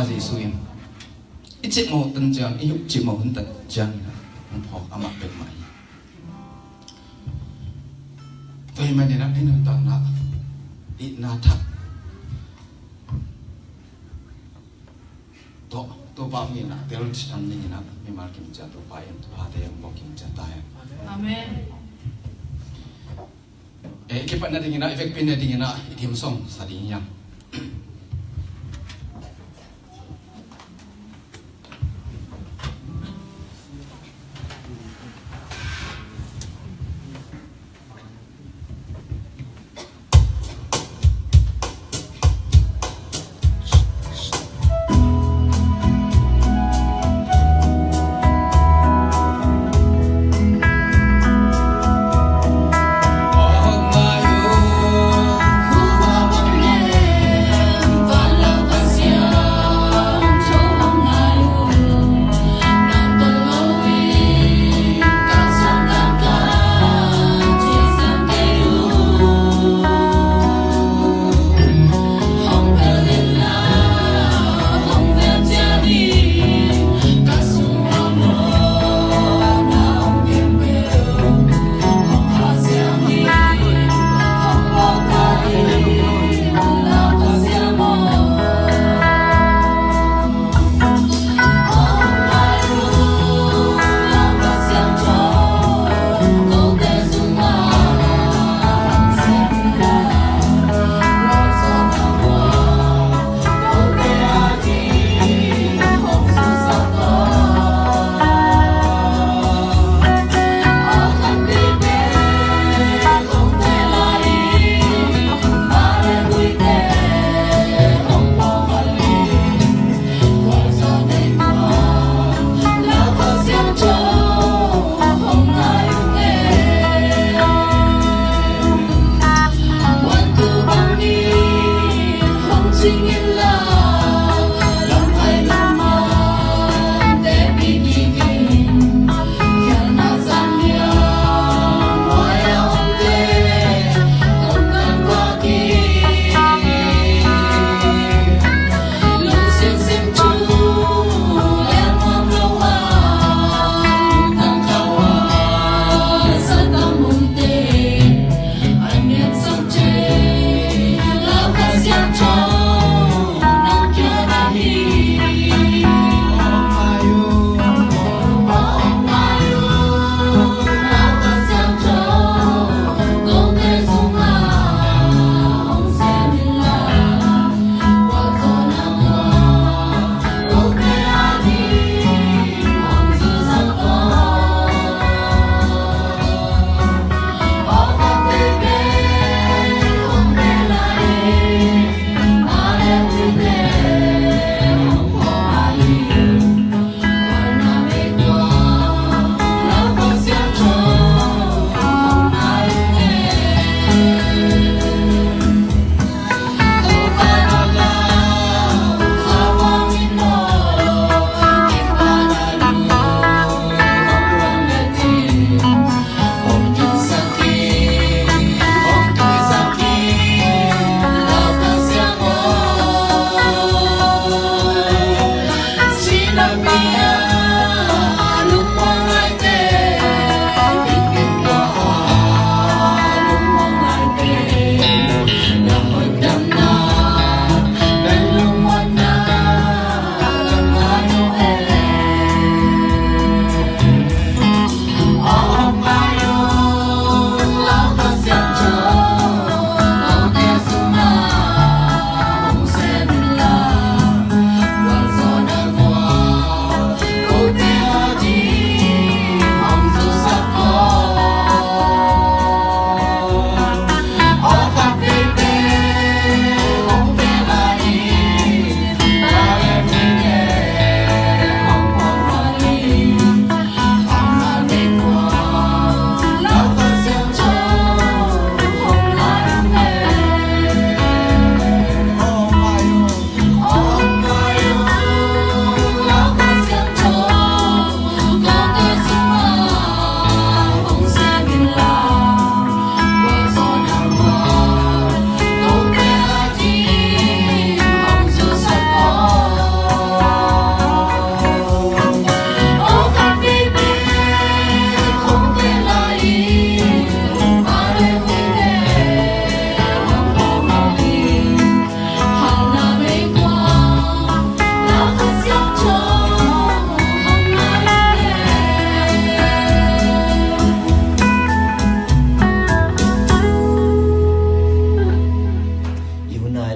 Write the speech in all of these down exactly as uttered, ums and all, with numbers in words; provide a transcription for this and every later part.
Jesu in i cimawh tan ciang, i cimawh hun tan ciang in ah hong phawk amah peuhmah hi. Tua ahih manin ah i nuntakna, itna thak tawh Topa min ah tel tham dingin ah mimal kim ciang Topa in thuphate hong pua kim ciat ta hen. Amen. Eh, i kipatna dingin ah, i vekpi nadingin ah i theme song sa ding hi hang.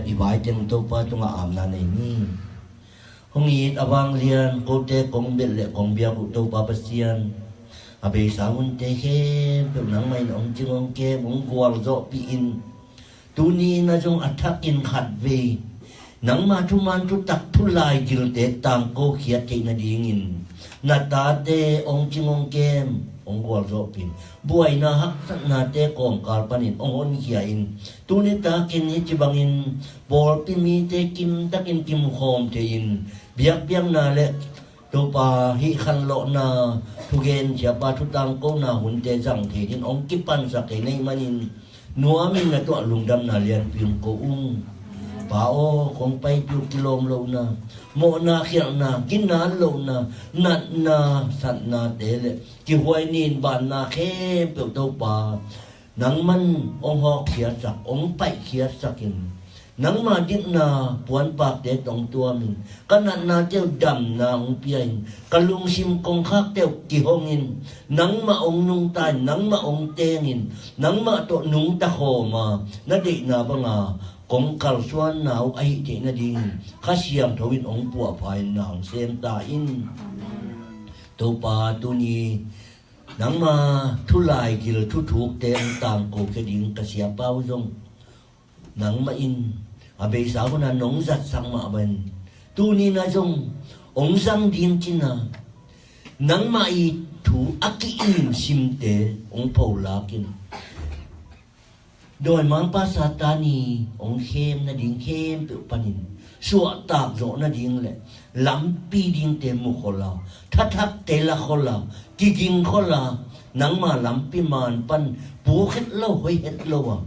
I vai teng Topa tungah amna nei ni. Hong it a vanglian kote kong belh le kong biak uh Topa Pasian, a beisa hunte khempeuh nangmah in hong cing hong kem, hong gualzawhpih in. Tuni in a zong a thakin khatvei nangma thuman thutak thulai gilte tangko khiat theih nadingin na tate hong cing hong kem, hong gualzawhpih in. Buaina haksatnate kawmkal panin hong honkhia in. Tuni takin hih ci bangin pawlpi mite kimtakin kimukhawm thei in, biakpiakna le Topa hih khanlawhna thugen siapa thutangkona hunte zang thei dingin hong kipansak thei na hih manin nuamin na tungah lungdamna lianpi hong ko ung. Pa aw, kong paipih uh kilawm lohna, mawhna khialhna, ginat lohna, natna satnate le kihuai nin banna khempeuh Topa nangman hong hawkkhiatsak, hong paihkhiatsak in. Nangma dikna puanpakte tawh hong tuamin, ka natnate uh damna hong pia in, ka lungsim kongkhakte uh kihongin, nangmah hong nungta in, nangmah hong tengin, nangmah tawh nungta khawma na deihna banga kong kalsuanna uh ahih theih nadingin Kha Siangtho in hong puahpha in na hong sem ta in. Topa tuni nangma thulai gil thuthukte hong tangko khia ding ka siapa uh zong nangmah in a beisa huna nong zatsak mah bangin tuni na zong hong zang ding cina nangmah i thu a ki-im simte hong pholak in. Dawimangpa Satan i hong khem nading khempeuh panin suahtak zawh nading le lampi dingte mu kholh a, thathakte la kholh a, kiging kholh a, nangma lampi maan pan puk het lo, hoih het lo a,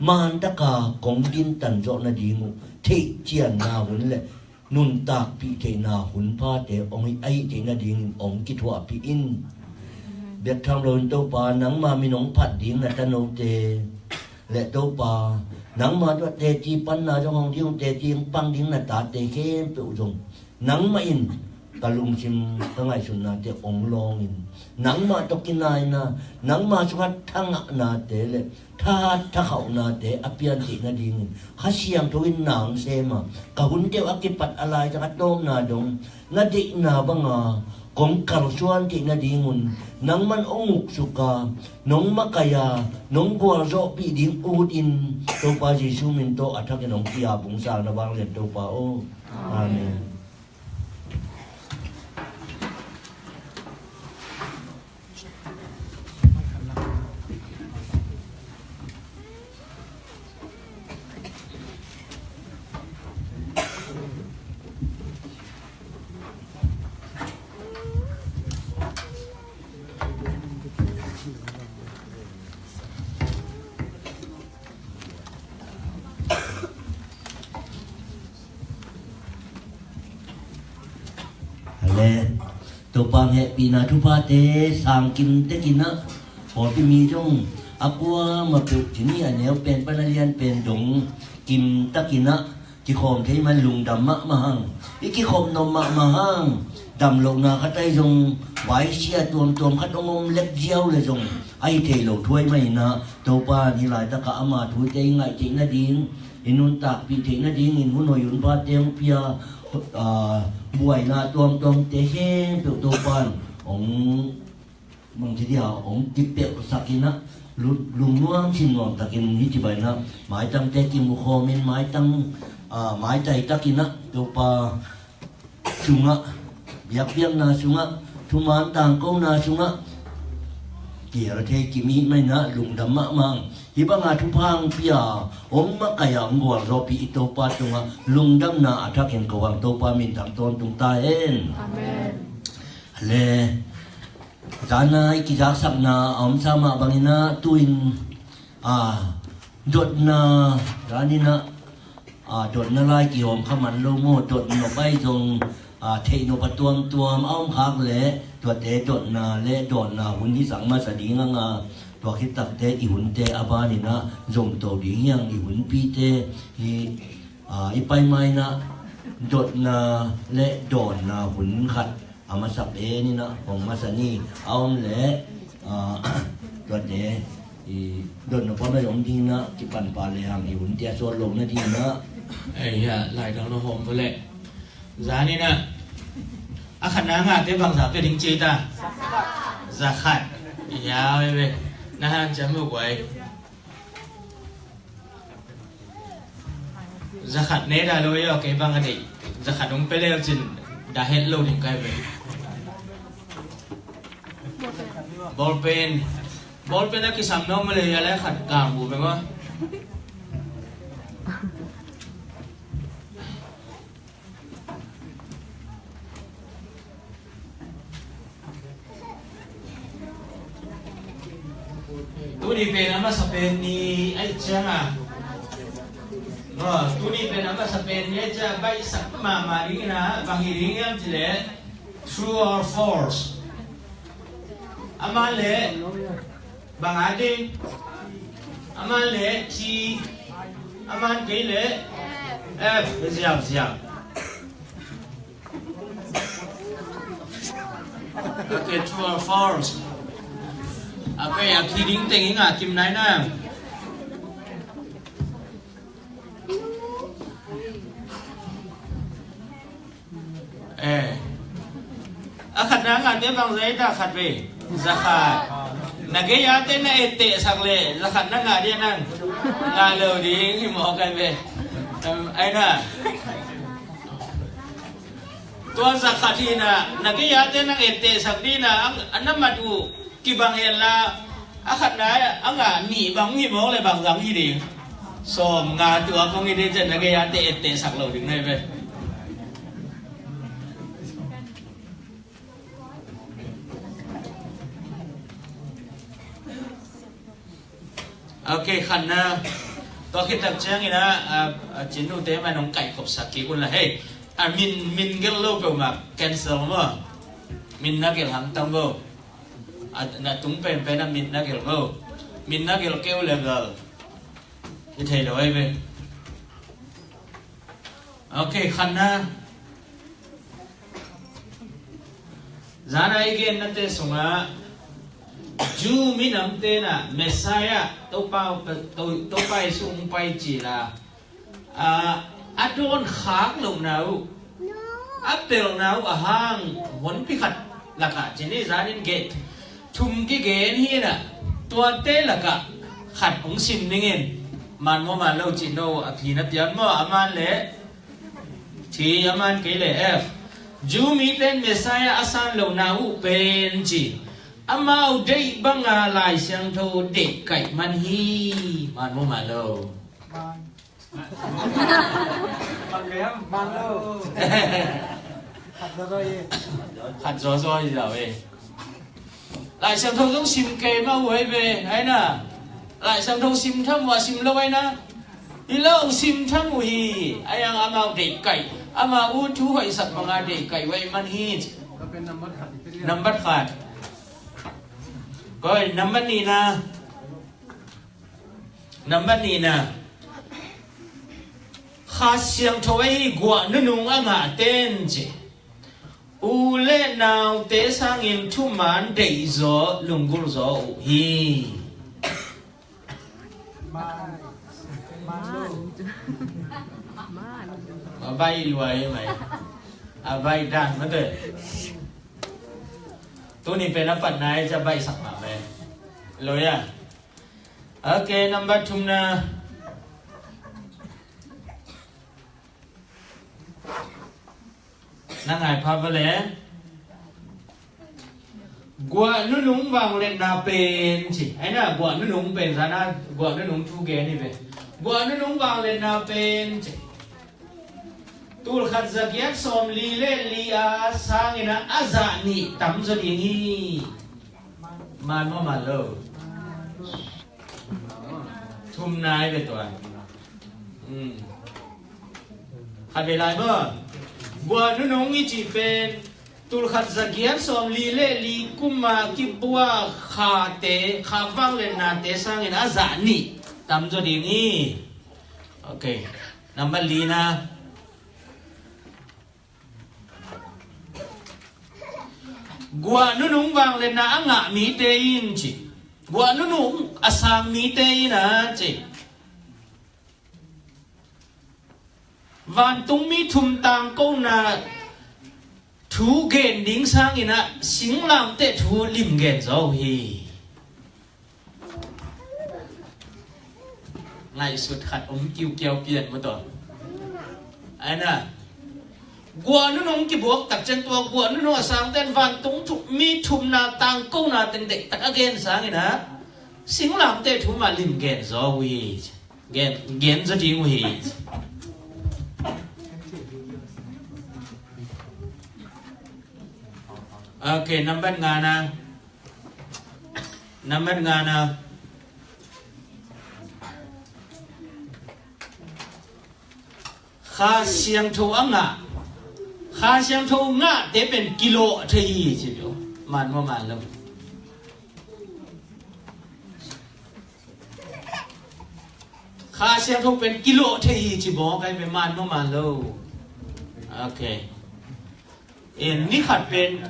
maan taka kong dintan zawh nading uh theihcianna hun le nuntakpih theihna hun phate hong hi, ahih theih nadingin hong kithuahpih in. Biakthang loin Topa nangma min hong phat ding na tanote le Topa nangma tungah teci panna zong hong ding uh, teci hong pang ding na tate khempeuh zong nangmah in ka lungsim ka ngaihsutnate hong lawngin, nangmah tawh kinaina, nangma sungah thangahnate le thahat thakhauhnate a piantheih nadingin Kha Siangtho in na hong sem a, ka hunte uh a kipat a laizang a tawpna dong na deihna banga kong kalsuan theih nadingun nangman hong uksuka, nong makaih a, nong gualzawhpih ding utin Topa Jesu min tawh a thakin hong ki-ap ung. Salna vanglian Topa aw. Amen. Ale, Topa hehpihna thuphate sang kimtakin ah, pawlpi mi zong a kuamah peuh ci ni, a neu pen pan a lian pen dong kimtakin ah kikhawm thei man lungdam mahmah hang. I kikhop nop mahmah hang. Damlohna khat ahi zong, vaisia tuamtuam khat hong om lek ziau le zong ahi thei lo thu ahih manin ah, Topa in hih laitakah ama thute i ngaih theih nading, i nuntakpih theih nadingin hun hoih hun phate hong pia, ah, buaina tuamtuamte khempeuh Topa in hong bangci dia hong kipelhsak in ah, lu-, lungnuam sinnuam takin hih ci bangin ah, maitangte kimukhawm in, maitang, ah, maitai takin ah, Topa sungah, biakpiakna sungah, thuman tangkona sungah kial thei kimih manin ah lungdam mahmah hang. Hih banga thupha hong pia, hong makaih a, hong gualzawhpih i Topa tungah lungdamna a thakin ko hang. Topa minthang tawntung ta hen. Amen. Le, zana i kizaksakna a omsa mah bangin ah, tu-in, a, dotna zanin ah, a, dotna lai kihawm kha man lo maw, dot nop ahi zong, a, theih nop a tuamtuam a om khak leh, tuate dotna le dawnna hun hisak masa ding hang a, tua khit takteh i hunte a banin ah zomto ding hi hang. I hunpite hi, a, i pai ma-in ah dotna le dawnna hun khat a masa pen in ah hong masa ni. A om leh, a, tuate i dotna pawlna i om ding in ah kipan pah lehang, i hunte a sawt loh nading in ah Ei, ya, lai dang lo hom bule. Zani na. A khat na ngate bang za pe ding ci ta. Za khat. Ya, we we. Na han jam lo guai. Za khat ne da lo yo, kei bang a dei. Za khat ung pe leu cin da het lo ding kai ve. Ball pen. Ball pen a kisam no ma le ya le khat kang bu pe ma. Tuni pen a masa pen ni ai ciang a. No, tuni pen a masa pen ni ai ciang a baihsak mahmah ding in a, bang hi ding hiam ci le true or false. Ama le bang a ding. Ama le T. Ama kei le F. Ziau, ziau. Okay, true or false? Okay, a kiding teng ing a kim nai na. Eh. A khat na ngah te bang zai ta khat ve. Za khat. Na gei a te na etteh sak le za khat na ngah dia nang. Ngah lo ding hi maw kai ve. Em, ai na. Tua za khat hi na, na gei a te nang etteh sak di na, ang, a na mat uh kibang hen la, a khat na a ngah nih bang hi mawk le bang zang hi ding. Sawm nga tua kong hi ding cian na gei a te etteh sak lo ding na hi ve. Ok, khatna. Tua khit tak ciangin a, a, a cinute man hong kaihkhopsak kik un la hei. A min, min gelh lo peuhmah cancel maw. Min na gelh hangtang maw. A, na tung penpen a min na gelh maw. Min na gelh keu level. I thei lo ei ve. Ok, khatna. Zana i gennate sungah Jew minamte na Messiah Topa, To-, Topa Jesu hong pai cila, a, a dawn khak lohna uh, a pelhna uh a hang honpi khat lakah cini zanin geh thum kigen hi na, tuate lakah khat hong sim ningin, man maw man lo cih no a phi na pian maw, a man le T, a man kei le F. Jew mite in Messiah a san lohna uh pen ci, amau deih banga Lai Siangtho deih kaih man hi, man maw man lo. Khat zawzaw hi zau e. Lai Siangtho zong sim kei mah uh ei ve, ei na. Lai Siangtho sim tham uh a, sim lo ei na. Hi lo, sim tham uh hi. Ei ang amau deih kaih, amau uh thu hoihsak banga deih kaih uh ei man hi. Nambat khat. Koi, nambat nihna. Nambat nihna. Kha Siangtho ei guah nunung a ngahte in ci, u le naute sangin thuman deihzaw lunggulhzaw uh hi. A baih lua hi mai. A baih dan mate. Tuni pen a patna ei ca baihsak mah mai. Lo ya. Ok, nambat thumna. Na ngai pha va le. Guah nunung vangliatna pen ci. Ei na, guah nunung pen zana, guah nunung thu gen hi ve. Guah nunung vangliatna pen ci. Tul khat za giat sawm li le li a sangin a, a zah nih tam zaw ding hi. Man maw man lo. Thumna ei ve tua. Hmm. Khat vei lai maw. Guah nunung i cih pen tul khat za giat sawm li le li kuma kibua khate, kha vangliatnate sangin a zah nih tam zaw ding hi. Ok. Nambat lina. Guah nunung vangliatna a ngah mite in ci. Guah nunung a sang mite in a ci. Vantung mi thum tangkona thu gen ding sangin ah singlamteh thu lim gen zaw uh hi. Ngaihsut khat om kiukiau pian maw taw. Ai na. Gua nunung kibuak tak ciang tua gua nunung a sangten vantung thu, mi thumna tangkona teng deihtak a gen sangin ah singlamteh thu mah lim gen zaw uh hi. Gen, gen zaw ding uh hi. Ok, nambat ngana. Nambat ngana. Kha Siangtho a ngah. Kha Siangtho ngahte pen kilawh thei hi ci lo. Man maw man lo. Kha Siangtho pen kilawh thei hi ci bawk ai pen man maw man lo. Ok. Eh, ni khat pen,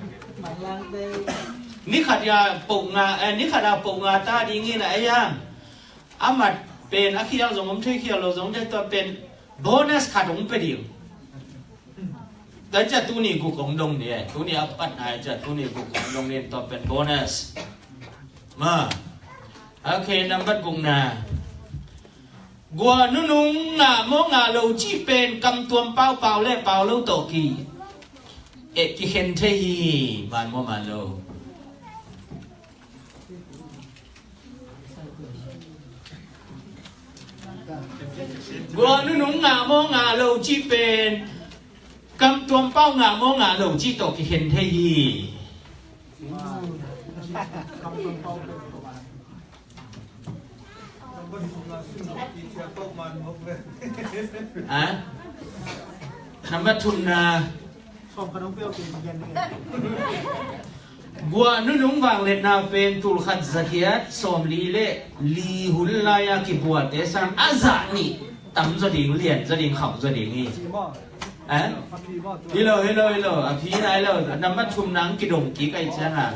ni khat a poh nga, eh, ni khat a poh nga ta ding in a ei ang. A mat pen a khial zong om thei, khial lo zong thei, tua pen bonus khat hong pia ding. Tua ciang tuni guk hong dong ding, tuni a patna ciang tuni guk hong dong ding, tua pen bonus. Ma. Ok, nambat gukna. Gua nunung ngah maw ngah lo cih pen kamtuam pau, pau le pau lo tawh ki, eh, kikhen thei hi. Man maw man lo. Gua nunung ngah maw ngah lo cih pen kamtuam pau ngah maw ngah lo cih tawh kikhen thei hi. Ha? Nambat thumna. Gua nunung vangliatna pen tulkhat zagiat sawmli le li hun lai-a kibualte sang a zah nih tam zaw ding, lian zaw ding, khauh zaw ding hi. Eh? Hi lo, hi lo, hi lo. A phi nai lo. Nambat thum nang kidong kik ai ciang a.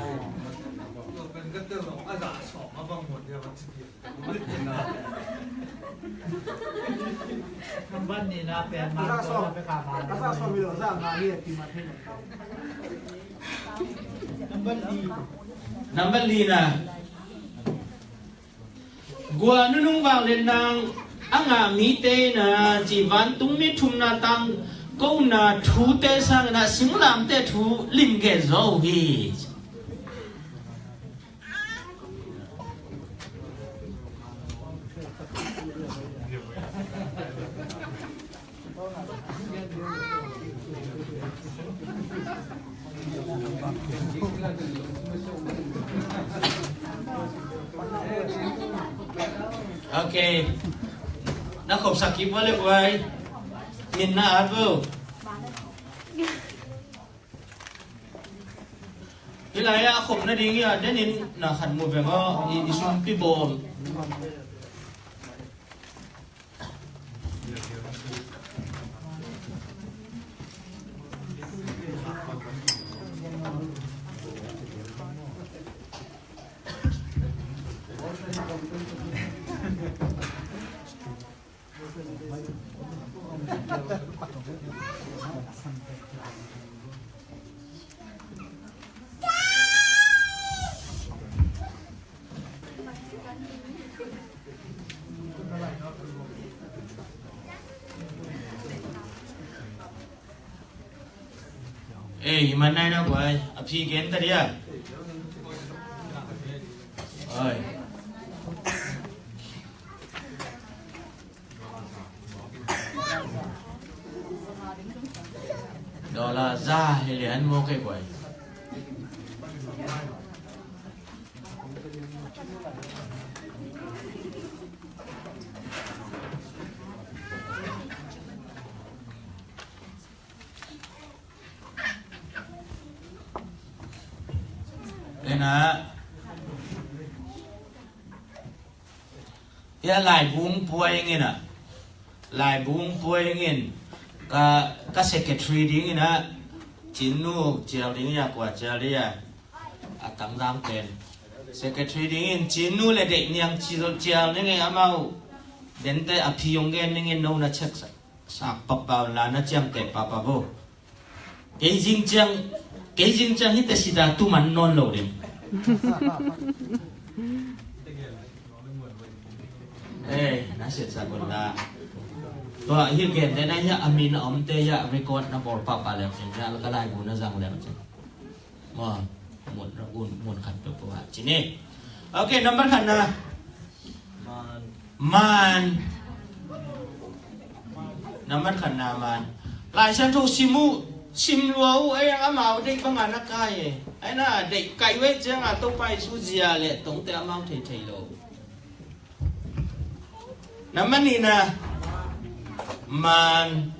Nambat nihna pen a zah sawm, a zah sawm hi lo, a zah nga hi a kimat hi lo. Nambat li. Nambat lina. Gua nunung vangliatna a ngah mite in a ci vantung mi thumna tangkona thute sangin a singlamteh thu lim gen zaw uh hi. Ok. Na khopsak kip vo le guai. Min na at vo. Hih lai-ah a khop nading hi a, denin na khat mu veng aw, i, i sumpi bawm. Ei, man nai na guai, a phi gen ta dia. Oi. Dollar za hi lian maw kei guai. Ena. Hia laibung puai ngin a. Laibung puai ngin ka, ka secretary ding ina. Cin nu cial ding ia, kua cial ding ia. A tangdang pen. Secretary ding in cin nu le deih niang ci zol cial ning e amau. Dente a phi ong gen ning in no na check sa. Sa papa la na ciamteh papa bo. Kei zing ciang, kei zing ciang hite sita tu man nawn lo ding. Eh, na siatsa kon la. Tua hi gen te na hia a min a om te hia record na bawl papa lem cin hia la ka laibu na zang lem cin. Maw, mun, mun, mun khat peuhpeuh ah ci ni. Ok, nambat khatna. Man. Nambat khatna man. Lai Siangtho sim uh, sim lua uh, ei ang amau deih banga na kai e. Ai na, deih kai uh ei cianga Topa Jesu zia le tongte amau theithei lo. Nambat nihna, man.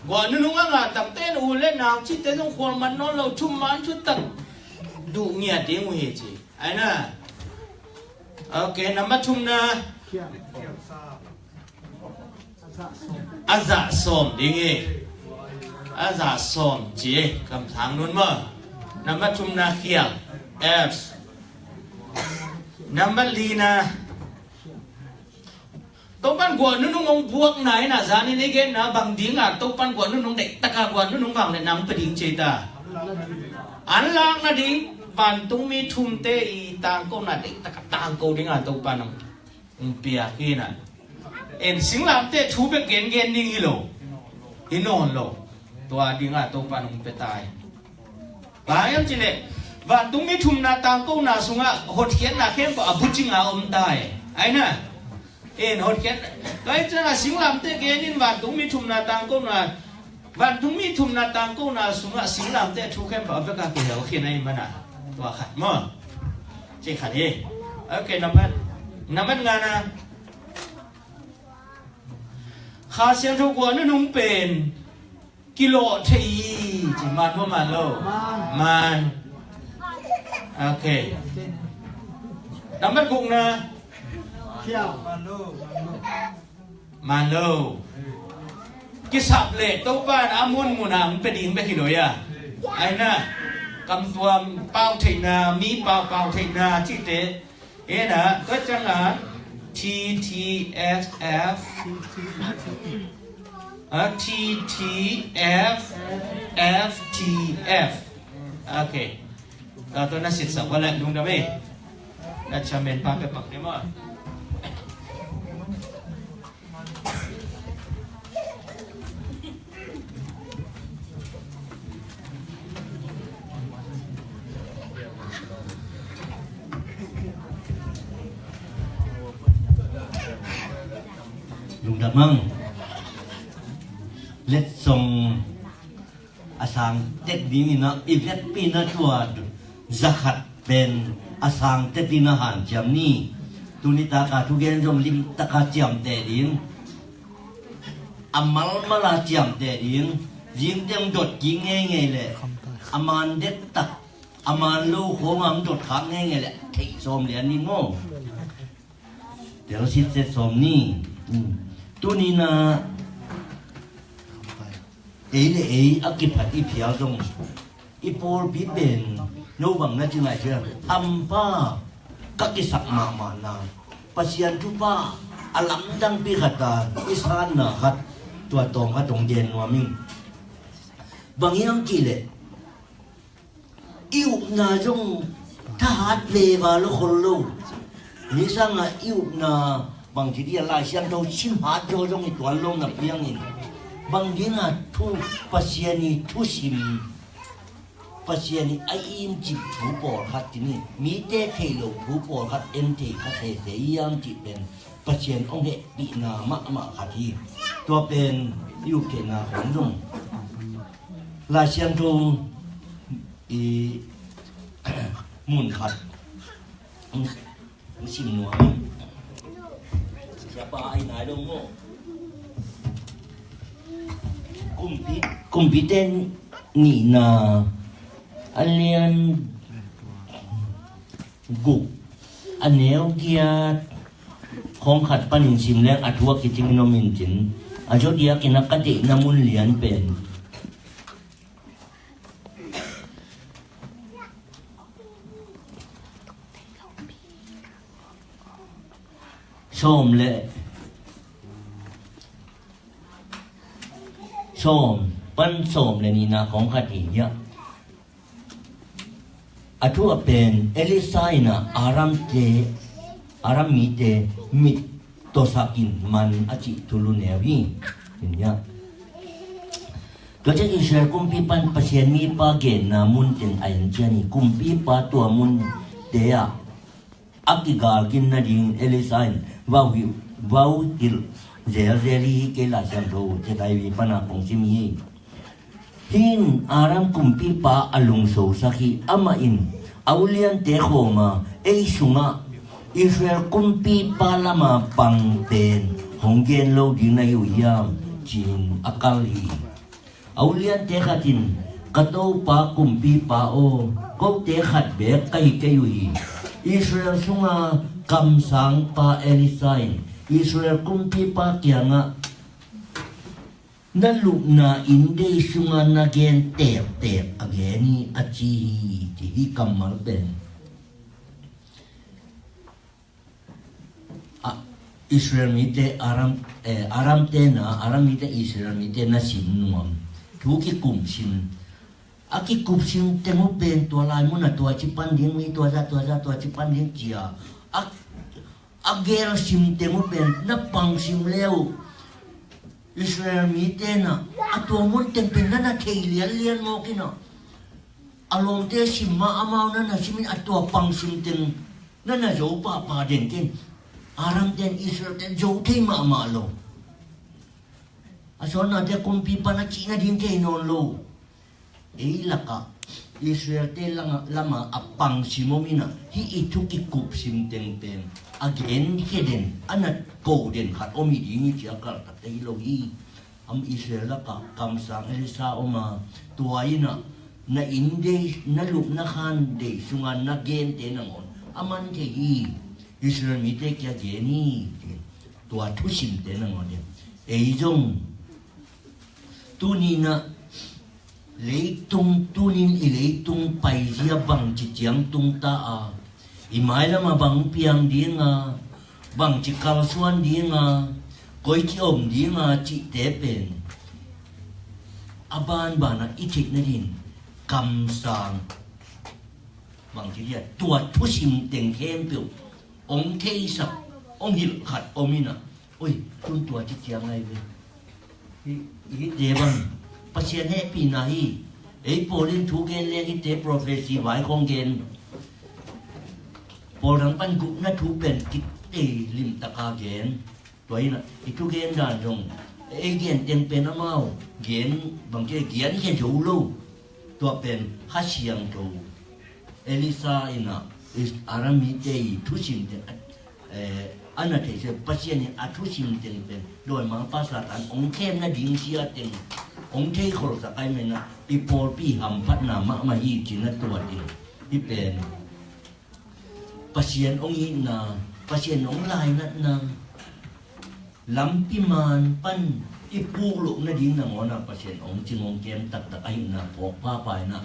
Guah nunung a ngah tamte na u le nau cihte zong khual man nawn lo, thum man thutak duh ngiat ding uh hi ci. Ai na. Ok, nambat thumna. A zah sawm ding hi. A zah sawm ci hi. Kamthang nun maw. Nambat thumna khial. F. Nambat lina. Topan guah nunung hong buakna in a zanin i genna bang dinga Topan guah nunung deihtaka guah nunung vangliatna hong pia ding ci ta. An lakna ding vantungmi thumte i tangkona deihtaka tangko dinga Topan hong piak hi na. En singlamteh thu bek gengen ding hi lo. Hi nawn lo. Tua dinga Topan hong pia ta hi. Bang hiam cih leh vantungmi thumna tangkona sungah hotkhiatna khempeuh a bucinga om ta hi. Ai na. En hotkhiatna. Tua hi ciangah singlamteh genin vantungmi thumna tangkona, vantungmi thumna tangkona sungah singlamteh thu khempeuh a veka kihel khin ahi mana. Tua khat maw. Cih khat hi. Ok, nambat, nambat ngana. Kha Siangtho guah nunung pen kilawh thei hi ci. Man maw man lo? Man. Ok. Nambat gukna. Man lo. Kisap leh Topa in a munmun a hong pia ding bek hi lo hi a. Ai na, kamtuam pau theihna, mi pau pau theihna cihte. Hi na, tua ciangah T T F F, a, T T F F T F. Ok. Tua tua na sitsak ua leh lungdam ei. Na chairman pa pia pak ding maw. Lungdam hang. Letsong a sang tek dingin ah i vekpi-in ah tua zakhat pen a sang tek dingin ah hanciam ni. Tuni taka thugen zong limtaka ciamteh ding, a malmala ciamteh ding. Zingteng dot kik ngeingei leh a man dektak, a man lo khawng a hong dot khak ngeingei leh theih sawm lian ding maw. Tel sit set sawm ni. Tuni-in ah ei le ei a kiphat i phial zong i pawlpi pen no bang na ci ngai cia, hampa ka kisak mahmahna, Pasian thupha a lamdangpi khat a i sanna khat tua tawm khat hong gen nuam ing. Bang hiam cih leh i upna zong thahat veva lo khol lo. Ni sangah i upna bangci dia Lai Siangtho sim hat zaw zong i tuan lo na piangin bang dingah thu Pasian i thusim, Pasian i a imcip thu pawlkhat tini, mite thei lo thu pawlkhat en thei kha sese i hiam cih pen Pasian hong hehpihna mahmah khat hi. Tua pen i up theihna khawng zong Lai Siangtho i mun khat hong sim nuam. Siapa ai nai lo maw. Kumpi, Kumpite nihna a lian guk a neu giat khawng khat panin sim leng a thu a kicingin om in cin. A zawh diakin a ka deihna mun lian pen sawm le sawm pan sawm le nihna khawng khat hi hiah. A thu a pen Elisha in ah Aramte, Aram mite mit tawsak in man a cih thu luneu hi. Tua ciang Israel kumpipa in Pasian mipa genna mun teng a en cian hi. Kumpipa tua munte ah a kigalkhin nadingin Elisha in vau hilh, vau hilh zelzel hi. Kei Lai Siangtho Sia David pana kong sim hi. Hih in Aram kumpipa a lungsosak hi. Amah in a uliante khawm a, ei sungah Israel kumpipa lama pang pen hong gen lo ding na hi uh hiam, ci-in a kal hi. A uliante khat in, ka topa kumpipa aw, kote khat beek ka hi kei uh hi. Israel sunga kamsangpa Elisha in Israel kumpipa kiangah na lupna inndei sunga na gen tektek a gen hi, a ci hi, ci hi kammal pen. A, Israel mite Aram, eh, Aram te na, Aram mite Israel mite na sim nuam. Thu kikupsim. A kikupsim teng uh pen tua lai mun a tua ci pan ding, mi tua za, tua za, tua ci pan ding ci a. A, a gelsim teng uh pen na pangsim le uh. Israel mite na a tua mun teng pen na na thei lianlian mawk in a. A lawmte sim mah amau na na sim in a tua pangsim teng na na zo pahpah den ken. Aramte in Israelte zo thei mahmah lo. A sawnnate kumpipa na cih nading thei nawn lo. Ei lakah Israelte lama a pangsim om in a, hih i thu kikupsim teng pen a genkhia den, a na ko den khat om hi ding hi ci a kaltakte hi lo hi. Am Israel lakah kamsang Elisha om a, tua in a na inndei, na lupna khan dei sunga na gente nangawn a man thei hi. Israel mite kia gen hi. Tua thusimte nangawn hi. Ei zong tuni in a leitung, tunin i leitung paizia bangci ciang tungta a, i mailam a bang piang ding a, bangci kalsuan ding a, koici om ding a cihte pen a banban a i theih nading kamsang bangci dia tua thusim teng khempeuh ong theisak, ong hilh khat om in a. Oi, tun tua ci ciang ai ve. Hi, hite bang Pasian hehpihna hi. Ei pawl in thu gen leng hite prophecy vai khong gen. Pawl dang pan gupna thu pen kitei limtaka gen. Tua in a i thugen dan zong ei gen teng pen amau gen bangci gen khia zo lo. Tua pen Kha Siangtho Elisha in a Aram mite i thusim teng a, eh, a na thei se Pasian in a thusim teng pen dawimangpa Satan ong khem nading sia teng ong thei kholsak ai men a i pawlpi hamphatna mahmah hi ci na tua ding hi pen. Pasian ong itna, Pasian ong lainatna lampi man pan i puk loh nading nangawn a Pasian ong cing ong kem taktak ahihna phawk phaphai na.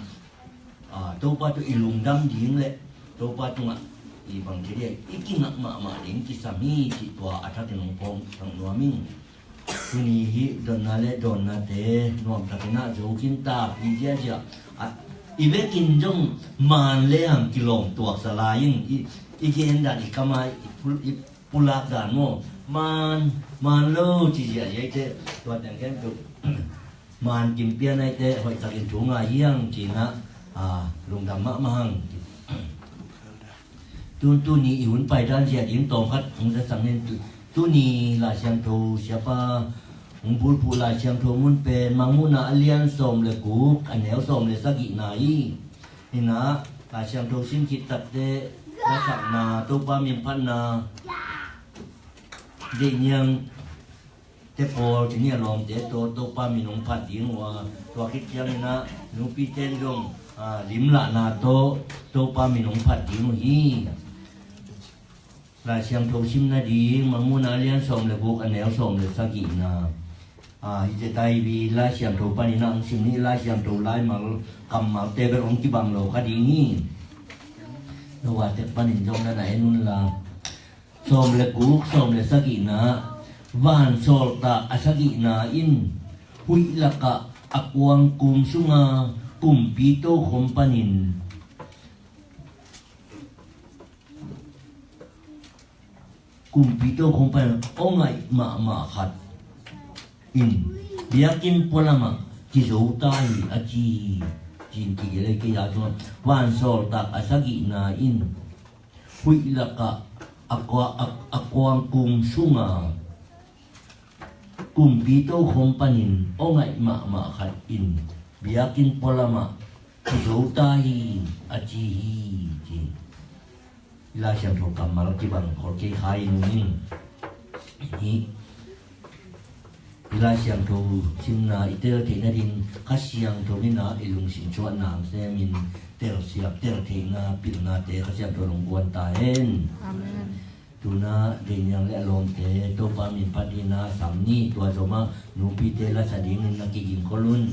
Ah, Topa tawh i lungdam ding le Topa tungah i bang ci dia i kingak mahmah ding kisam hi cih tua a thakin hong phawk nuam ing. Tuni hih dotna le dawnnate nuamtakin a zo khin ta hi ziahziah. Ah, i vekin zong maan le hang kilawm tuaksa lai in i, i gen dan i kam a i pul-, i pulak dan maw. Maan, maan lo ci ziahziah i te tua teng khempeuh. Maan kim pian a i te hoihtakin thu ngai hi hang ci na, ah, lungdam mahmah hang. Tun tuni i hun paidan zia ding tawm khat hong zasang in tu-, tuni Lai Siangtho siapa hong bulphuh Lai Siangtho mun pen Mangmuhna a lian sawm le guk a neu sawm le sagihna hi. Hi na Lai Siangtho sim khit takte lasakna Topa min phatna deih niang te pawl ci ni a lawmte tawh Topa min hong phat ding uh a, tua khit ciangin ah nupite in zong, ah, limlahna tawh Topa min hong phat ding uh hi. Lai Siangtho sim nading Mangmuhna a lian sawm le guk a neu sawm le sagihna. Ah, hi te taivi Lai Siangtho panin ah hong sim ni, Lai Siangtho laimal kammalte bel hong kibang lo kha ding hi. Noah tek panin zong na na en un la. Sawm le guk, sawm le sagihna, vansawltak a sagihna in Huih lakah a kuangkum sunga kumpi tokhom panin, kumpi tokhom panin aw ngaih mahmah khat in biakinn pualamah kizo ta hi a ci hi. Cin kigel ei kei a cungah vansawltak a sagihna in huih lakah a kua-, a, a kuangkum sunga kumpi tokhom panin aw ngaih mahmah khat in biakinn pualamah kizo ta hi a ci hi, ci. I Lai Siangtho kammal kibang khol kei kha i nung in. Hi, i Lai Siangtho simna i tel theihna din Kha Siangtho in a i lungsim suahna hong semin telsiam, tel theihna, pilnate Kha Siangtho in hong guan ta hen. Amen. Tuna Daniel le a lawmte Topa min phat dingin a sam ni, tua zomah nupite lasa dingin na kiging khol un.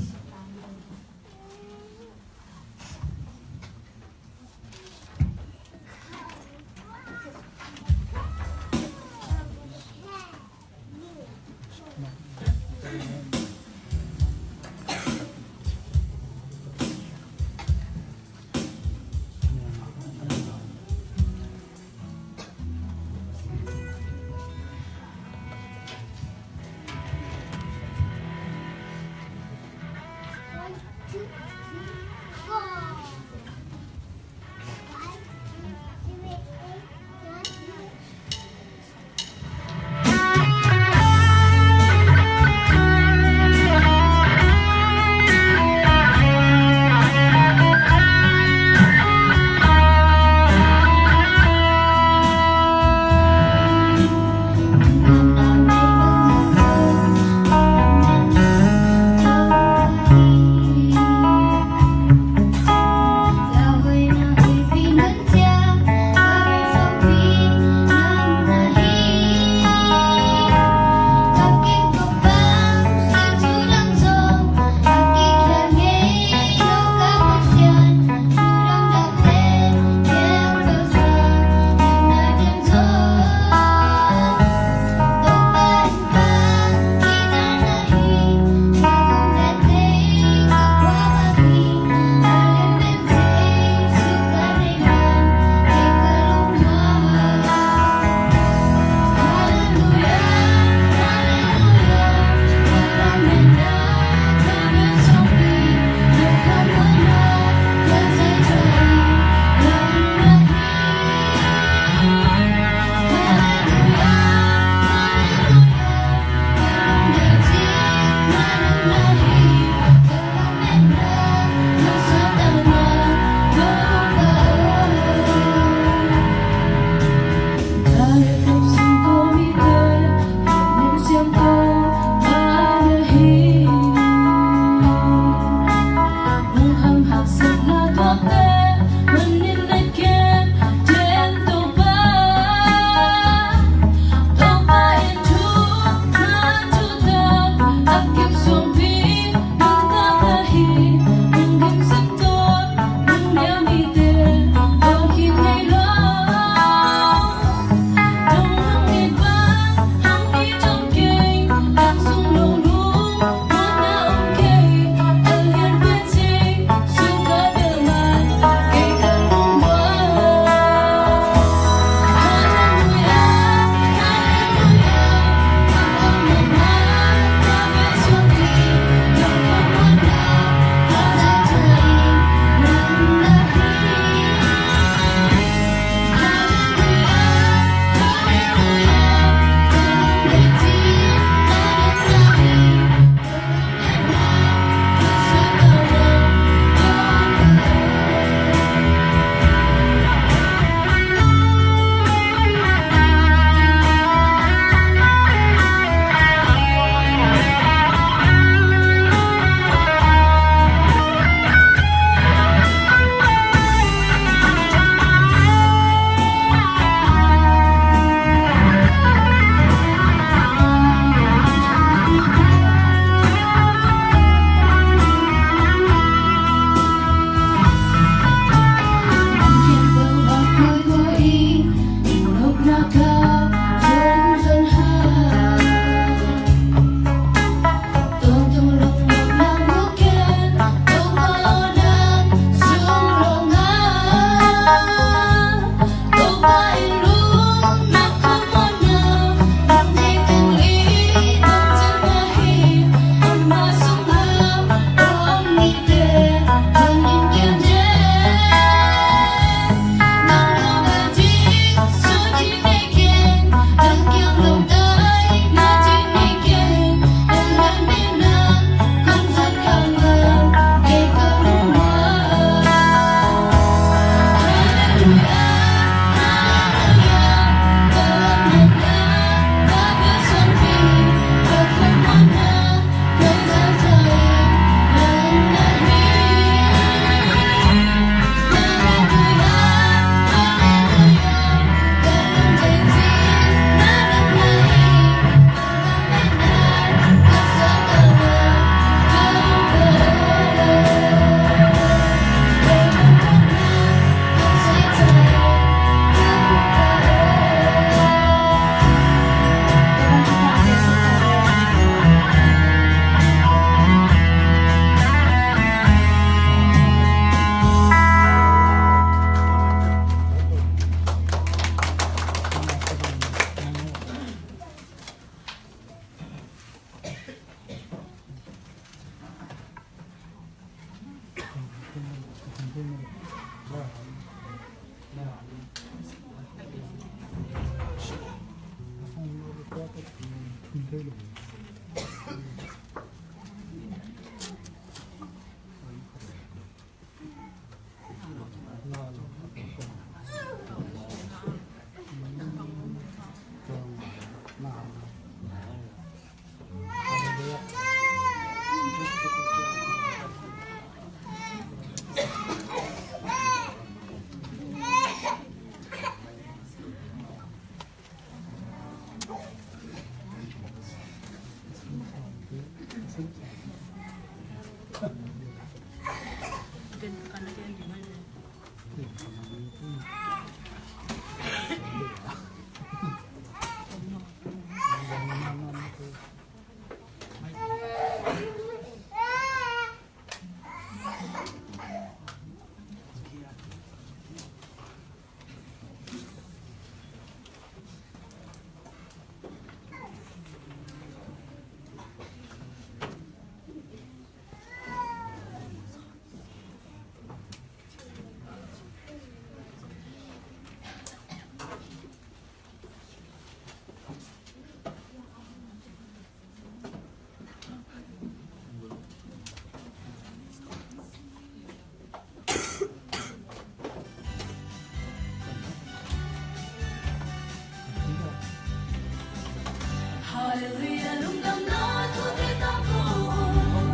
Halleluiah, lungdamna thute tangko,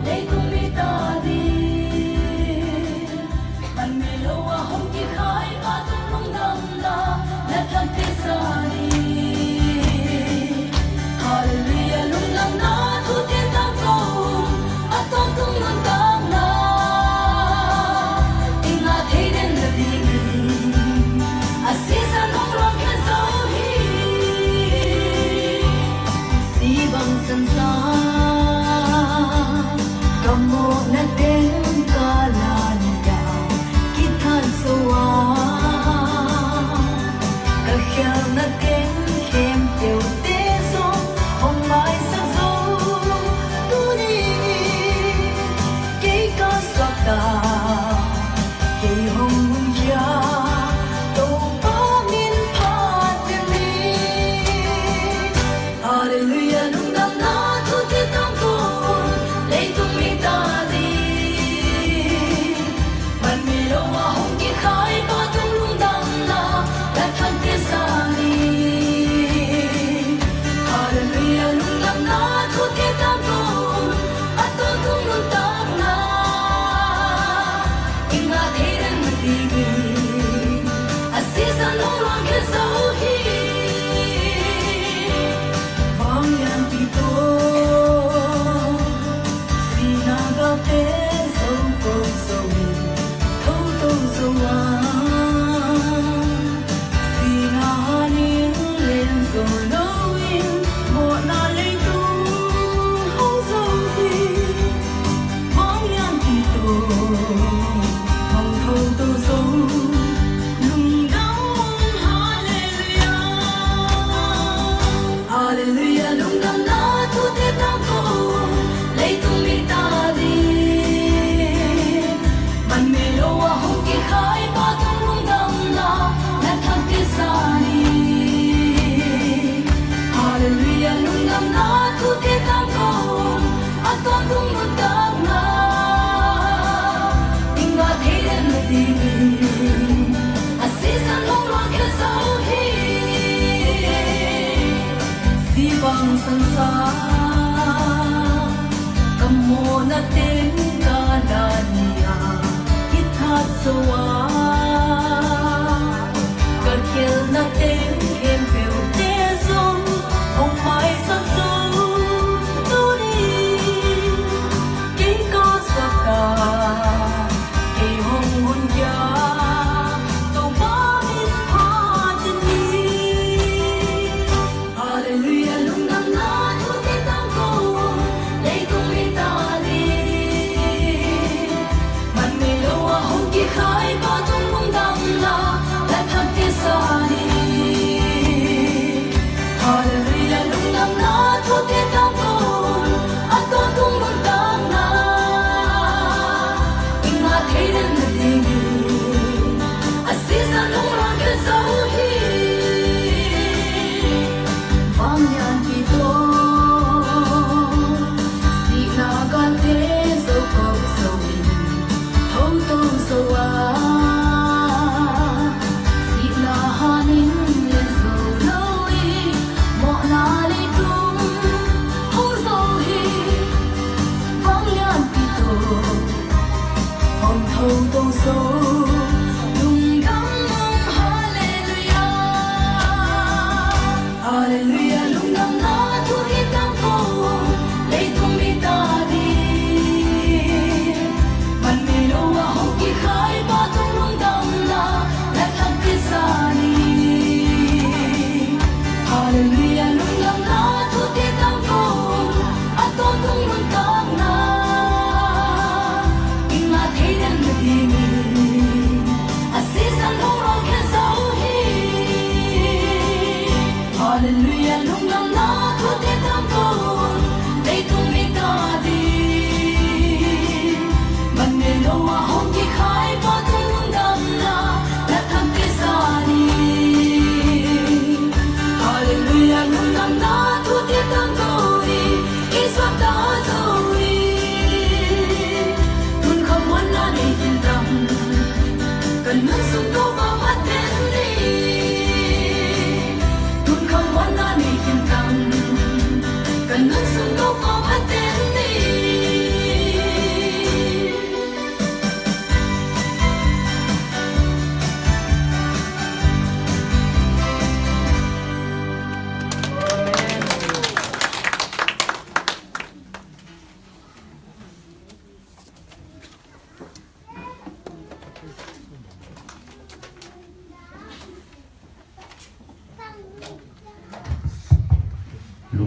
leitung mite ading. Manmei lo a hong kikhai Pa tung lungdamna na thak kei sa ni. Halleluiah, lungdamna thute tangko, a tawntung nuntakna i ngah thei den nadingin a sisan hong luangkhia zo hi. Si bang sansa ka mawhna teng ka la ni a kithat zo a, ka khialhna teng khempeuhte zong hong maisak zo. Tuni in kei ka suakta, kei hong hunkhia Topa min phat ni. Halleluiah, lungdamna thute tangko, leitung mite ading. Manmei lo a hong kikhai Pa tung lungdamna na thak kei sa ni. Halleluiah, lungdamna thute tangko, a tawntung nuntakna i ngah thei den nadingin a sisan hong luangkhia zo hi. Vanglianpi tawh sihna galte zo ko zo in, thoto zo a, sihna han in len zo loin, mawhna leitung hong zo hi. Vanglianpi tawh hong thoto zo, lungdam, halleluiah. Halleluiah, lungdamna thute tangko, leitung mite ading. Manmei lo a hong kikhai Pa tung lungdamna na thak kei sa ni. Halleluiah, lungdamna thute tangko, a tawntung nuntakna i ngah thei den nadingin a sisan hong luangkhia zo hi. Si bang sansa ka mawhna teng ka la ni a kithat zo a, ka khialhna teng khempeuhte zong hong maisak zo. Tuni kei ka suakta, kei hong hunkhia Topa min phat ni. Halleluiah, lungdamna thute tangko, leitung mite ading. Manmei lo a hong kikhai Pa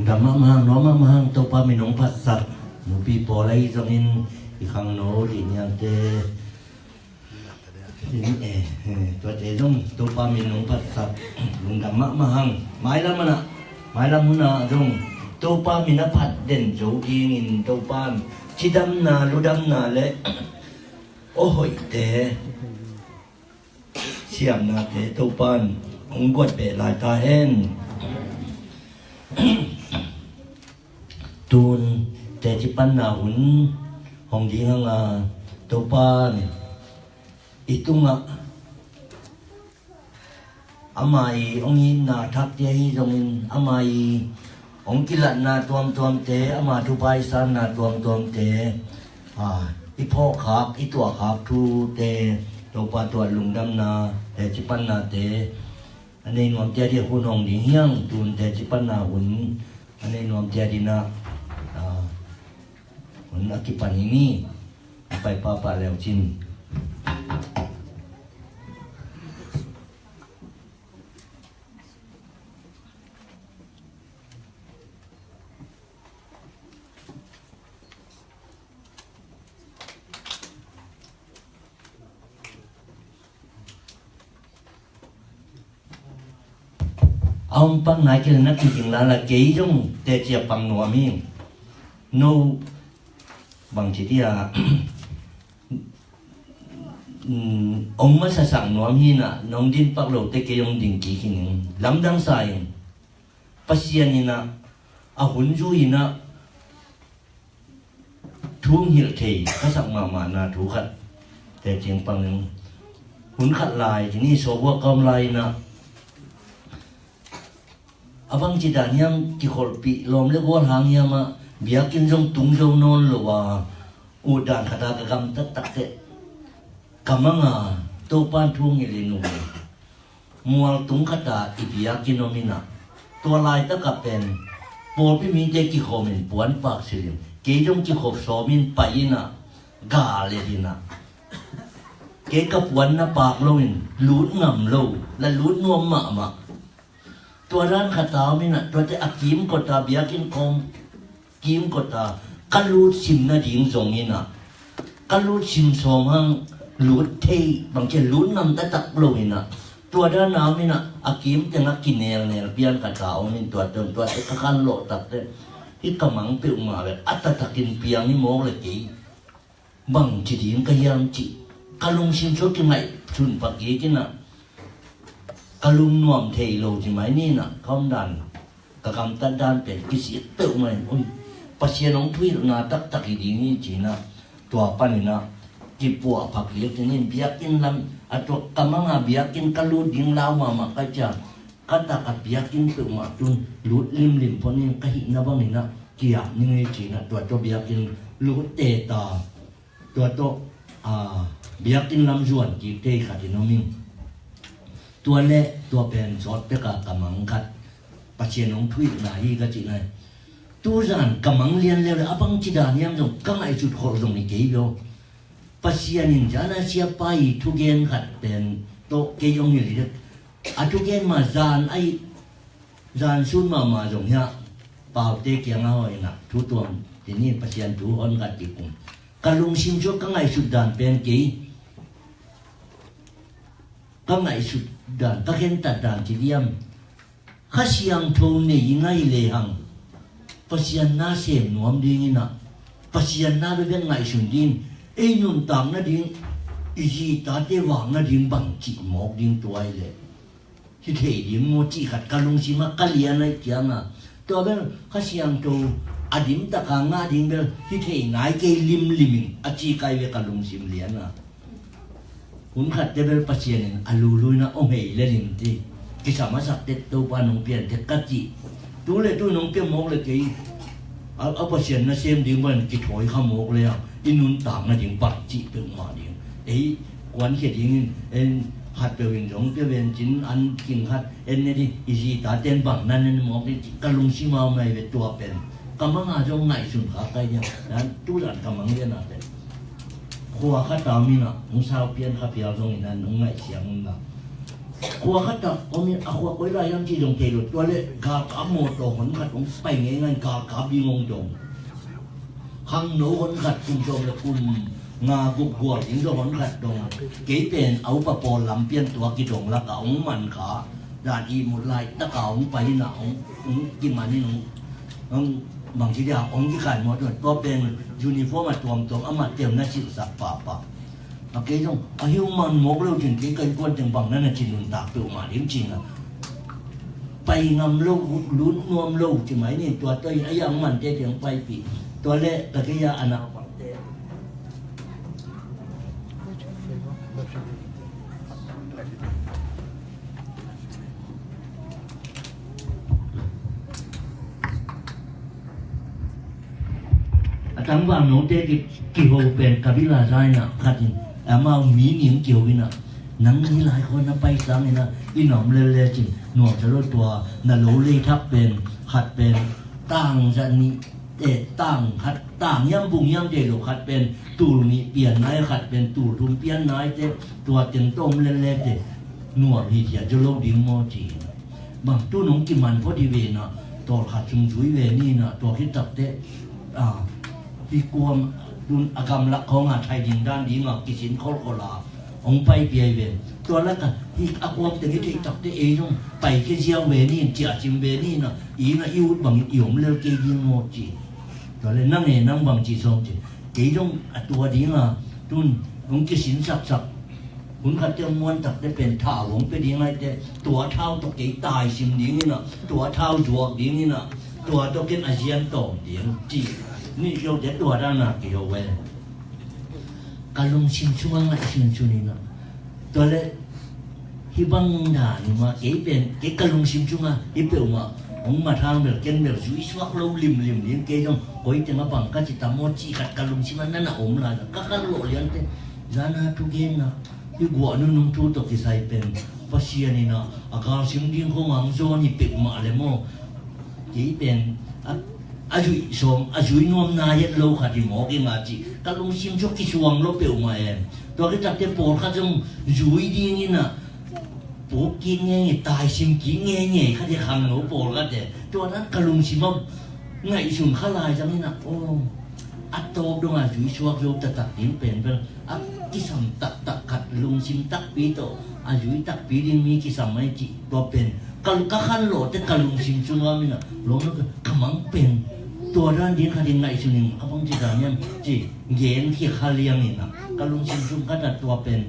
Dam mahmah hang, nuam mahmah hang, Topa min hong phatsak. Nupi pawl ahi zongin i khangno dih niangte in, eh, eh, tuate zong Topa min hong phatsak. Lungdam mahmah hang. Mailam ah, mailam hun ah zong Topa min a phat den zo dingin Topa cidamna, ludamna le aw hoihte, siamnate Topa'n hong guat beh lai ta hen. Tun teci panna hun hong ding hang a, Topa'n i tungah ama i hong itna thakte ahi zongin, ama i hong kilatna tuamtuamte, ama thupha i sanna tuamtuamte, a, i phawkkhak, i tuahkhak thute, Topa tua lungdamna teci pannate a nei nuamte a dih hun hong ding hi hang. Tun teci panna hun a nei nuamte a dih na, a, hun a kipan hi ni. A pai pahpah leu cin. A om pak nai kei le na kiding lala, kei zong teci a pang nuam hi. No bangci dia, mm, ong masasak nuam hi na, nong din pak lote kei ong ding kik hi ning. Lamdang sa ing. Pasian in a, a hun zui in a, thu hong hilh thei ka sak mahmahna thu khat. Teci pang in, hun khat lai, ci ni, sawbua ka om lai in a, a bangci dan hiam, kikholhpih lawm le gual hang hiam a, biakinn zong tung zo nawn lo a, ut dan khat a ka gamtat takteh, ka mang a, Topa'n thu hong hilh in uh. Mual tung khat a i biakinn om in a, tua laitak a pen pawlpi mite kikhawm in puan pak silh in, kei zong kikhop sawm in pai in a, gal et in a, kei ka puan na pak lo in lut ngam lo, la lut nuam mahmah. Tua dan khat a om in a, tuate a kimkot a, biakinn kawm kimkot a, ka lut sim nading zong in a, ka lut sim sawm hang, lut thei, bangci lut ngam taktak lo in a, tua dan a om in a, a kim teng a kinelnel pian khat a om in, tua teng, tuate ka khanlawh takteh, hih ka mang peuhmah bel a taktak in piang hi mawk le kei. Bangci ding ka hiam cih ka lungsim sung kingaihsun pak kik in a, ka lungnuam thei lo ci mai ni in a, ka om dan, ka gamtat dan pen kisik peuhmah in, ui, Pasian hong thuhilhna taktak hi ding hi ci in a, tua pan in a kipuah pak kik in, biakinn lam a, tua ka mang a biakinn ka lut ding lau mahmah ka ci a, ka tak a biakinn peuhmah tun lut limlim phot in, ka hihna bang in a kiap ning ei ci in a, tua tua biakinn lut teta. Tua tawh, a, biakinn lam zuan kik thei khat in om in. Tua le tua pen sawt pek a ka mang khat, Pasian hong thuhilhna hi ka cihna hi. Tuzan ka mang lian leuleu, a bangci dan hiam zong ka ngaihsut khol zong hi kei lo. Pasian in zan a siapa i thugen khat pen tawh kei hong hilh hi. A thugen mah zan a, zan sun mahmah zong hiah, Paute kiangah hawh in a, thu tuam, tuni Pasian thu hon khat kik ung. Ka lungsim sung ka ngaihsut dan pen kei, ka ngaihsut dan, ka khentat dan ci diam. Kha Siangtho nei i ngaih lehang, Pasian na sem nuam ding in a, Pasian na bekbek ngaihsun ding, ei nuntak nading, i zi tate vak nading bangci mawk ding tua hi leh. Hi thei ding maw cih khat ka lungsim a ka lian ahih ciang a, tua bel Kha Siangtho a dimtak a ngah ding bel hi thei nai kei limlim in a ci kai ve ka lungsim lian a. Hun khat te bel Pasian in a lului na om hei le lim ti. Kisam a sak tek Topa nong pian tek ka cih. Tu le tu nong pian mawk le kei. A, a Pasian na sem ding ban kithawi kha mawk le a, i nuntak nading bangci peuhmah ding. Ei, kuankhia dingin, en, khatpeuh in zong pia vencin an king khat en ne ding, i zi taten bang nan en mawk ding, ka lungsim a om nai ve tua pen. Ka mang a zong ngaihsun kha kai ding, dan tu dan ka mang lian a pen. Khua khat a om in a, hong sau pian kha pial zong in an hong ngaihsiam un la. Khua khat ah om in, a khua koi lai hiam cih zong thei lo. Tua leh galkap mawtaw hon khat hong pai ngeingai in galkap ding hong dong. Khangno hon khat kum sawm le kum nga guk gual ding zong hon khat dong. Kei pen a upa pawl lam pian tua kidong lakah hong man kha. Dan ihmut laitak a hong pai in ah hong, hong kiman in hong, hong bangci dia hong kikai mawk tuan. Tua pen uniform a tuamtuam amah teu na silhsak pahpah. A kei zong a hiu man mawk lo cin kei ka innkuan teng bang na na ci nuntak peuhmah ding cin a. Pai ngam lo, lut nuam lo ci mai nin tua tawh in a yang mante teng paipih. Tua leh ka kei a a nau bangte. A tangval note ki, kiho pen kabila zaina khat in amau mi ning kiho in ah nang ni lai khaw na pai sang in ah i na om lel lecin nuamsa lo. Tua na lo lei thak pen khat pen tang zat ni, eh, tang khat tang hiam bung hiam dei lo, khat pen tul nih pian nai, khat pen tul thum pian nai te tua teng tawh om lel le te nuam hi thiat zo lo ding maw ci. Bang tu nong kiman phot hi ve na, tawlkhat sung zui ve ni na, tua khit takte, ah, hi kuam tun a gamlak khawng a thai ding dan ding a kisin kholkhol a hong pai piai ve. Tua lak a hi a kuam teng i theih takte ei zong pai khe ziau ve ni, ciah cim ve ni na, i na i ut bangin i om lel kei ding maw ci. Tua le nang e nang bang ci sawm ci. Kei zong a tua ding a tun hong kisin saksak. Hun khat te muan takte pen thau hong pia ding aite, tua thau tawh kei tai sim ding in ah, tua thau zuak ding in ah, tua tawh ken a zian tawm ding ci. Nih kio te tua dan a kei ho ve. Ka lungsim sungah ngaihsun sun in ah. Tua le hih bang dan hi mah kei pen, kei ka lungsim sungah hih peuhmah hong mat hang bel ken bel zui suak lo limlim ding, kei zong koi teng a bang ka ci tam maw cih khat ka lungsim ah na na om lai. Ka khanlawh liante zana thugenna hih guah nunung thu tawh kisai pen Pasian in ah a galsim ding khong ang zawn hi peuhmah le maw. Kei pen a, a zui sawm, a zui nuam nai et lo khat hi mawk ing a cih ka lungsim sung kisuang lo peuhmah em. Tua khit takte pawlkhat zong zui ding in ah puk kik ngeingei, taisim kik ngeingei khat hi khangno pawlkhat e. Tua dan ka lungsim ah ngaihsun kha lai zang in ah, aw, a tawp dong a zui suak zo taktak ding pen bel a kisam taktak khat lungsim takpi tawh a zui takpi ding mi kisam mai cih tua pen ka, ka khanlawh te ka lungsim sung a min a lawm lo ka mang pen tua dan ding khat in ngaihsun in a bang ci dan hiam ci gen khia kha liang in a ka lungsim sung khat a tua pen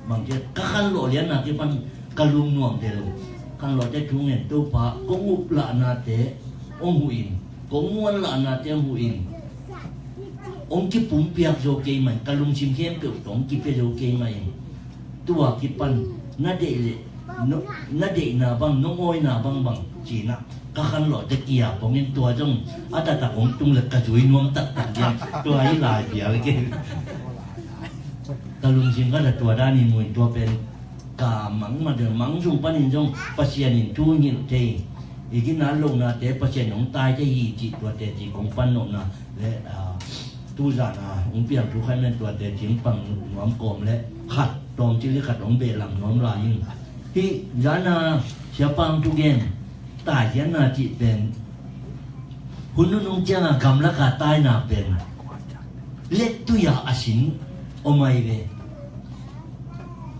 bang ci ka khanlawh lian a kipan ka lungnuam te lo khanlawh te thu ngen Topa kong up lahnate hong huh in kong muan lahnate hong huh in hong kipumpiak zo kei mah in ka lungsim khempeuh tawh hong kipia zo kei mah in tua kipan na deih leh na deihna bang nong awina bangbang cinah ka khanlawhte kia pongin tua zong a taktak hong tung leh ka zui nuam taktak diam tua hi lai pial kei. Ka lungsim ka la tua danin muin tua pen ka mang mah deuh mang sung panin zong Pasian in thu ngilh thei i ginat lohnate Pasian in hong tai thei hi cih tuate cih kong pan nopna le tuzan a hong piang thu khat men tuate cih hong pang nuam kawm le khat tawm cih le khat hong behlam nuam lai in hih zan a siapa hong thugen taihianna cih pen hun nunung cianga gamlaka taina pen lettui-a a sin om ahi ve.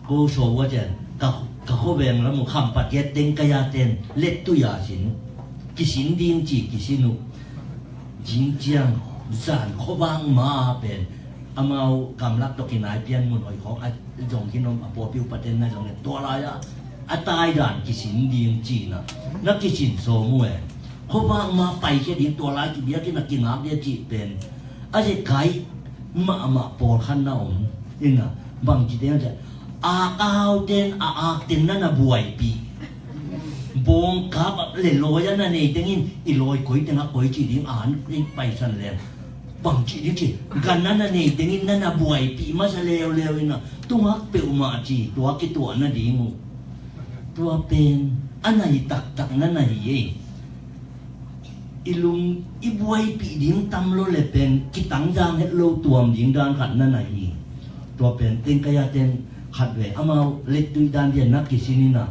Ko sawh ua cian ka, ka khuaveng lam uh khampat hiat teng ka ya ten lettui-a a sin kisin ding ci kisin uh. Zing ciang zan khuavak ma pen amau gamlak tawh kinai pian mun hoih khawk a zong kinom a pawlpi upaten na zong le tua lai-ah a taidan kisin ding cina na kisin sawm uh e. Khuavak ma paikhia ding tua lai kibiakin a kingak dia cih pen a zekai mahmah pawlkhat na om ina bangci teng a ak a hauten a akten na na buaipih bawngkap le lawi a na nei tengin i lawi koi tengah koi cih ding a an paisan leng bangci ding ci gan na na nei tengin na na buaipih masa leuleu ina tungak peuhmah ci tua kituah nading uh tua pen a nai taktak na na hi ei. I lung i buaipih ding tam lo le pen kitangzang het lo tuam ding dan khat na na hi. Tua pen tengkai a ten Khat ve amau lettui dan dia na kisin ina,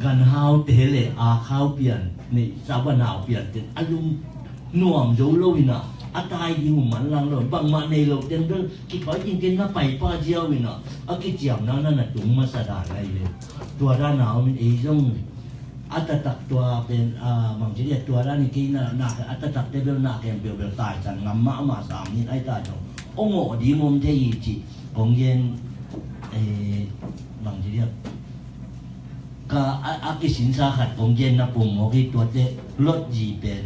ganhau te le a khau pian, nei sabanau pian ten a lum nuam zo lo ina, a tai ding uh manlang lo, bangmah nei lo ten bel kipai ding ten na pai pa ziau ina, a kiciamna na na tung masa dan ai ve. Tua dan a om in ei zong a tatak tua pen, a, bang ci dia tua dan i kei na, na a tatak te bel na kem bel bel tai can ngam mahmah sam nin ai ta zong ong aw ding om thei hi ci kong gen, eh, bang ci dia ka a, a kisinsa khat kong gen na pum mawk hi tuate lot zi pen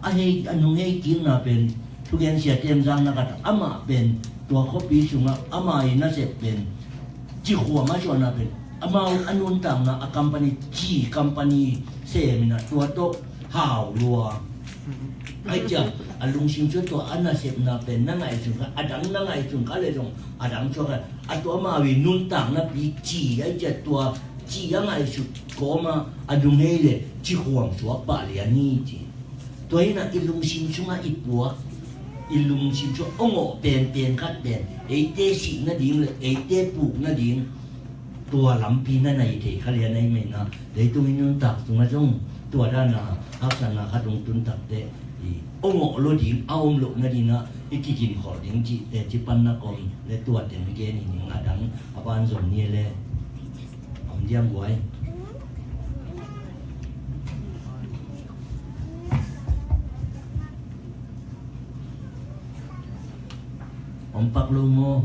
a hei, a nung hei kikna pen thugen sia tem zang na khat amah pen tua khuapi sungah ama i nasep pen ci khuam a suahna pen amau a nuntakna a company ci company sem ina tua tawh hau lua. Ai cia a lungsim sua tua a nasepna pen na ngaihsun kha a dang na ngaihsun kha le zong a dang sua kha a tua amau i nuntakna pi ci ai cia tua ci a ngaihsut kawma a dung hei le ci khuam suak pah lian hi ci. Tua ina i lungsim sungah i puak, i lungsim sungah ong aw penpen khat pen eite sih nading le eite puk nading tua lampi na nei thei kha lian ai meina leitung i nuntak sungah zong tua dana haksatna khat ong tuntak te i ong aw lo ding a om loh nadinah i kikin khol ding cihte ci panna kom le tua teng gen hi ning a dang a ban zong ni le om diam guai. Om pak lo maw?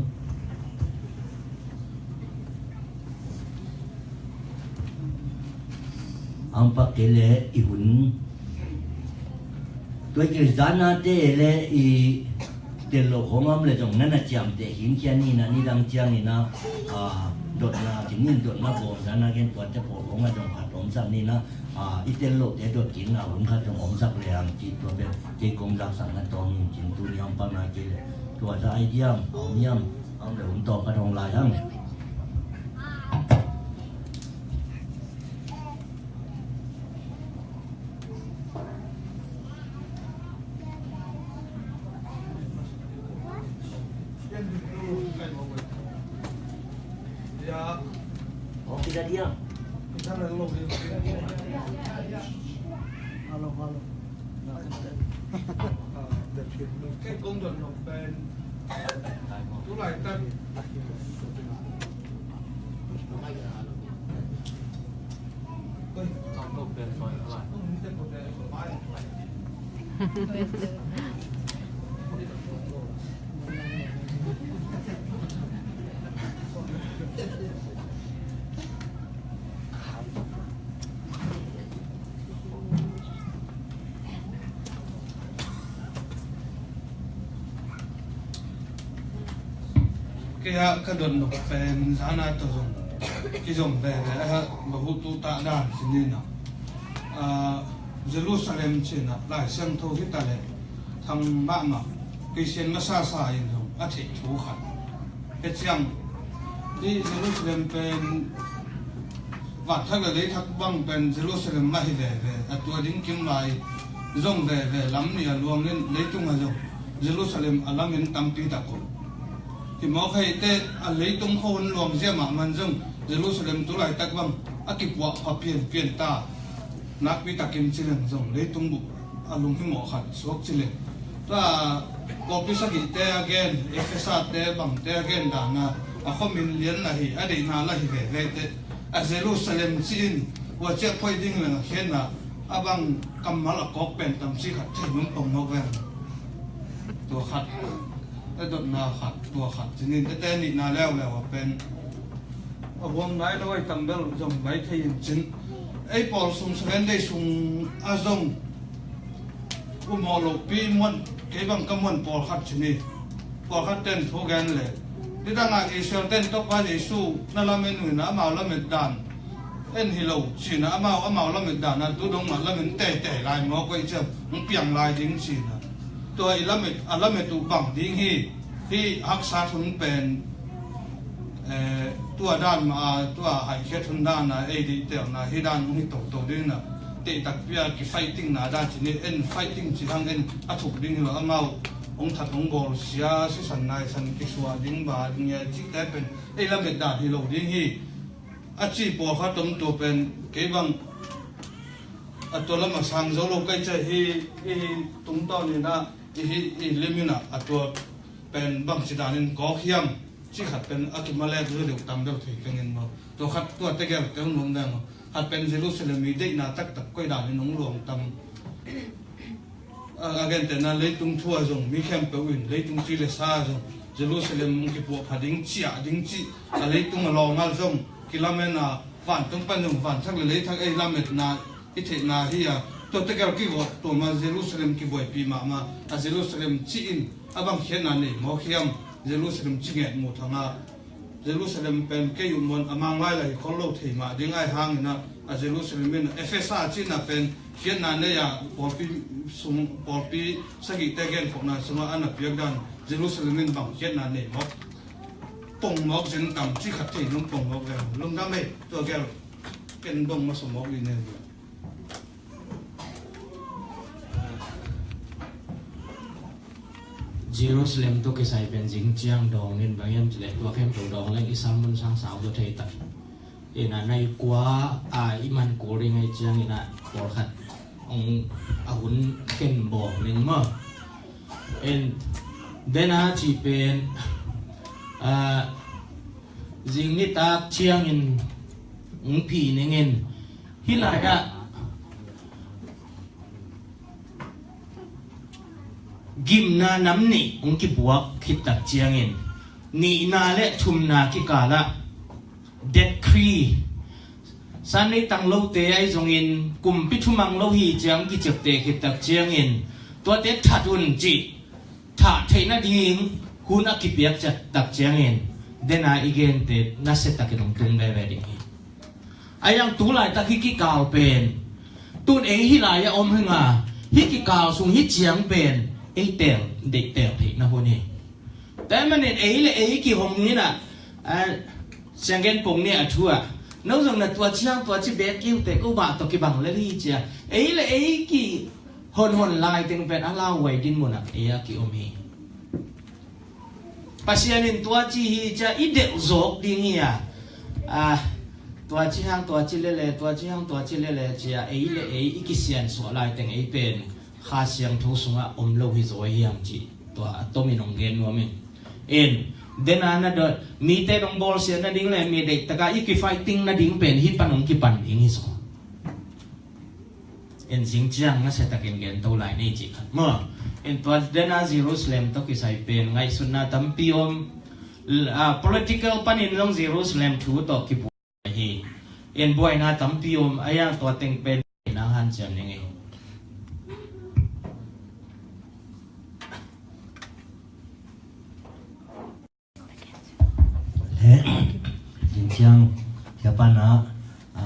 Om pak kei le i hun. Tua i kei zana te le i tel lo khong om le zong nana ciam te hin khian ni na ni dang ciang ina, a, dotna, ci nin dotna bawm zana gen tua te pawl khong a zong khat om sak ni na, a, i tel lo te dot kikna hun khat zong om sak le ang ci tua pen kei kong zak sak na tawng in cin tu ni om pak na kei le tua za ai diam, om diam, om le om tawng ka thong lai ang. Kei ah ka dot nop pen zana tawh zong kizom veve a, bahu tu ta dan si ni na. Ah, Jerusalem cina Lai Siangtho hi ta le thang mahmah, Khristian masasa in zong a theih thu khat. He ciang hi Jerusalem pen vanthak le leithak bang pen Jerusalem mah hi veve, a tua ding kim lai zong veve lam nih a luang in leitung a zong Jerusalem a lam in tampi tak uh. Hi mawk hei te a leitung kho hun luang zia mahmah zong Jerusalem tu laitak bang a kipuah pha pianpian ta. Nakpi takin ci leng zong leitung bup a lunghimawh khat suak ci leng. Tua pawlpi sagihte a gen, Efesa te bangte a gen dana a khuamin lian la hi, a deihna la hi veve te. A Jerusalem ci-in ua ciah phoih ding leng a khiatna a bang kammal a kawk pen tam ci khat thei num pong mawk veng. Tua khat, a dotna khat, tua khat ci nin tete nihna leuleu a pen a huam nai lo ai tam bel zong mai thei in cin. Ei pawl sung Seven Day sung a zong umawh lopi muan, kei bang ka muan pawlkhat ci ni. Pawlkhat ten thu gen le nidangah Israel ten Topa Jesu na lamen uh ina amau lamet dan en hi lo cina, amau amau lamet dan a tu dong mah lamen teitei lai maw koih ciam hong piang lai ding cina. Tua i lamet a lamet uh bang ding hi. Hih haksa thun pen, eh, tua dan mah a, tua haikhiat thun dan a ei deihtelna hih dan hong hi toto ding na, teih takpi a ki fighting na dan ci ni, en fighting ci hang en a thuk ding hi lo amau. hong that hong bawlsia, sisan naisan kisuah ding, ba ding ia cihte pen ei lamet dan hi lo ding hi. A ci pawlkhat om, tua pen kei bang a tua lam a sang zo lo kai cia hi. I tungtawn in ah, i hi i lim in ah, a tua pen bangci danin kawk hiam, ci khat pen a kimalek zo deuh tam deuh thei keng in maw. Tua khat tua tegel te hong nuam deuh maw. Khat pen Jerusalem mi deihna taktak koi danin hong luang tam. A, a gentehna leitung thu ah zong mi khempeuh in leitung ci le sa ah zong Jerusalem hong kipuahpha ding, ciah ding cih, a leitung a lawng ah zong kilamen a, vantung pan zong vanthak le leithak ei lametna i theihna hi a, tua tegel kigawt tua ma Jerusalem kibuaipih mahmah a, Jerusalem cih in a bang khiatna nei mawk hiam? Jerusalem ci nget mu thang a, Jerusalem pen kei uh muan a mang lailai khol lo thei mah ding ai hangin ah, a Jerusalem in Efesa cihna pen khiatna nei a, pawlpi sung, pawlpi sagihte genkhawhna sungah a na piak dan, Jerusalem in bang khiatna nei mawk, pong mawk zen tam, ci khat thei nung pong mawk zen lungdam ei, tua gel ken dong masa mawk li nen. Jerusalem tawh kisai pen zing ciang dawng in bang hiam cih leh tua khempeuh dawng leng i sermon sang sau zaw thei tak. Ina nai kua a i man kul ding ai ciang ina pawlkhat hong a hun khen bawng ning maw. In dena cih pen, a, zing nitak ciangin hong phi ning in hih lai ah gimna nam nih hong kibuak khit tak ciangin nihna le thumna kikal ah decree, Sunday tang lote ahi zongin kumpi thumang lo hi ciang kiciapteh khit tak ciangin tuate that un cih thah theih nading hun a kipiak ciat tak ciangin dena i gente nasia takin hong tung veve ding hi. A iang tu laitak hih kikal pen tun ei hih lai a om hi nga, hih kikal sung hih ciang pen ei teel, deih teel theihna hun hi. Tua manin ei le ei kihong in ah, a, sianggen pong nih a thu ah, no zong na tua ciang tua ci bet kiu te ko bah tawh kibang lel hi cia. Ei le ei kihonhon lai teng pen a lauhuai din mun ah ei a kiom hi. Pasian in tua ci hi cia i delh zawk ding hi a, a, tua ci hang tua ci lele, tua ci hang tua ci lele cia ei le ei i kisiansuah lai teng ei pen Kha Siangtho sungah om lo hi zaw hiam cih tua a tomin hong gen nuam in. In dena na dot mite dong bawlsiat nading le mi deih taka i kifighting nading pen hih pan hong kipan ding hi zaw. In zing ciang nasia takin gen to lai nei cih khat maw. In tua dena Jerusalem tawh kisai pen ngaihsutna tampi om. L-, a, political panin zong Jerusalem thu tawh kipu hi. In buaina tampi om a, iang tua teng pen nang hanciam ning ei. Le zing ciang siapa na, a,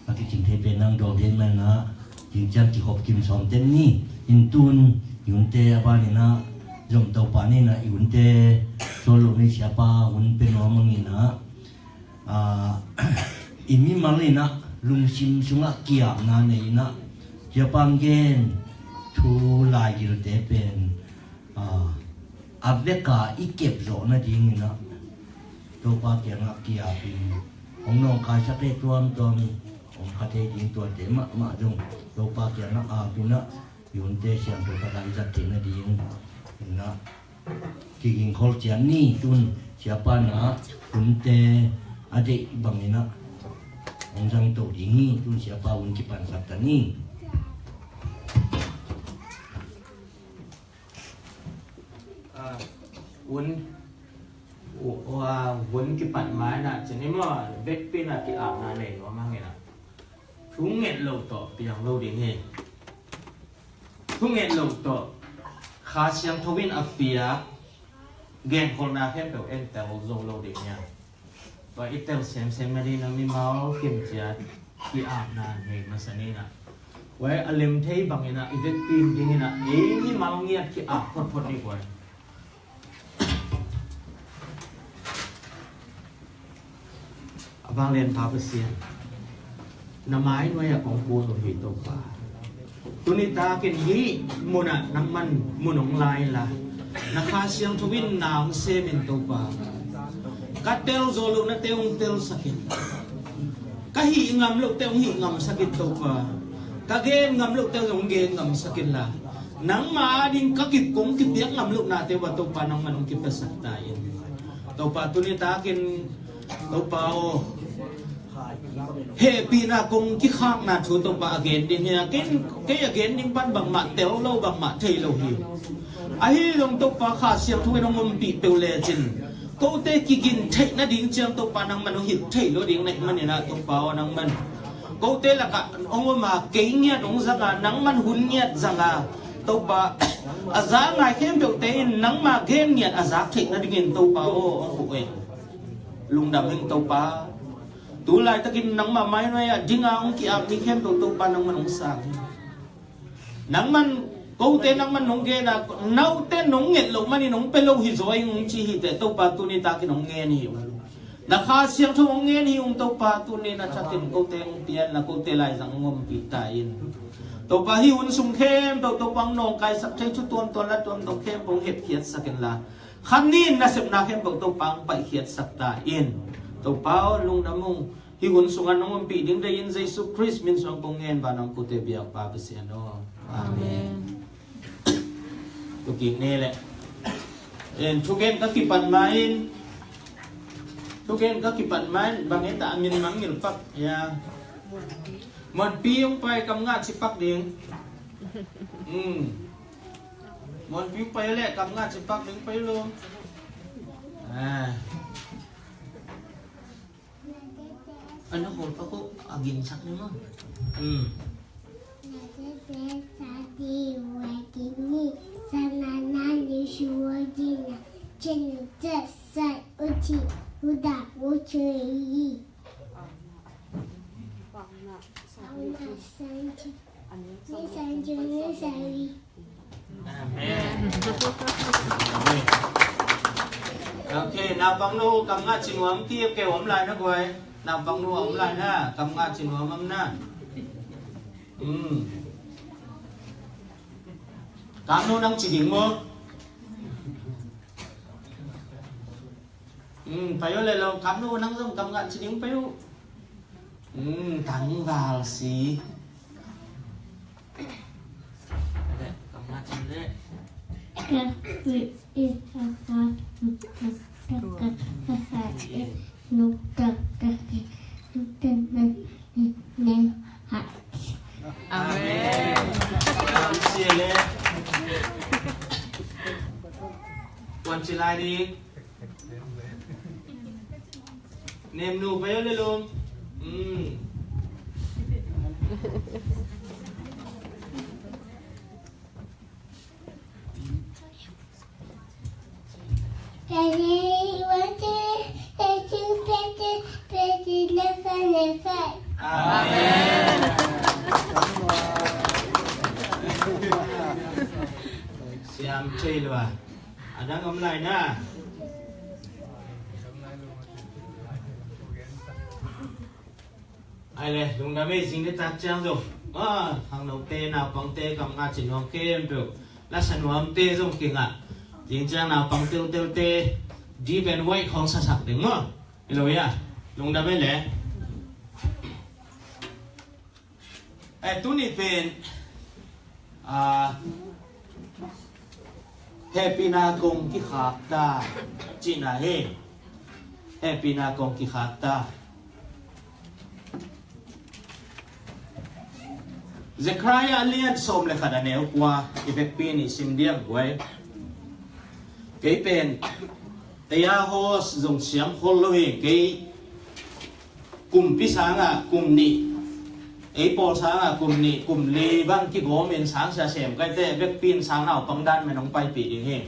a kicing thei pen nang dawm dei man na, zing ciang kihop kim sawm ten ni. In tun i hunte a ban in a zom to pa ni na, i hunte sual lo ni siapa hun pen nuam mang in a, a, i mimal in a lungsim sungah kiapna nei in a, siapa gen thu laigilte pen, a, a veka i kep zawh nading in a, Topa kiangah kiap in, hong nawngkaisak thei tuamtuam, hong kha thei ding tuate mahmah zong Topa kiangah ap in a, i hunte siangtho taka i zat theih nading in a, kigingkhol ciat ni. Tun siapa na hunte a deih bangin a hong zang to ding hi. Tun siapa hun kipansak ta ni. A, hun, u-, a, hun kipat ma in a, cin i maw, vekpi in a ki-apna nei nuam hang in a, thu nget lo tawh piang lo ding hi. Thu nget lo tawh Kha Siangtho in a piak genkholhna khempeuh en tel zo lo ding hi a. Tua i tel semsem nading a mimal kimciat i apna nei masa ni in a. Tua a lem thei bangin a i vekpi dingin a ei mimal ngiat ki-ap photphot ni guai. A vanglian Pa Pasian, na mai nuai-ah kong kun uh hi Topa. Tuni takin hih munah nangman mun hong la inla, na Kha Siangtho in na hong semin Topa, ka tel zawh lohnate hong telsakin, ka hih ngam lohte hong hih ngamsakin Topa, ka gen ngam lohte hong gen ngamsakin la, nangma ading ka kip kong kipiak ngam lohnate uh ah Topa nangman hong kipiasak ta in. Topa tuni takin Topa aw, hehpihna kong kikhakna thu Topa a gen ding hi a, kei, kei a gen ding pan bangmah tel lo, bangmah thei lo hi. Ahi zong Topa Kha Siangtho in hong ompih peuh lecin kote kigin theih nading ciang Topa nangman hong hilh thei lo ding na hih manin ah Topa aw nangman kote lakah hong om a, kei ngiat hong zang a, nangman hun ngiat zang a, Topa a za ngai khempeuhte in nangma gen ngiat a zak theih nadingin Topa aw hong huh in. Lungdam ing Topa. Tu laitakin nangmah mainuai ah dinga hong ki-ap mi khempeuh Topa nangman hong sang hi. Nangman kote nangman nong gen a, note nong nget loh manin hong pia lo hi zaw ing hong ci hi teh Topa tuni takin hong ngen hi ung. Na Kha Siangtho hong ngen hi ung Topa tuni na thakin kote hong pia inla kote laizang hong ompih ta in. Topa hih hun sung khempeuh Topa hong nawngkaisak thei thu tuamtuam la tuamtuam khempeuh hong hepkhiatsak inla khat ni in nasepna khempeuh Topa hong paihkhiatsak ta in. Topa aw lungdam ung. Hih hun sungah nong ompih ding deihin Jesu Khrist min suang kong ngen vanah kote biakpa Pasian aw. Amen. Tukik ni leh. En thugen ka kipan ma in. Thugen ka kipan ma in bang heta a min mangngilh pak ya. Muanpi hong pai kam ngah ci pak ding. Muanpi hong pai leh kam ngah ci pak ding pai lo. Ah. Ano hol pak uh a ginsak ni maw. Amen. Ok, naupangnu kam ngah ci nuam kei, kei om lai na guai. Naupangnu om lai na, kam ngah ci nuam om na. Kamnu nang ci ding maw. Pai uh le lo, kamnu nang zong kam ngah ci ding pai uh. Tangval si. Kam ngah ci le. Amen. Amen. Wan ci lai ding. Nem nu pai le lum. Amen. Siam thei lua. A dang om lai na. Ai le, lungdam ei, zing le tak ciang zong. Ah, khangnote, naupangte, kam ngah ci nuam khempeuh. Lasa nuamte zong kingah. Zing ciang naupang teuteutte. Deep and wide khawng sasak ding maw. Hi lo ya. Lungdam ei le. Eh, tuni pen. Ah, hehpihna kong kikhak ta, cihna hi. Hehpihna kong kikhak ta. Zekhariah a lian sawm le khat a neu kua i vekpi in i sim diam guai. Kei pen taya hos zong siam khol lo hi kei. Kumpi sangah kum nih, ei pawl sangah kum nih, kum li bang kigawmin sang sia sem kaite vekpi in sang naupang dan men hong paipih ding hi.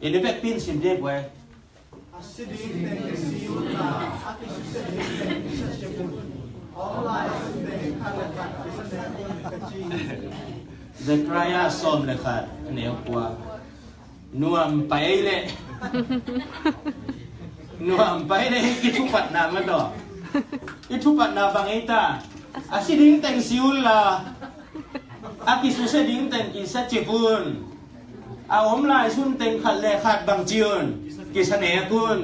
Ei vekpi in sim dek ve. Zekhariah sawm le khat a neu kua. Nuam pai le. Nuam pai le, i thupatna ma tawh. I thupatna bang ei ta. A si ding teng si un la. a kisusia ding teng kisia cip un. A om lai sun teng khat le khat bang ci un, kisia nek un.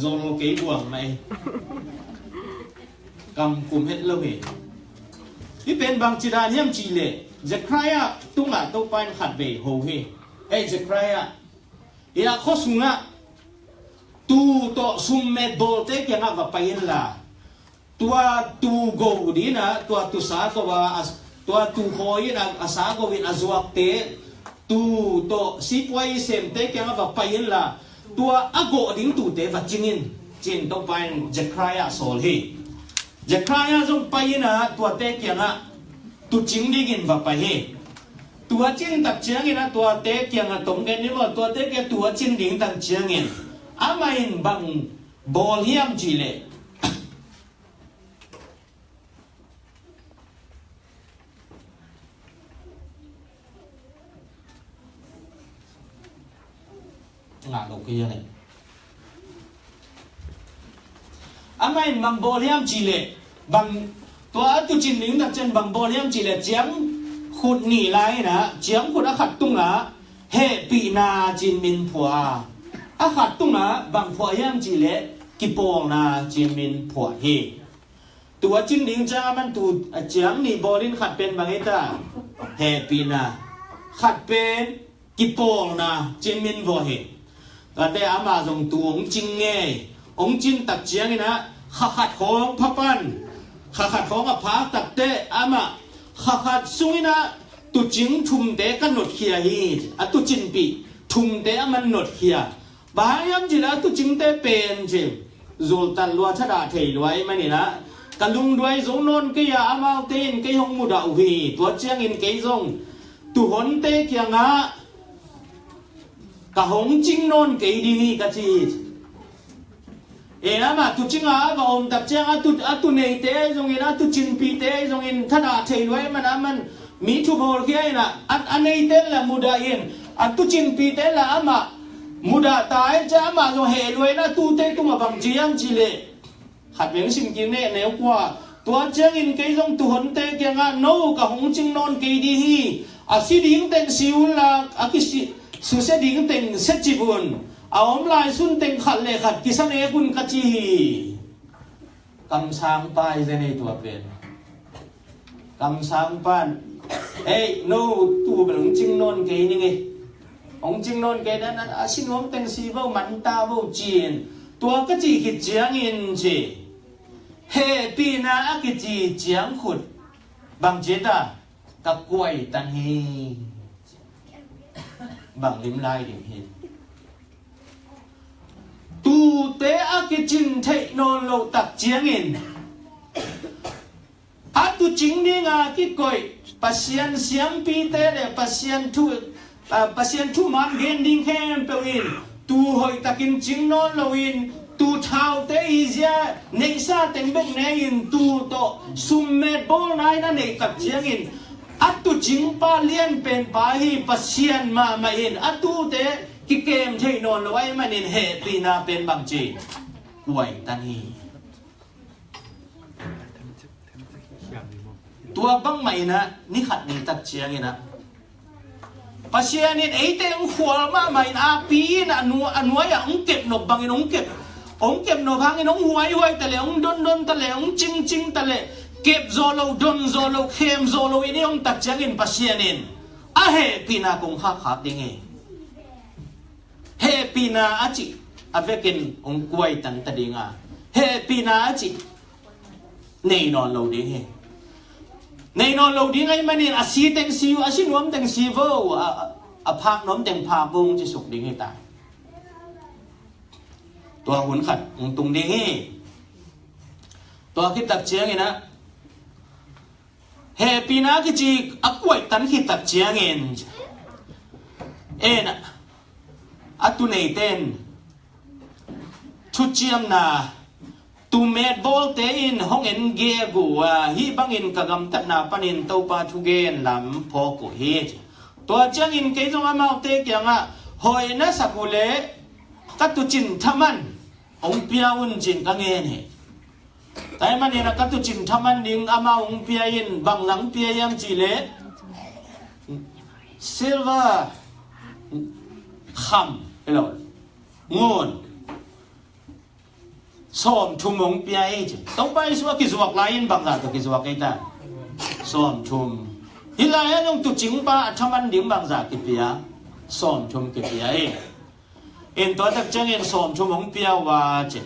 Zol kei buang mai. Kam kum het lo hi. Hih pen bang ci dan hiam cih leh Zechariah tungah Topa in khat vei ho hi. Ei Zechariah, hih a khua sungah tuu tawh summet bawlte kiangah va pai inla, tua tuu go ding in ah, tua tuusa go a, a, tua tuu khawi in a, a sa go in a zuakte, tuu tawh sipuai semte kiangah va pai inla, tua a gawh ding tuute va cing in, ci-in Topa in Zechariah sawl hi. Zechariah zong pai in ah, tuate kiangah tuucing dingin va pai hi. Tua cin tak ciangin ah, tuate kiangah tong gen ni maw, tuate kiangah tua cin ding tak ciangin amah in bang bawl hiam cih leh, ngah lo kei a leh. Amah in bang bawl hiam cih leh, bang, tua a tuucin ding tak ciang bang bawl hiam cih leh, ciang khut nih lai in ah, ciang khut a khat tungah hehpihna ci-in min phuah a, a khat tungah bang phuah hiam cih leh, kipawlna ci-in min phuah hi. Tua cin ding ciang amah in tuu, a, ciang nih bawl in, khat pen bang hi ta, hehpihna, khat pen kipawlna ci-in min vawh hi. Tuate amah zong tuu hong cing ngei, hong cin tak ciangin ah kha khat khawng pha pan, kha khat khawng a phak tak teh amah kha khat sungin ah tuucing thumte ka notkhia hi. A tuucinpih thumte amah in notkhia. Bang hang hiam cih leh a tuucingte pen ci, zultat lua, thadah thei lua ahih manin ah, ka lungduai zo nawn kei a, amaute in kei hong mudah uh hi. Tua ciangin kei zong tuuhonte kiangah ka hong cing nawn kei ding hi ka ci hi. E, amah tuucing a va om tak ciang a tuu, a tuu neite ahi zongin, a tuucinpihte ahi zongin thadah thei lua ahih manin amah in mi thu bawlkhia in ah, a, a neite in lah mudah in, a tuucinpihte in lah amah mudah ta ahih ciang amah zong heh lua in, a tuute tungah bang ci hiam cih leh, khat vei hong sim kik ni, neu kua. Tua ciangin kei zong tuuhonte kiangah no ka hong cing nawn kei ding hi. A si ding teng si unla, a kisi, susia ding teng sia cip un. A om lai sun teng khat le khat kisia nek un ka ci hi. Kamsangpa hi zen ei tua pen. Kamsangpa in, ei, no tuu bel hong cing nawn kei ning ei. Hong cing nawn kei ning, a si nuam teng si vo, man ta vo ci-in. Tua ka cih khit ciangin ci, hehpihna a kici ciang khut bang ci ta, ka kuaitan hi. Bang lim lai ding hi. Tuute a kicin theih nawn loh tak ciangin, a tuucing dinga kikoih Pasian siampite le Pasian thu, a, Pasian thuman gen ding khempeuh in tuu hoihtakin cing nawn loin, tuu thaute i zia neihsa teng bek ne-in, tuu tawh summet bawlna in a neih tak ciangin, a tuucingpa lianpenpa hi Pasian mahmah in, a tuute kikem theih nawn lo ahih manin hehpihna pen bang ci, kuaitan hi. Tua bangmah in ah, ni khat ni tak ciangin ah, Pasian in eite hong khual mahmah in, a pi in a nu-, a nuai-ah hong kep nop bangin hong kep, hong kep nop hangin hong huaihuai ta leh, hong dondon ta leh, hong cingcing ta leh, kep zawh loh, don zawh loh, khem zawh loh in i om tak ciangin Pasian in a hehpihna kong khakkhak ding hi. Hehpihna a cih a vekin hong kuaitan ta ding a, hehpihna a cih nei nawn lo ding hi. Nei nawn lo ding ahih manin a si teng si uh, a si nuam teng si vo, a, a phak nuam teng phak vo hong ci suk ding hi ta. Tua hun khat hong tung ding hi. Tua khit tak ciangin ah, hehpihna kici a kuaitan khit tak ciangin, en ah, a tuuneite in thuciamna, tuumet bawlte in hong en gegu a, hih bangin ka gamtatna panin Topa thugen lam phawk uh hi. Tua ciangin kei zong amaute kiangah, hoi na sak uh leh ka tuucin thaman hong pia un ci-in ka ngen hi. Tua ahih manin a ka tuucing thaman ding amau hong pia in, bang la hong pia hiam cih leh silver, kham, hi lo, ngun sawmthum hong pia hi ci. Topa Jesu a kizuak lai-in bangzah tawh kizuak hi ta? Sawmthum. Hih lai-ah zong tuucingpa a thaman ding bangzah kipia? Sawmthum kipia hi. In tua tak ciangin sawmthum hong pia uh a ci.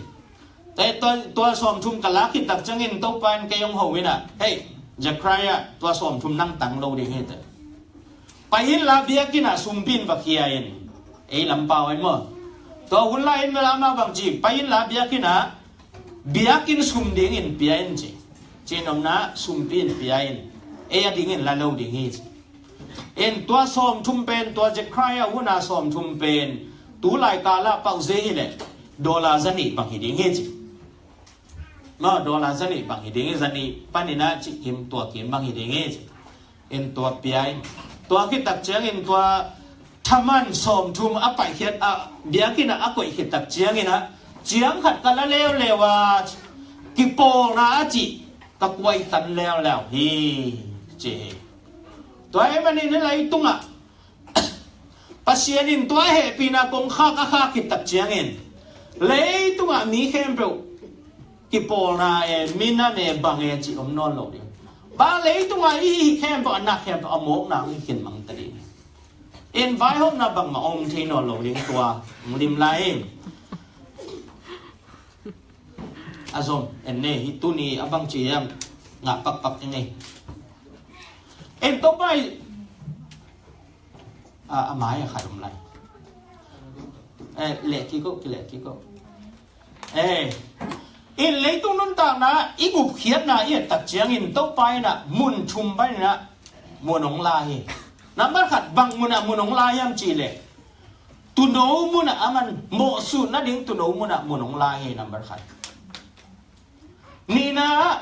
Tua, tua, tua sawmthum ka lak khit tak ciangin Topa in kei hong ho in a, "Hei, Zechariah, tua sawmthum nang tang lo ding hi," ci. "Pai inla biakinn ah sumpi in va khia in." Ei lam pau in maw. Tua hun lai-in bel amah bang ci, "Pai inla biakinn ah biakinn sum dingin pia in," ci. Cih nopna sumpi in pia in. Ei a dingin la lo ding hi ci. In tua sawmthum pen, tua Zechariah hun a sawmthum pen, tu lai kal ah pau ze hi leh dollar zanih bang hi ding hi ci. Maw, dollar zanih bang hi ding hi, zanih panin a cih kim, tua kim bang hi ding hi ci. In tua pia in. Tua khit tak ciangin tua thaman sawmthum a paikhiat a, biakinn ah a koih khit tak ciangin a, ciang khat ka la leuleu a, kipawlna a cih ka kuai tan leuleu hi ci hi. Tua ahih manin hih leitungah Pasian in tua hehpihna kongkhak a khak khit tak ciangin leitungah mi khempeuh kipawlna e, minam e, bang e cih om nawn lo ding. Bang leitungah i hih khempeuh, a nak khempeuh a mawkna hong hi khin mang ta ding. In vaihawmna bangmah om thei nawn lo ding, tua hong lim lai in. A zom en ne, hih tuni a bangci hiam ngah pakpak ing ei. En Topa i, a, a mai a khat om lai. Eh, leh kik o, kileh kik o. Eh, in leitung nuntakna i gupkhiatna i et tak ciangin Topa in a mun thum panin a mun hong la hi. Nambat khat, bang mun ah mun hong la hiam cih leh, tuuno mun ah, aman mawhsut nading tuuno mun ah mun hong la hi, nambat khat. Nihna,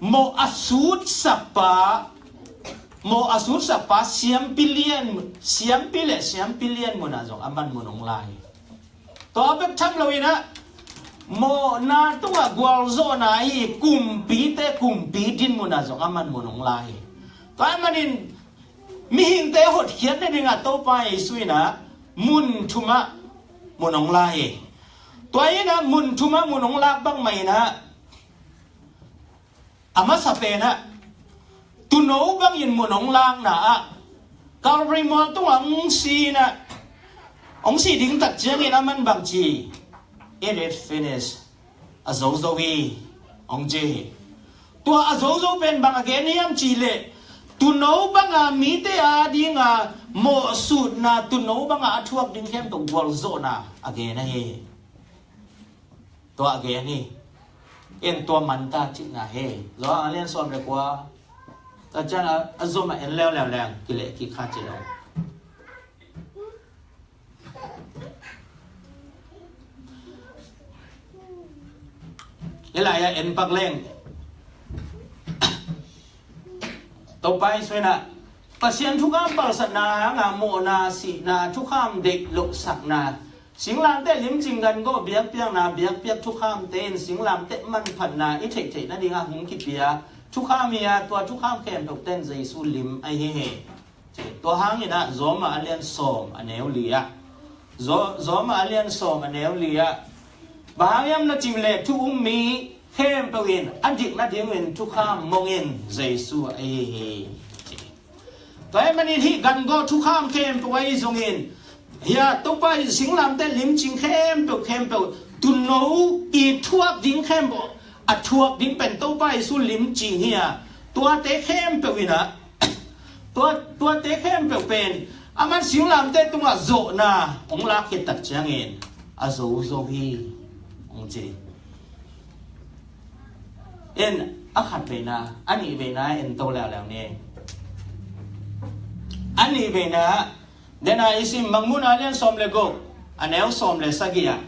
mawh a sutsakpa, mawh a sutsakpa siampi lian, siampi le siampi lian mun ah zong aman mun hong la hi. Tua bek tham lo in a, mawhna tungah gualzawhna hi, kumpite kumpi dinmun ah zong aman mun hong la hi. Tua ahih manin mihingte hotkhiat nadingah Topa Jesu in a mun thum ah mun hong la hi. Tua in a mun thum ah mun hong lak bangmah in a, a masa pen ah tuuno bangin mun hong lakna ah, Calvary mual tungah hong si in a, hong si ding tak ciangin aman bang ci, "It is finished." A zozo hi, hong ci hi. Tua a zozo pen bang a gen hiam cih leh, tuuno banga mite a dinga mawhsutna, tuuno banga a thuak ding khempeuh gualzawhna a gen ahi hi. Tua a gen hi. En tua manta cihna hi. Johan a lian sawm le kua. Tua ciang a, a zom a en leuleu leng, kileh kik kha ci lo. Hih lai-ah en pak leng, Topa Jesu in a, Pasian thukham palsatna hanga mawhna, sihna, thukham deih lohsakna, singlamteh limcing, gan gawh, biakpiakna, biakpiak thukhamte in singlamteh manphatna i theihtheih nadinga hong kipia thukham hi a, tua thukham khempeuhte in Jesu lim ahi hi. Tua hangin ah Roma a lian sawm a neu li ah, Zo-, Roma a lian sawm a neu li ah, bang hang hiam na cih leh thu um mi khempeuh in a dik nadingin thukham mongin Jesu ahi hi. Tua ahih manin hih gan gawh thukham khempeuh ahi zongin, hia Topa in singlamteh limcing khempeuh, khempeuh, tuuno i thuak ding khempeuh a thuak ding pen Topa Jesu limcing hi a, tuate khempeuh in ah, tua, tuate khempeuh pen aman singlamteh tungah zawhna hong lak khit tak ciangin a zozo hi, hong ci. En a khat veina, a nih veina en to leuleu ni. A nih veina, dena i sim Mangmuhna a lian sawm le guk, a neu sawm le sagih ah.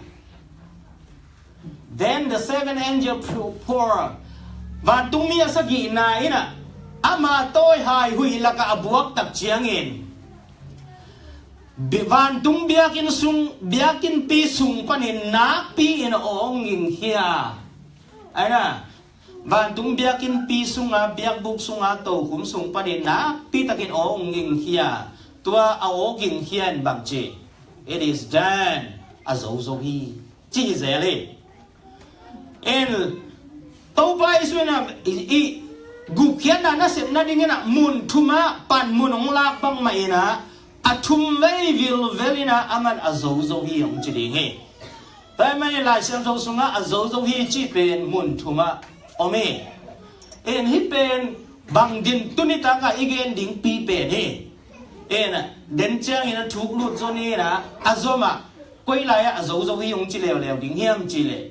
Then the seventh angel pou-, pour. Vantungmi a sagihna in ah ama tawi haihuih lakah a buak tak ciangin, bi-, vantung biakinn sung, biakinnpi sung panin nakpi in a awng ngingkhia. Aina, Vantung biakinnpi sunga, biakbuk sunga, tokhum sung panin nakpitakin aw hong gingkhia. Tua a aw gingkhia in bang ci? It is done. A zozo hi, ci hi zel hi. In Topa Jesu in a i, i gupkhiatna nasep nadingin a mun thumah panmun hong lak bangmah in a, a thum vei vilvel in a, aman a zozo hi hong ci ding hi. Tua ahih manin Lai Siangtho sungah a zozo hi cih pen mun thumah om hi. In hih pen bang din tuni takah i gen dingpi pen hi. In den ciangin a thuk lut zaw ni in a, a zomah koi lai-ah a zozo hi hong ci leuleu ding hiam cih leh,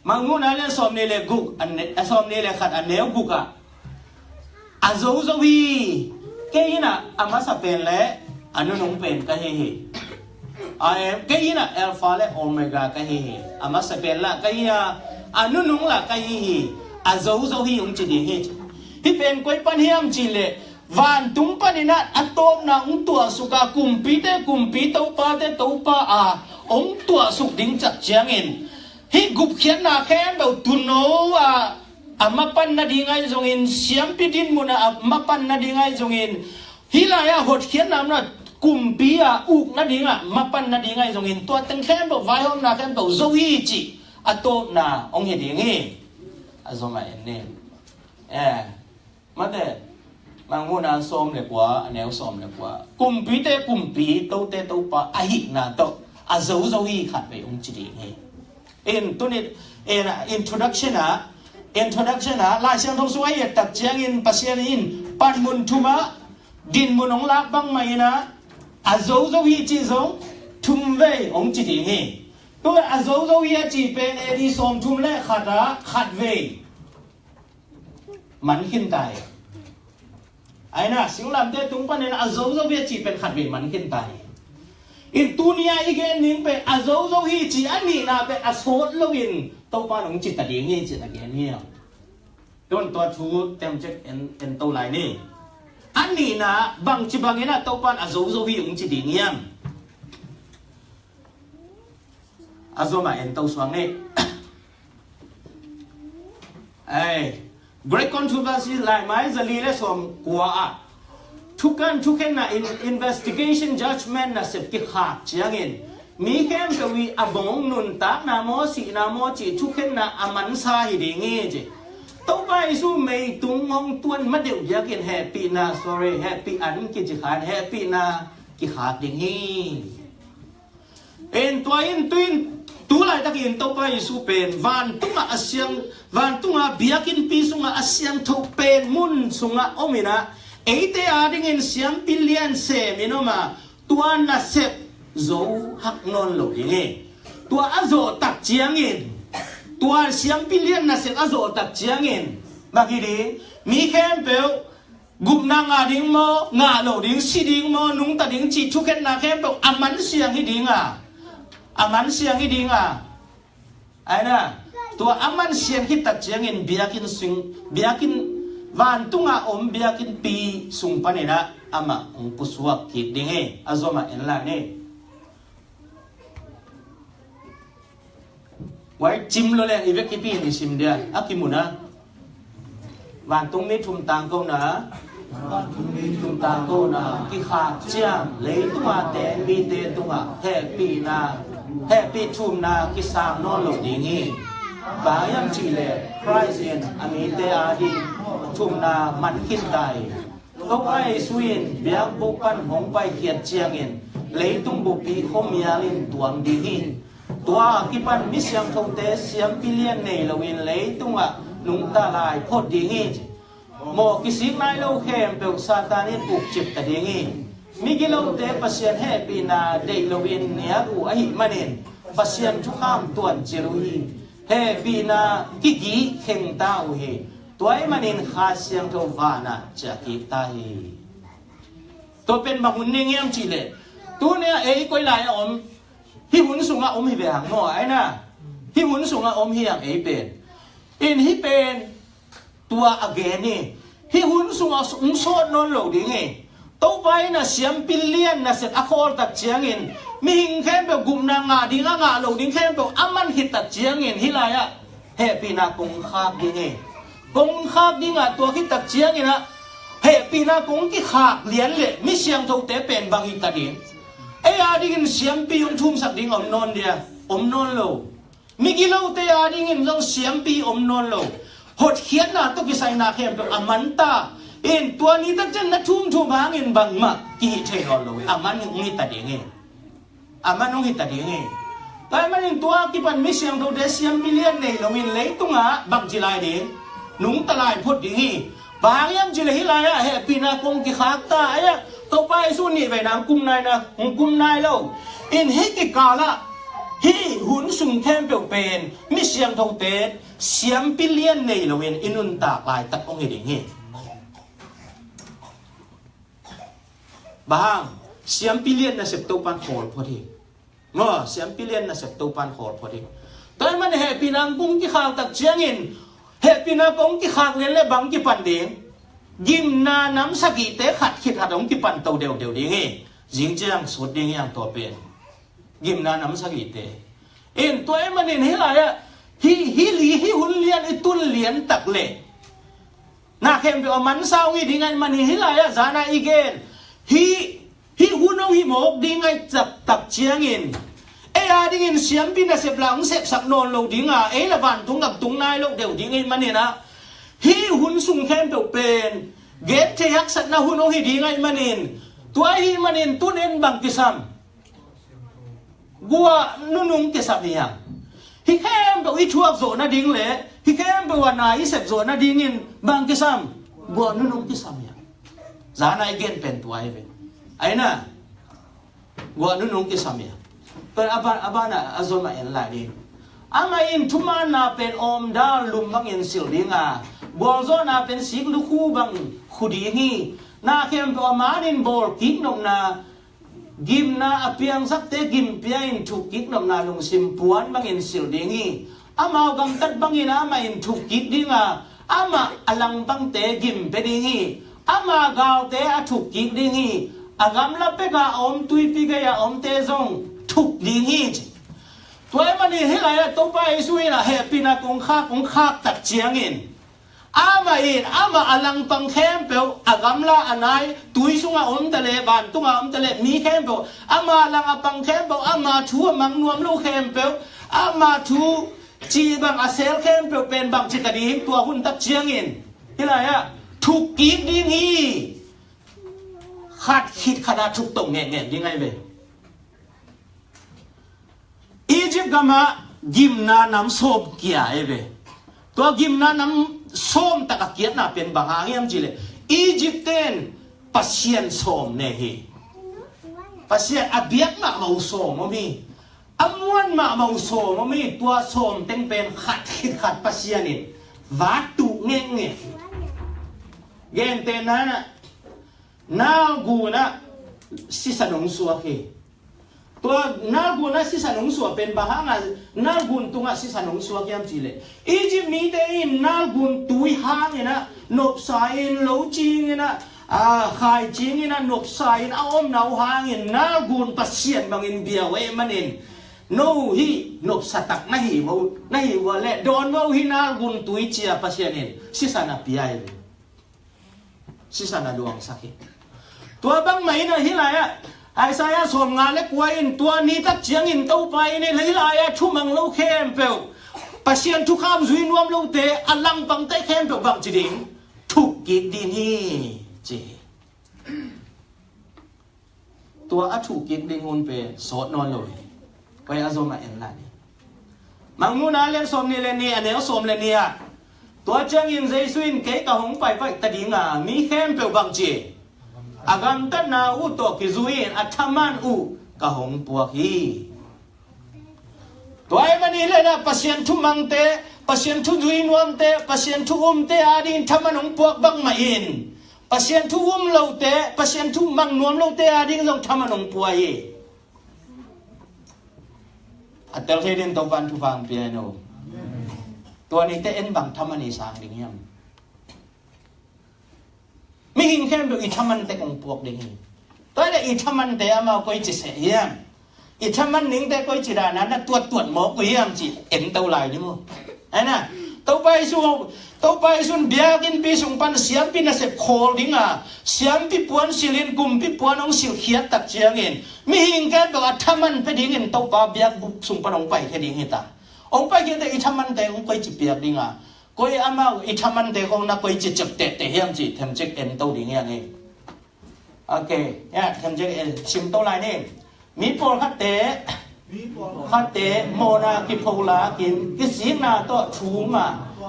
Mangmuhna lian sawmnih le guk, a ne-, a sawmnih le khat, a neu gukah, a zozo hi. Kei in a, a masa pen le a nunung pen ka hi hi. A em, kei in a Alpha le Omega ka hi hi. A masa pen lah ka hi a, a nunung lah ka hi hi. A zozo hi hong ci ding hi. Hih pen koi pan hiam cih leh, vantung panin a, a tawpna hong tuahsuk a, kumpite Kumpi, topate Topa a hong tuahsuk ding tak ciangin, hih gupkhiatna khempeuh tuuno a, a mapan nading ahi zongin, siampi dinmun a, a mapan nading ahi zongin, hih lai-ah hotkhiatna mun a, kumpi a uk nading a, mapan nading ahi zongin, tua teng khempeuh, vaihawmna khempeuh zo hi cih a tawpna hong hi ding hi. A zomah en ni. Eh. Mate, Mangmuhna sawm le kua, a neu sawm le kua. Kumpite Kumpi, tote Topa ahihna tawh a zozo hi khatvei hong ci ding hi. In tuni, in introduction ah, introduction ah, Lai Siangtho sung a i et tak ciangin Pasian in panmun thumah dinmun hong lak bangmah in a, a zozo hi cih zong thum vei hong ci ding hi. Tua a zozo hi a cih pen A D sawmthum le khat ah khatvei man khin ta hi. Aina, singlamteh tung panin a zozo hi a cih pen khatvei man khin ta hi. In tuni a i gen ding pen a zozo hi cih a nihna pen a sawt loin Topa in hong ci ta ding hi cih na gen hi. Tun tua thu temcek en, en to lai ni. A nihna bangci bangin a Topa in a zozo hi hong ci ding hiam? A zomah en to suak ni. Ei, Great Controversy laimai zali le sawm kua ah thukan, thukhenna in, investigation, judgment nasep kikhak ciangin mi khempeuh i a bawng nuntakna maw, sihna maw cih thukhenna a mansa hi ding hi ci. Topa Jesu meitung hong tuan madeuh biakin hehpihna, sorry, hehpih an kici khan hehpihna kikhak ding hi. En tua in, tu in, tu laitakin Topa Jesu pen vantungah a siang, vantungah biakinnpi sungah a siangtho pen mun sungah om in a, eite adingin siampi lian semin om a, tua nasep zo hak nawn lo ding hi. Tua a zawh tak ciangin, tua siampi lian nasep a zawh tak ciangin, bang hi ding, mi khempeuh gupna ngah ding maw, ngah lo ding, si ding maw, nungta ding cih thukhenna khempeuh a mansiang hi ding a, a mansiang hi ding a. Aina, tua a mansiang hi tak ciangin biakinn sung, biakinn, vantungah om biakinnpi sung panin a amah hong pusuak kik ding hi. A zomah en lai ni. Wai cim lo leng i vek kipi in i sim dia, a kimu na. Vantungmi thum tangkona, vantungmi thum tangkona kikhak ciang, leitunga teng mite tungah hehpihna, hehpih thumna kisang nawn lo ding hi. Bang hiam cih leh Christ in a mite ading thumna man khin ta hi. Topa Jesu in biakbuk pan hong paikhiat ciangin leitung buppi khuamial in tuam ding hi. Tua a kipan mi siangthote siampi lian nei loin leitungah nungta lai phot ding hi. Mawh kisik nai lo khempeuh Satan in ukcip ta ding hi. Migilote Pasian hehpihna deih loin niat uh ahih manin Pasian thukham tuancil uh hi. Hehpihna kigih kheng ta uh hi. Tua ahih manin Kha Siangtho vanah ciah kik ta hi. Tua pen bang hun ning hiam cih leh, tuni a ei koi lai a om, hih hun sungah om hi ve hang maw, aina, hih hun sungah om hi hang ei pen. In hih pen tua a gen hi. Hih hun sungah hong sawt nawn lo ding hi. Topa in a siampi lian nasep a khawl tak ciangin mihing khempeuh gupna ngah ding a ngah lo ding khempeuh a man khit tak ciangin hih lai-ah Hehpihna kong khak ding hi. Kong khak dingah tua khit tak ciangin ah hehpihna kong kikhak lian le mi siangthote pen bang hi ta ding? Ei a dingin siampi hong thumsak ding om nawn dia? Om nawn lo. Migilote a dingin zong siampi om nawn lo. Hotkhiatna tawh kisai na khempeuh a man ta in, tua ni tak ciang na thumthum hangin bangmah kihih thei nawn lo hi. A man hong hi ta ding hi. A man hong hi ta ding hi. Tua ahih manin tua kipan mi siangthote siampi lian nei loin leitungah bangci lai ding? Nungta lai phot ding hi. Bang hang hiam cih leh hih lai-ah hehpihna kong kikhak ta, ei-ah Topa Jesu nih veina hong kum nai na, hong kum nai lo. In hih kikalah hih hun sung khempeuh pen mi siangthote siampi lian nei loin i nuntak laitak hong hi ding hi. Bang hang? Siampi lian nasep Topan khawl phot hi. Maw, siampi lian nasep Topan khawl phot hi. Tua ahih manin hehpihna kong kikhak tak ciangin, hehpihna kong kikhak lian le bang kipan ding? Gimna nam sagihte khat khit khat hong kipan to deuhdeuh ding hi. Zing ciang sut ding hi hang tua pen. Gimna nam sagihte. In tua ahih manin hih lai-ah hih, hih li, hih hun lian i tun lian tak leh na khempeuh a mansa hong hi ding ahih manin hih lai-ah zan-a i gen hih, hih hun hong hi mawk ding ahih tak, tak ciangin ei a dingin siampi nasep la hong sepsak nawn lo ding a, ei la vantung gam tung nai lo deuh ding ahih manin ah, hih hun sung khempeuh pen genthei haksatna hun hong hi ding ahih manin, tua ahih manin tun en bang kisam? Guah nunung kisam hi hang. Hih khempeuh i thuak zawh nading le hih khempeuh a na i sep zawh nadingin bang kisam? Guah nunung kisam hi hang. Zan-a i gen pen tua hi ve. Ai na, guah nunung kisam hi hang. Tua a ban, a banah a zom a en lai ding. Amah in thumaanna pen awmdal lum bangin silh ding a, gualzawhna pen sik lukhu bang khu ding hi. Na khempeuh a manin bawl kik nopna, gimna a piangsakte gim pia-in thuk kik nopna lungsim puan bangin silh ding hi. Amau gamtat bangin amah in thuk kik ding a, amah a langpangte gim pia ding hi. Ama galte a thuk kik ding hi. A gamla pek a a om, tuipi gei a omte zong thuk ding hi, ci. Tua ahih manin hih lai-ah Topa Jesu in ah hehpihna kong khak, kong khak tak ciangin, amah in amah a langpang khempeuh, a gamla, a nai, tui sungah om ta leh, vantung a om ta leh, mi khempeuh, ama lang a pang khempeuh, ama thu a mang nuam lo khempeuh, ama thu cih bang a sel khempeuh pen bangci ta ding? Tua hun tak ciangin hih lai-ah thuk kik ding hi. Khat khit khat a thuk to ngekngek ding ahi ve. Egypt gamah gimna nam sawm kia ahi ve. Tua gimna nam sawm tak a kiatna pen bang hang hiam cih leh, Egypt ten pasian sawm nei hi. Pasian a biak mahmah uh sawm om hi. A muan mahmah uh sawm om hi. Tua sawm teng pen khat khit khat Pasian in vat tuh ngekngek. Gentehna in ah, Nile gun ah sisan hong suak hi. Tua Nile gun ah sisan hong suak pen bang hangah Nile gun tungah sisan hong suak hiam cih leh, Egypt mite in Nile gun tui hangin ah nopsa in, lo cing in ah, a, khai cing in ah nopsa in a omna uh hangin Nile gun pasian bangin bia uh ahih manin, no hih nopsa tak na hi uh, na hi uh leh dawn vo, hih Nile gun tui, ci-a Pasian in sisan a pia hi. Sisan a luangsak hi. Tua bangmah in ah hih lai-ah Isaiah sawmnga le kua in, tua ni tak ciangin Topa in hih lai-ah thumang lo khempeuh, Pasian thukham zui nuam lote, a langpangte khempeuh bangci ding? Thuk kik ding hi, ci hi. Tua a thuk kik ding hun pen sawt nawn lo hi. Koi a zom a en lai ni. Mangmuhna a lian sawmnih le nih, a neu sawm le nih ah, tua ciangin Jesu in, kei ka hong paipai ta ding a, mi khempeuh bangci, a gamtatna uh tawh kizui in a thaman uh ka hong puak hi. Tua ahih manin leh na, Pasian thumangte, Pasian thu zui nuamte, Pasian thu umte ading thaman hong puak bangmah in, Pasian thu um lote, Pasian thu mang nuam lote ading zong thaman hong pua hi. A tel thei ding Topan thupha hong pia hen aw. Tua nite en bang thaman i sang ding hiam? Mihing khempeuh i thamante kong puak ding hi. Tua leh i thamante amau koici seh hiam? I thaman ningte koici dan a na tuattuat mawk uh hiam cih en to lai ni maw. Aina, Topa Jesu, Topa Jesu in biakinnpi sung pan siampi nasep khawl dinga, siampi puan silhin kumpi puan hong silkhiat tak ciangin, mihing khempeuh a thaman pia dingin Topa biakbuk sung pan hong paikhia ding hita. Hong paikhiate i thamante hong koici piak dinga, koi amau i thamante khong na koici ciaptehte hiam cih themcik en to ding hi hang hi. Ok, ya, themcik en, sim to lai ni. Mi pawlkhatte, khatte mawhna kipho lakin kisikna tawh thum a,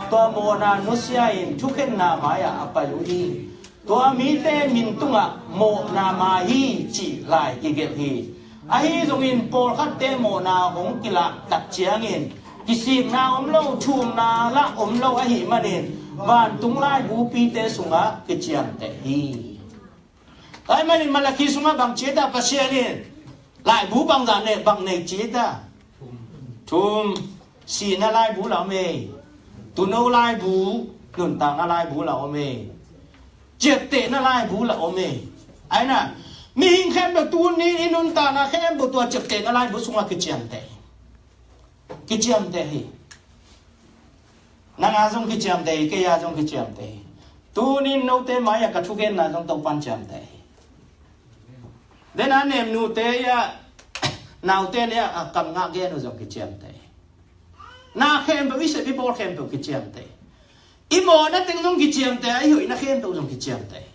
tua mawhna nusia in thukhenna mai-ah a pai uh hi. Tua mite min tungah mawhna mai hi cih lai kigelh hi. Ahi zongin pawlkhatte mawhna hong kilak tak ciangin kisikna om lo, thumna lah om lo ahih manin vantung laibupite sungah kiciamteh hi. Tua ahih manin Malakhi sungah bang ci ta, Pasian in laibu bangzah nei, bang nei ci ta? Thum. Sihna laibu la om e. Tuuno laibu, nuntakna laibu la om e. Ciaptehna laibu la om e. Aina, mihing khempeuh tuni i nuntakna khempeuh tua ciaptehna laibu sungah kiciamteh hi. Kiciamteh hi. Nang a zong kiciamteh hi, kei a zong kiciamteh hi. Tunin note mai-ah ka thugenna zong Topan ciamteh hi. Den a nemnute i a, naute ni a kam ngah gen uh zong kiciamteh hi. Na khempeuh, i sep i bawl khempeuh kiciamteh hi. I mawhna teng zong kiciamteh a, i hoihna khempeuh zong kiciamteh hi.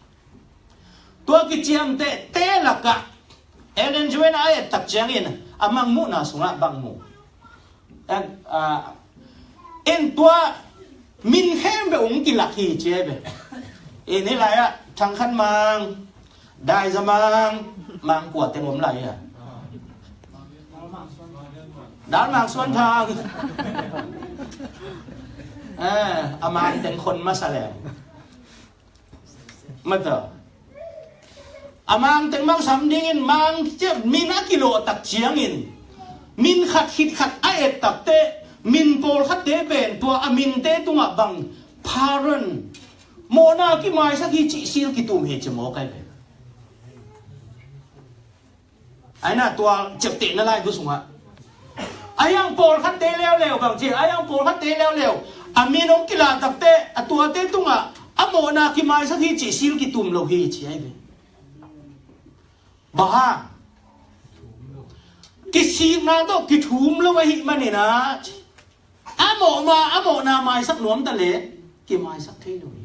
Tua kiciamtehte lakah Ellen G. White a et tak ciangin a mangmuhna sungah bang mu? En, a, en tua min khempeuh hong kilak hi ci hi ve. En hih lai-ah Thang Khan Mang, Dai Za Mang, Mang kua teng om lai hi a. Dal Mang Suan Thang. Eh, a Mang teng khon masa leng. Mata. A Mang teng Mang sam dingin Mang ciah min a kilawh tak ciangin min khat khit khat a et takte, min pawlkhatte pen tua a minte tungah bang pardon, mawhna kimaisak hi cih seal kitum hi ci maw kai pen. Aina tua ciaptehna laibu sungah. A hiang pawlkhatte leuleu bang ci, a hiang pawlkhatte leuleu. A min hong kilak takte, a tuate tungah, a mawhna kimaisak hi cih seal kitum lo hi ci ahi ve. Bang hang? Kisikna tawh kithum lo ahih manin a, a mawh ma, a mawhna maisak nuam ta le, kimaisak thei lo hi.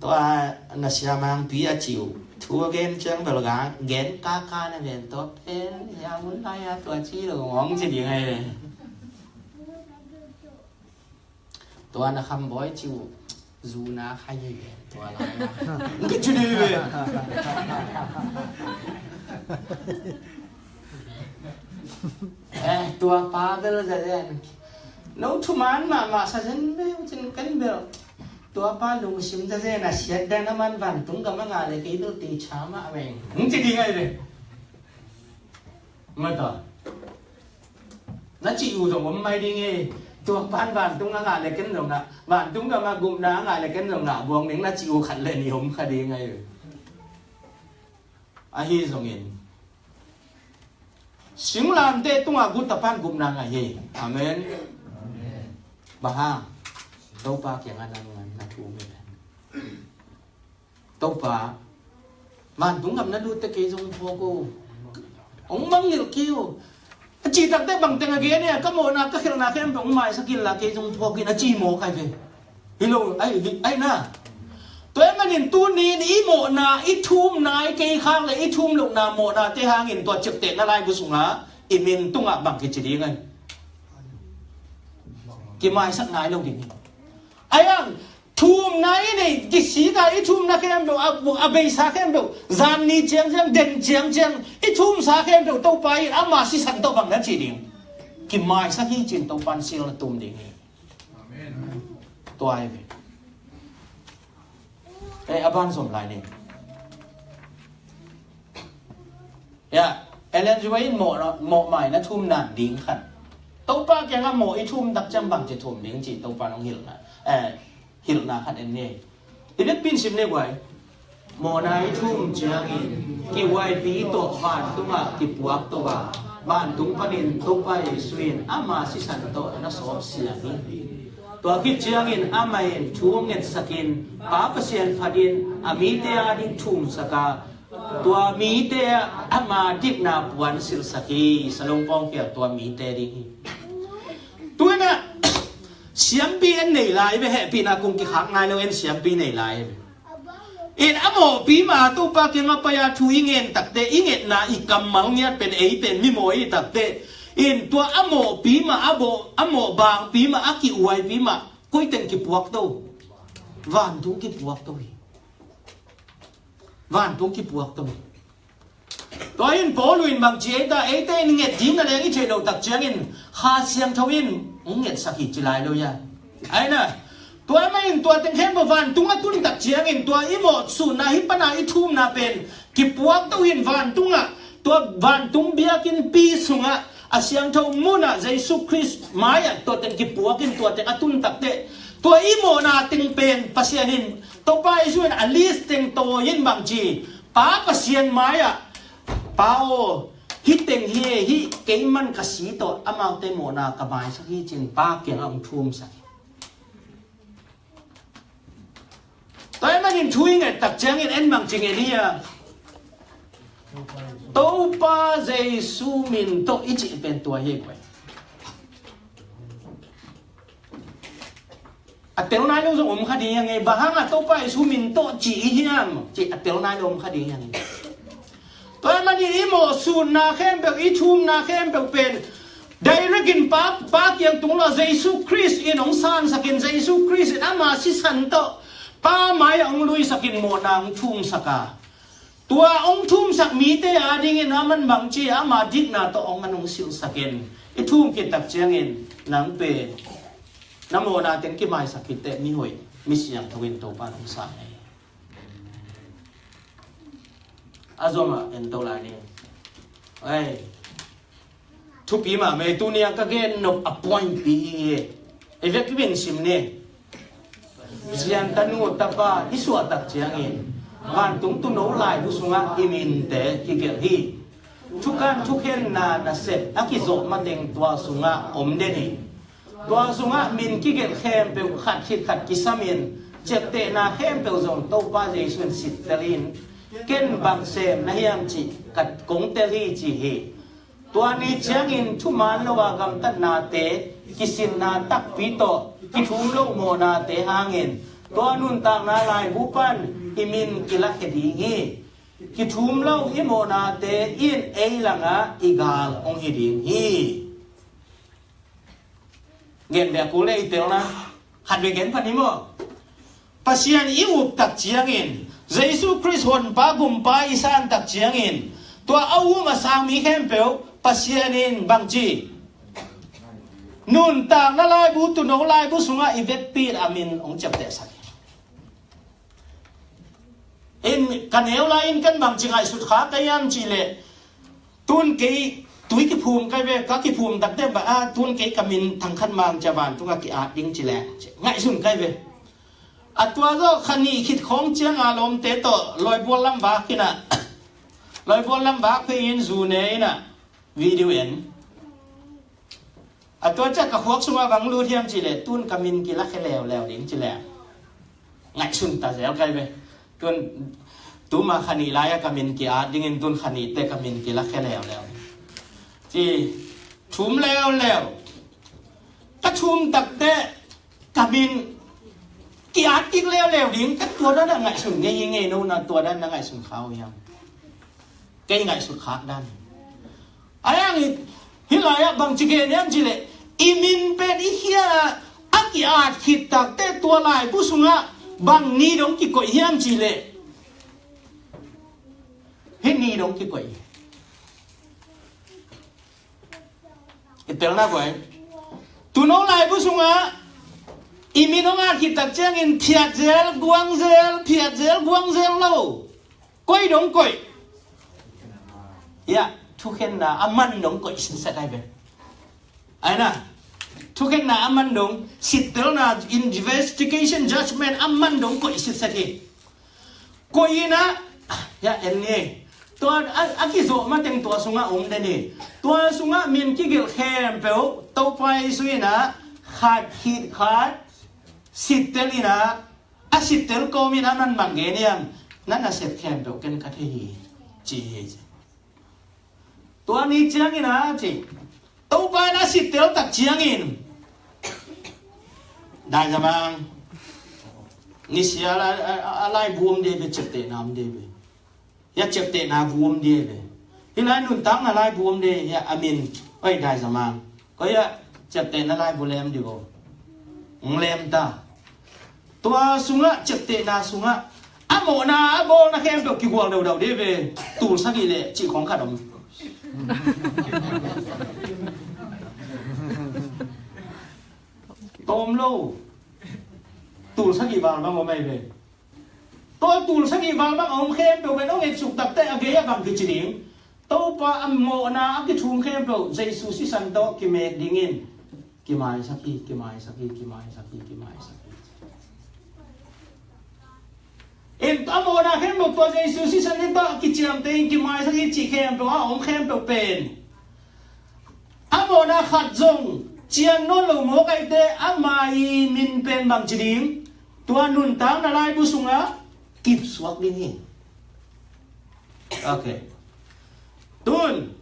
Tua na siamangpi a ci uh thu a gen ciang bel ga gen kaka na ven tua pen hia mun lai a tua ci lo ngong ci ding ai le. Tua na kham bawi ci uh zu na khai hi ven tua lai a. Ngi ci ding ve. Eh, tua pa bel za zen. No thuman mahmah sa zen bel cin kan bel. Tua pa lungsim za zen a siat dan a man vantung gam a ngah le kei bel tei cha mah veng. Hong ci ding ai ve. Mata. Na ci uh zong om mai ding e. Tua pan vantung a ngah le ken zong ngah. Vantung gam a gupna a ngah le ken zong ngah buang ding na ci uh khat le ni om kha ding ai ve. Ahi zongin singlamteh tungah guttapan gupna ngah hi. Amen. Bang hang? Topa kiangah nang na thu um hi. Topa, vantung gam na lut teh kei zong phawk o. Hong mangngilh kei o. A cih takte bang teng a gen e, ka mawhna ka khelhna khempeuh hong maisak inla kei zong phawk in a ci maw kai ve. Hi lo, ai, hi, ai na. Tua ahih manin tuni in i mawhna, i thumna, i kei khak le i thum lohna mawhnate hangin tua ciaptehna laibu sungah i min tungah bang kici ding ai. Kimaisak nai lo ding hi. Ai ang, thumna i neih kisik a i thumna khempeuh, a, a beisa khempeuh, zan ni ciangciang, den ciangciang, i thumsa khempeuh Topa in ama sisan tawh bang na ci ding. Kimaisak hi cin Topa in seal na tum ding hi. Tua hi ve. Eh, a ban zom lai ni. Ya, Ellen G. White in mawh, mawh mai na thum nan ding khat. Topa kiangah mawh i thum tak ciang bang ci thum ding ci Topa nong hilhna. Eh, hilhna khat en ni. I vekpi in sim ni guai. Mawhna i thum ciangin kihuaipi tawh vantungah kipuak to a, vantung panin Topa Jesu in ama sisan tawh na sawp siang hi. Tua khit ciangin amah in thu ngetsakin Pa Pasian phatin a mite ading thumsak a, tua mite ama dikna puan silsak hi. Salung pawngkhial tua mite ding hi. Tuinah siampi en nei lai ve, hehpihna kung kikhak nai lo en siampi nei lai ve. In a mawhpi mah Topa kiangah pai-a thu i ngen takte, i ngetna i kammal ngiat pen ei pen mimaw i takte, in tua a mawhpi mah a bawh, a mawh bangpi mah a kihuaipi mah koi teng kipuak to? Vantung kipuak to hi. Vantung kipuak to hi. Tua in Paul in bang ci ei ta, eite in nget ding na leng i theih loh tak ciangin Kha Siangtho in hong ngetsak hi ci lai lo ia. Aina, tua mah in tua teng khempeuh vantung a tun tak ciangin tua i mawhsutna hi pana i thumna pen kipuak to in vantungah, tua vantung biakinnpi sungah a siangtho munah Jesu Khrist mai-ah tua teng kipuak in tua teng a tun takte, tua i mawhna teng pen Pasian in, Topa Jesu in a list teng tawi in bang ci, Pa Pasian mai-ah, Pa aw, hih teng hi, hih keiman ka si tawh amaute mawhna ka maisak hi cin Pa kiangah hong thumsak hi. Tua ahih manin thu i nget tak ciangin en bang ci ngen hi a, Topa Jesu min tawh i cih pen tua hi guai. A tel nai lo zong om kha ding hi hang e, bang hangah Topa Jesu min tawh ci i hiam cih a tel nai lo om kha ding hi hang e. Tua ahih manin i mawhsutna khempeuh, i thumna khempeuh pen direct in Pa, Pa kiang tung lo, Jesu Khrist in hong sansakin, Jesu Khrist in ama sisan tawh Pa mai-ah hong luisakin mawhna hong thumsak a, tua hong thumsak mite adingin a man bang ci, ama dikna tawh hong an hong silhsakin i thum khit tak ciangin nang pen na mawhna teng kimaisak khit teh mi hoih, mi siangtho in Topa in hong sang hi. A zomah en to lai ni. Ei, thupi mahmah ei, tuni a ka gen nop a point pi hi. Ei vek kibin sim ni. Zian tanu tapa i suah tak ciangin vantung tuuno laibu sungah i minte kigelh hi. Thukan thukhenna nasep a kizawh mateng tua sungah om den hi. Tua sungah min kigelh khempeuh khat khit khat kisamin, ciaptehna khempeuh zong Topa Jesu in sittel in, ken bang sem na hiam cih ka kong tel hi ci hi. Tua ni ciangin thuman lo a gamtatnate, kisinna takpi tawh kithum lo mawhnate hangin tua nuntakna laibu pan i min kilakhia ding hi. Kithum lo i mawhnate in ei langah i gal hong hi ding hi. Gen bek kul le i telna khat bek gen phan hi maw? Pasian i up tak ciangin, Jesu Khrist honpa gumpa i san tak ciangin, tua a um a sang mi khempeuh Pasian in bang ci, nuntakna laibu, tuuno laibu sungah i vekpi a min hong ciaptehsak hi. In ka neu lai in kan bang ci ngaihsut kha ka hiam cih leh, tun kei tui kiphum kai ve, ka kiphum takte bang a, tun kei ka min thangkhat mang cia vantungah ki-at ding ci leh ngaihsun kai ve. A tua zawh kha nih khit khawng ciang a lawmte tawh Lawibual lam vak in ah, Lawibual lam vak phei in zu ne in ah video en. A tua ciah ka khuak sungah bang lut hiam cih leh, tun ka min kilakhia leuleu ding ci leh ngaihsun ta zel kai ve. Tun tuma kha nih lai-ah ka min ki-at dingin tun kha nih teh ka min kilakhia leuleu ci. Thum leuleu. Ka thum tak teh ka min ki-at kik leuleu ding. Ka tua dan a ngaihsun ngei hi ngei no na, tua dan na ngaihsun kha uh hiam? Kei ngaihsut khak dan. A yang hi, hih lai-ah bang ci gen hiam cih leh, i min pen i khia a, a ki-at khit tak teh tua laibu sungah bang ni dong kikoih hiam cih leh, hih ni dong kikoih. I telna guai. Tuuno laibu sungah i min hong at khit tak ciangin phiat zel, guang zel, phiat zel, guang zel lo. Koi dong koih. Hiah, thukhenna a man dong koih sitset ai ve. Ai na, thukhenna a man dong, sittelna, investigation, judgment a man dong koih sitset hi. Koi in ah, ya en ni. Tua a, a kizawh mateng tua sungah om den hi. Tua sungah min kigelh khempeuh Topa Jesu in ah khat khit khat sittel in ah, a sittel kawm in ah, nan bang gen hiam? Na nasep khempeuh ken ka thei hi, ci hi. Tua ni ciangin a ci, Topa in a sittel tak ciangin, Daizamang, nisia a, a, a laibu om dih ve, ciaptehna om dih ve. Hia ciaptehna bu om dih ve. Hih lai nuntakna laibu om dih, hia a min, oi Daizamang. Koi ah ciaptehna laibu lem dih bo. Hong lem ta. Tua sungah, ciaptehna sungah a mawhna a bawlna khempeuh kigual daudau dih ve. Tul sagih le cih khong khat om. Tawm lo. Tul sagih val bang om ai ve. Tua tul sagih val bang a om khempeuh pen hong etsuk takte a gei a bang kici ding? Topa a mawhna a kithum khempeuh Jesu sisan tawh kimek dingin kimaisak hi, kimaisak hi, kimaisak hi, kimaisak hi. In a mawhna khempeuh tua Jesu sisan in tawh kiciamteh in kimaisak hi cih khempeuh a om khempeuh pen a mawhna khat zong cian nawn lo mawk aite, ama i min pen bangci ding? Tua nuntakna laibu sungah kipsuak ding hi. Ok. Tun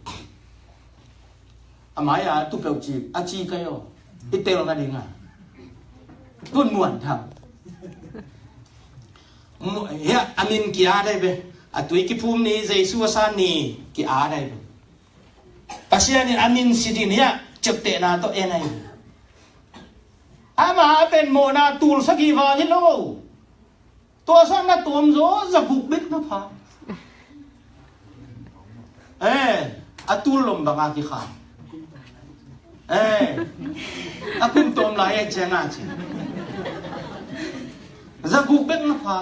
a mai-a tupeuh ci a ci kai aw. I tel nading a tun muan tham. Hia a min ki-at ai ve. A tui kiphum ni, Jesu a san ni ki-at ai ve. Pasian in a min sitin hia ciaptehna tawh en ai. Ama a pen mawhna tul sagih val hi lo. Tua sang na tuam zaw, za guk bek na pha. Eh, a tul lom banga kikham. Eh, a kum tawm lai a cianga ci. Za guk bek na pha.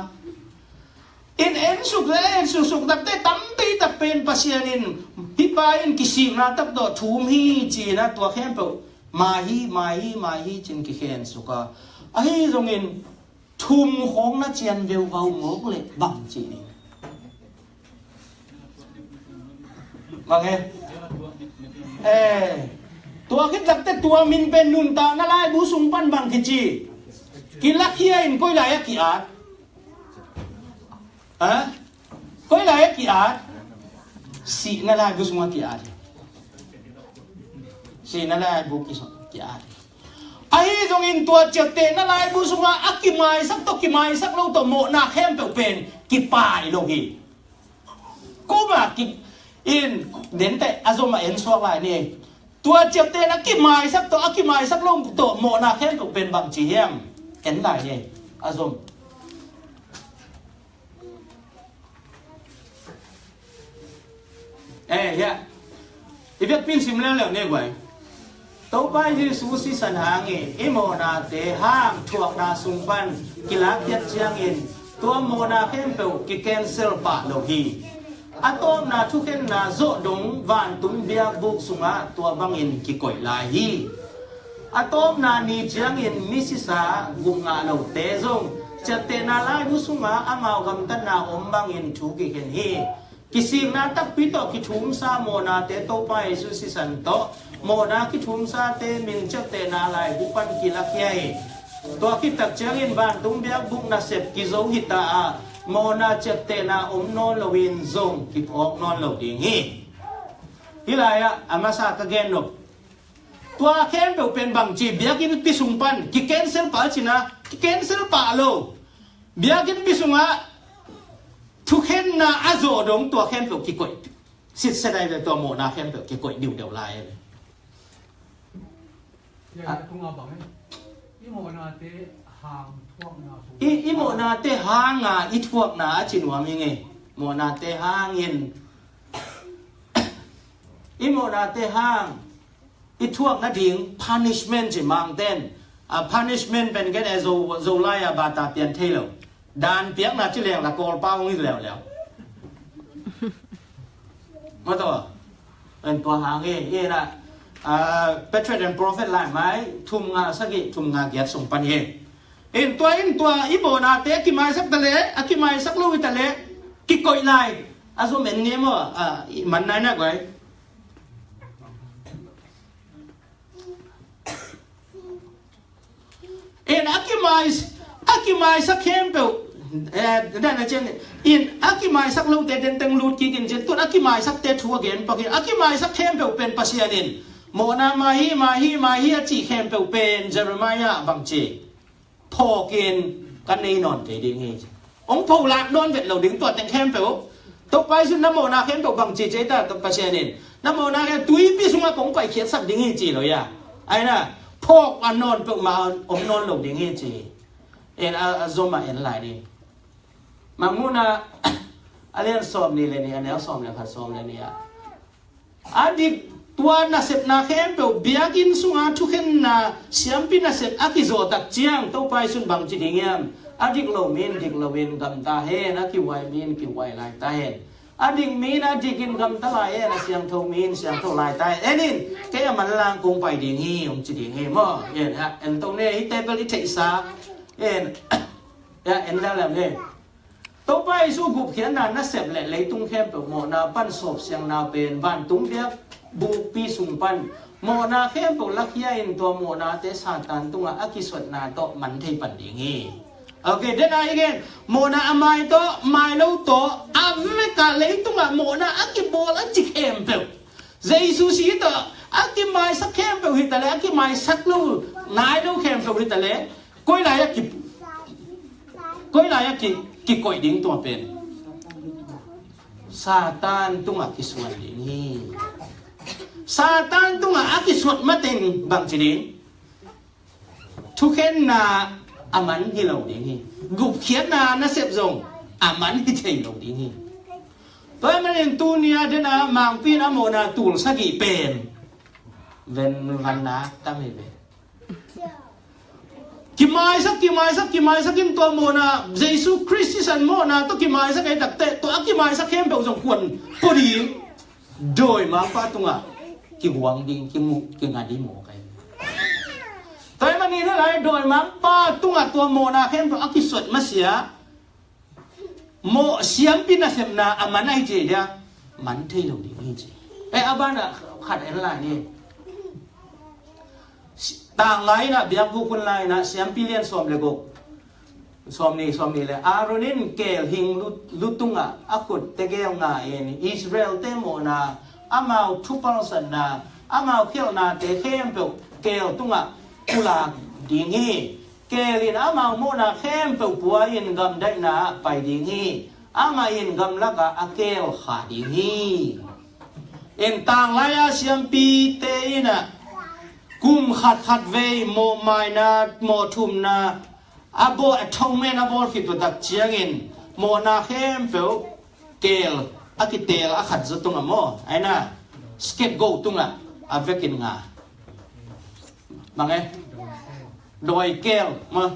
In ensuk le ensuk suk takte tampi tak pen Pasian in hih pa in kisikna tak tawh thum hi ci-in a tua khempeuh mai hi, mai hi, mai hi cin kikhen suk a. Ahi zongin thum khawng na cian veuvau mawk le bang ci ni. Bang he? Eh, tua khit takte tua min pen nuntakna laibu sung pan bang kici? Kilakhia in koi lai a ki-at? Ha? Koi lai a ki-at? Sihna laibu sungah ki-at. Sihna laibu ki-at. Ahi zongin tua ciaptehna laibu sungah a kimaisak tawh kimaisak lo tawh mawhna khempeuh pen kipai lo hi. Kuma ki in dente a zom a en suak lai ni. Tua ciaptehna kimaisak tawh a kimaisak lo tawh mawhna khempeuh pen bangci hiam? En lai ni. A zom. Eh, hia. I biakpi in sim leuleu ne guai. Topa Jesu sisan hangin i mawhnate hang thuakna sung pan kilakhiat ciangin tua mawhna khempeuh ki-cancel pah lo hi. A tawpna thukhenna zawh dong vantung biakbuk sungah tua bangin kikoih lai hi. A tawpna ni ciangin misisa gupngah lote zong ciaptehna laibu sungah amau gamtatna om bangin thu kikhen hi. Kisikna takpi tawh kithumsa mawhnate Topa Jesu sisan tawh mawhna kithumsate min ciaptehna laibu pan kilakhia hi. Tua khit tak ciangin vantung biakbuk nasep kizo hita ah mawhna ciaptehna om nawn loin zong kiphawk nawn lo ding hi. Hih lai-ah a masa ka gen nop. Tua khempeuh pen bangci, biakinn pi sung pan ki-cancel pah a cina, ki-cancel pah lo. Biakinn pi sungah thukhenna a zawh dong tua khempeuh kikoih. Sitset ai ve, tua mawhna khempeuh kikoih diudeu lai ai ve. Tua i tung a bang e. I mawhnate hang thuakna sung. I, i mawhnate hanga i thuakna a ci nuam ing e. Mawhnate hangin. I mawhnate hang i thuak nading punishment ci Mangten. A punishment pen ken e Zo, Zolai a bata pian thei lo. Dan piakna ci leng la Kawlpau hong hi leuleu. Mataw. En tua hang e, e na, a, Patriarch and Prophet lai mai, thum nga sagih, thum nga giat sung pan e. In tua in tua i mawhnate a kimaisak ta leh, a kimaisak lo hi ta leh, kikoih lai. A zom en ni maw, a, i man nai na guai. In a kimai, a kimaisak khempeuh, eh, dan a cian, in a kimaisak lote den teng lut kik in cian, tun a kimaisakte thu a gen pak in, a kimaisak khempeuh pen Pasian in mawhna mai hi, mai hi, mai hi a cih khempeuh pen Jeremiah bang ci, phawk in ka nei nawn kei ding hi ci. Hong pholak nawn vet lo ding tua teng khempeuh. Topa Jesu na mawhna khempeuh bang ci ci ta, Topa Pasian in na mawhna khempeuh tuipi sungah kong paikhiatsak ding hi ci lo ia. Ai na, phawk a nawn peuhmah om nawn lo ding hi ci. En a, a zom a en lai ni. Mangmuhna a lian sawm ni le ni, a neu sawm le khat, sawm le ni ah. A dik tua nasepna khempeuh, biakinn sunga thukhenna siampi nasep a kizaw tak ciang, Topa Jesu in bang ci ding hiam? A dik lo mi in dik lo in gamta hen, a kihuai mi in kihuai lai ta hen. A dik mi in a dik in gamta lai hen, a siangtho mi in siangtho lai ta hen. En in, kei a manlang kong pai ding hi, hong ci ding hi maw. En ha, en to ne, hihte bel i theihsa. En, ya, en da lem ne. Topa Jesu gupkhiatna nasep le leitung khempeuh mawhna pan sawpsiangna pen vantung biakbukpi sung pan mawhna khempeuh lakhia in tua mawhnate Satan tungah a kisuatna tawh man thei pan ding hi. Ok, dena i gen, mawhna a mai tawh, mai lo tawh, a vekah leitungah mawhna a kibawl a ci khempeuh, Jesu si tawh a kimaisak khempeuh hi ta leh, a kimaisak lo, nai lo khempeuh hi ta leh, koi lai a ki, koi lai a ki, kikoih ding tua pen? Satan tungah kisuan ding hi. Satan tungah a kisuat mateng bang ci ding? Thukhenna a man hi lo ding hi. Gupkhiatna nasep zong a man hi thei lo ding hi. Tua manin tuni a dena mangpi in a mawhna tul sagih pen ven vanna tam hi ve. Kimaisak, kimaisak, kimaisak in tua mawhna, Jesu Khrist sisan mawhna tawh kimaisak ei takte, tua a kimaisak khempeuh zong kuan pua ding. Dawimangpa tungah kihuang ding, kimu, kinga ding maw kai. Tua ahih manin hih lai dawimangpa tungah tua mawhna khempeuh a kisuat masiah, mawh siampi nasepna a man ahi ci dia, man thei lo ding hi ci. Eh, a banah khat en lai ni. Tanglai inah, biakbuk hun lai inah, siampi lian sawm le guk, sawm ni, sawm ni le, Aaron in keel hing lu, lu tungah a khut tegel nga in Israel-te mawhna, amau thupalsatna, amau khialhnate khempeuh keel tungah pulak ding hi. Keel in amau mawhna khempeuh pua in gamdaihna ah pai ding hi. Amah in gamlakah a keel kha ding hi. En, tanglai-a siampite inah kum khatkhat vei mawhmaina, mawhthumna a bawl, atonement a bawl khit uh tak ciangin mawhna khempeuh keel a kiteel a khat zaw tungah maw, aina, scapegoat tungah a vekin nga. Bang e? Dawi keel maw?